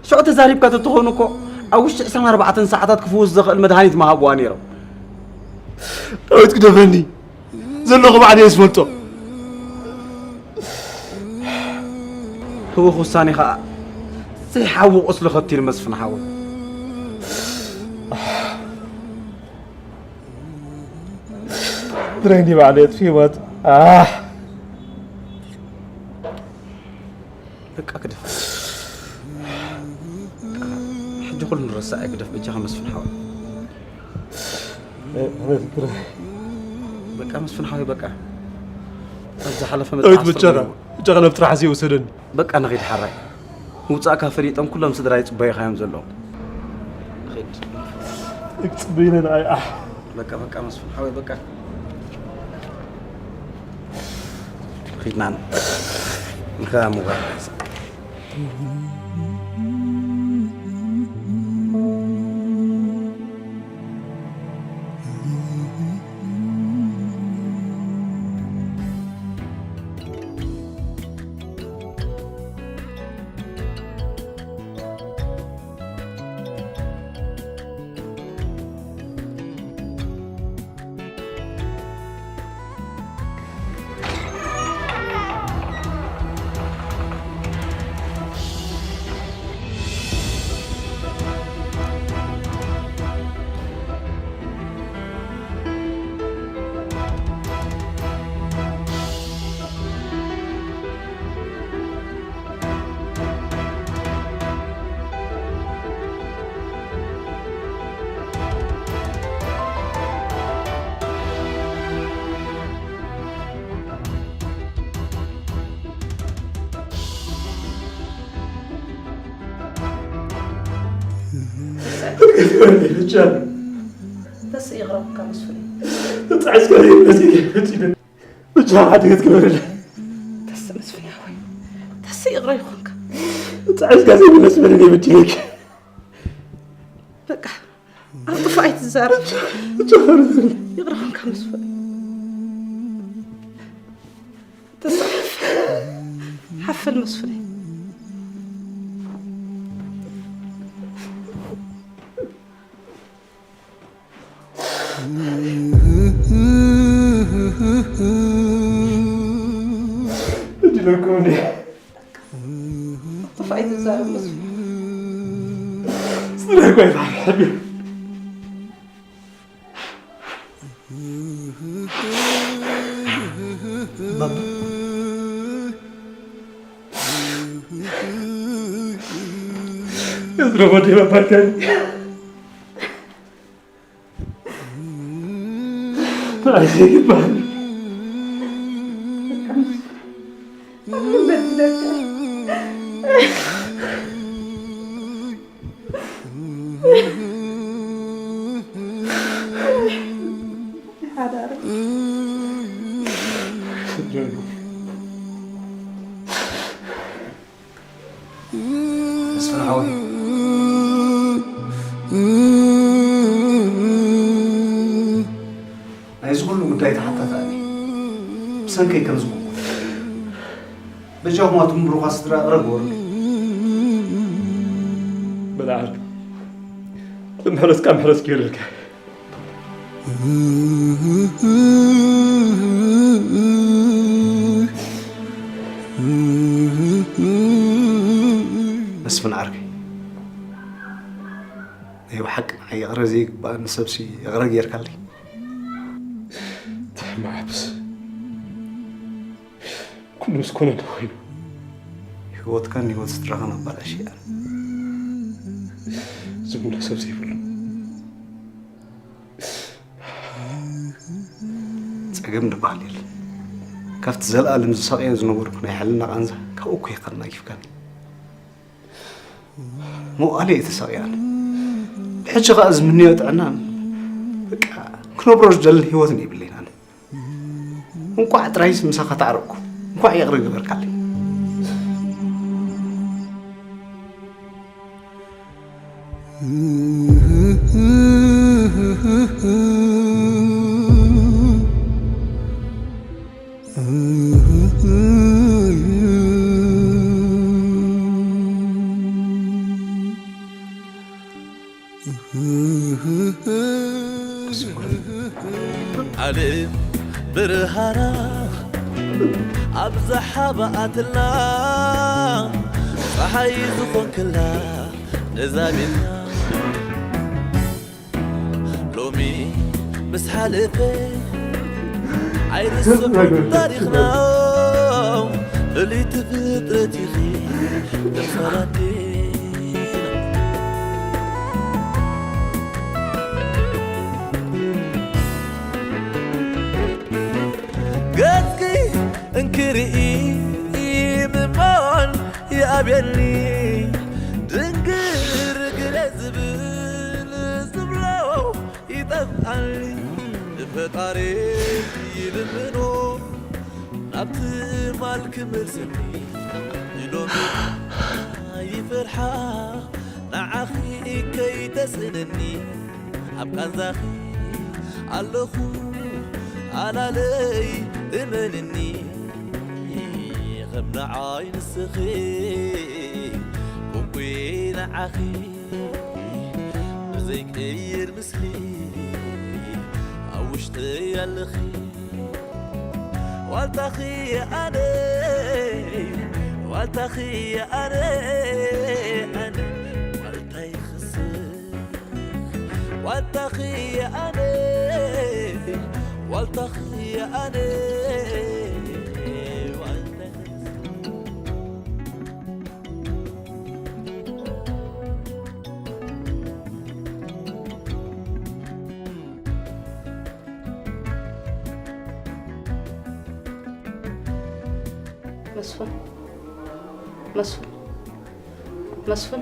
ሽዑ ተዛሪብካ ተትኾኑ እኮ ኣብ ውሽጢ ዕስራን ኣርባዕተን ሰዓታት ክፍውስ ዘኽእል መድሃኒት ምሃብዋ ነይሮም። ዳዊት ግደፈኒ፣ ዘለኹ ባዕለይ እየ ዝፈልጦ። ህውኽ ውሳኔ ኸኣ ዘይሓዊ ቁስሊ ኸቲሉ መስፍን ሓወይ። ድረይኒ ባዕለይ ኣጥፊእዋት። ኣሕ! በቃ ግደፍ። ሕጂ ኩሉ ንረሳዕ ግደፍ በጃኻ መስፍን ሓወይ። በቃ መስፍን ሓወይ በቃ። ኣብ ዝሓለፈ ዳዊት መጽሓፍ በጃኻ፣ በጃኻ ናብ ጥራሕ ዘይወሰደኒ። በቃ ንኺድ ሓራይ። ምውጻእካ ፈሊጦም ኩሎም ስድራ ይጽበዩኻ እዮም ዘለዉ። ንኺድ። ጽበይነ ንዓይ ኣሕ። በቃ በቃ መስፍን ሓወይ በቃ። ኺድና ንኸዳ ሞባይል። በስ ይቕረብካ መስፍን። ተጻዕስካ ዘይመስል ይበድለ። ብቻ ሓድገት ክበረለ። ተስ መስፍን ያወይ። ተስ ይቕረ ይኾንካ። ተጻዕስካ ዘይመስል ይበድለክ። በቃ ኣብ ጥፋ ኣይትዛረብ። ይቕረ ይኾንካ መስፍን። ተስ ሓፈል መስፍን። እድለኩም እንዴ? ጥፋይ ትዛረብ መስፍን። ስለ እኮ ይፋሕ። ባባ። እዝሮ ወዲ ባባ ዳኒ። ብዓይሰይ ይበሃል። ሓዳር። መስፍን ሓወይ፣ ናይዚ ኩሉ ጉዳይ ተሓታቲ ኣነ። ብሰንከይ ከም ዝኾንኩ። በጃኹም ኣቱም ብሩኻት ስድራ ቅረብ ግበሩለይ። በል ዓርኪ፣ ምሕረትካ ምሕረት ገይረልካ። መስፍን ዓርከይ፣ ናይ ብሓቂ ንዓይ ይቕረ ዘይግባኣኒ ሰብሲ ይቕረ ጌርካለይ። ትሕማዕብስ ኩሉ ምስ ኮነ እንተኾይኑ፣ ህይወትካን ህይወት ስድራኻን ኣባላሽያ። ዝምለሶ ዘይብሉ። ጸገም ዝበሃል የለን። ካብቲ ዘለኣለም ዝሳቐዮ ዝነበርኩ ናይ ሕልና ቃንዛ ካብኡ እኮ ኢኻ ኣናጊፍካኒ። መዋእለ እየ ተሳቕየ ኣነ። ብሕጂ ኸኣ ዝምነዮ ጥዕናን በቃ ክነብሮ ዝደልን ህይወትን የብለይን ኣነ። እንቋዕ ጥራይስ ምሳኻ ተዓረቕኩ። እንቋዕ ይቕረ ገበርካለይ። ዓለም ብርሃና ኣብዝሓ ብኣትልና፣ ጸሓይ ዝኾንክላ ነዛ ቤትና። ሎሚ ምስ ሓለፈ ኣይርስዑን ታሪኽና፣ ፍልይቲ ፍጥረት ኢኺ ተፈላጢ። ገጽኪ እንክርኢ ምማን ይኣብየኒ፣ ድንግርግረ ዝብል ዝብሎ ይጠፍኣኒ። ንፈጣሪ ይልምኖ ናብቲ ማል ክመልሰኒ፣ ሎሚ ይፈርሓ ንዓኺ ከይተስእነኒ። ኣብ ቃንዛኺ ኣለኹ ኣላለይ እመንኒ። ከም ንዓይ ንስኺ ኮንኩ ንዓኺ ብዘይቅይር ምስሊ ኣብ ውሽጠይ ኣለኺ። ዋልታኺ ኣነ፣ ዋልታኺ ኣነ፣ ኣነ ዋልታይ ክስእ። ዋልታኺ ኣነ፣ ዋልታኺ ኣነ፣ ዋልታይ ክስእ። መስፍን፣ መስፍን፣ መስፍን።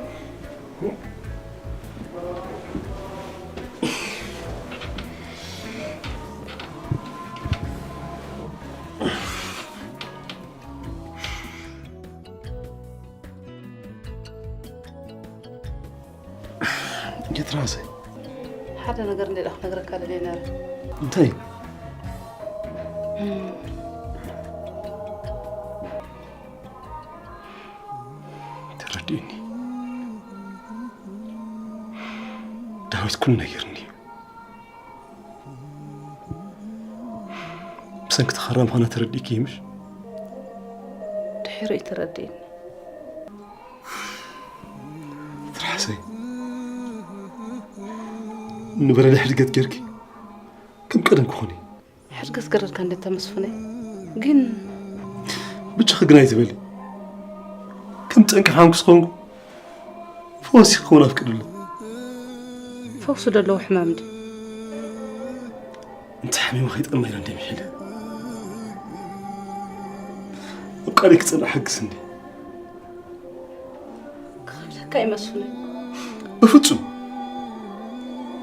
እንዴት ራሴ? ሓደ ነገር እንደ ዳኽ ነግረካ ደልየ ነረ። እንታይ? ተረድእኒ። ዳዊት ኩሉ ነጊርኒ እዩ። ብሰንኪ ተኸራ ምዃና ተረዲእኪ እዩ ምሽ? ድሒሩ እዩ ተረዲእኒ። ትርሓሰይ፣ ንበረደ ሕድገት ጌርኪ ከም ቀደም ክኾን እዩ። ሕድገት ገረድካ እንደ ተመስፍነ ግን ብቻ ክግናይ ዝበሊ ከም ጸንቅር ሓንኩስ ኾንኩ ፈወሲ ክኸውን ኣፍቅድሉ። ፈውሱ ደለዎ ሕማም ድዩ? እንተ ሓሚሙ ከይጠማ ኢለ እንደሚሒለ ኣብ ቃለይ ክጸንዕ ሓግስ እንዲ። ክኸብደካ ይመስሉ። በፍጹም።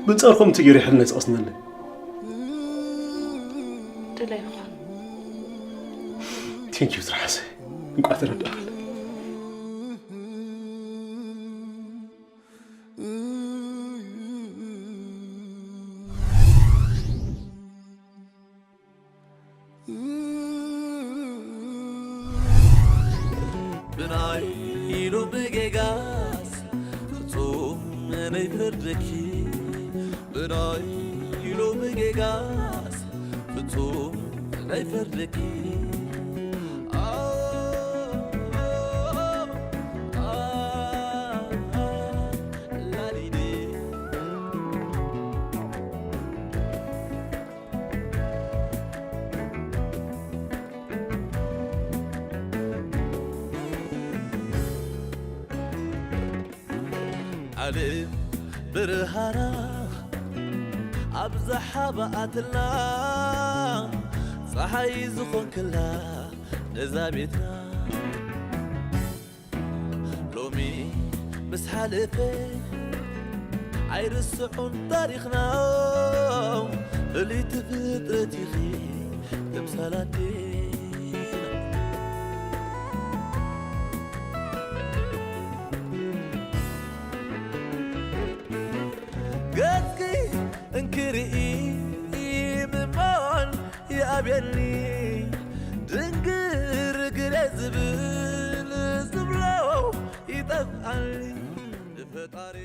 በንጻርኩም እንተ ገይረ ይሕልና ዝቐስነለይ። ደላይ ይኹን። ቴንኪዩ ትርሓሰ። እንቋዕ ተረዳእኽለ። ብናይ ኢሉ ብጌጋስ ፍጹም ነይፈርደኪ። ብናይ ሎሚ ጌጋስ ፍጹም ኣይፈርደኪ። ላሊዴ ዓለም ብርሃና ኣብዝሓ ብኣትልና፣ ጸሓይ ዝኾንክላ ነዛ ቤትና። ሎሚ ምስ ሓለፈ ኣይርስዑን ታሪኽና፣ ፍልይቲ ፍጥረት ኢኺ ተምሳል ኣዴና። ገጽኪ እንክርኢ ምማን ይኣብየኒ፣ ድንግርግረ ዝብል ዝብሎ ይጠፍኣኒ። ንፈጣሪ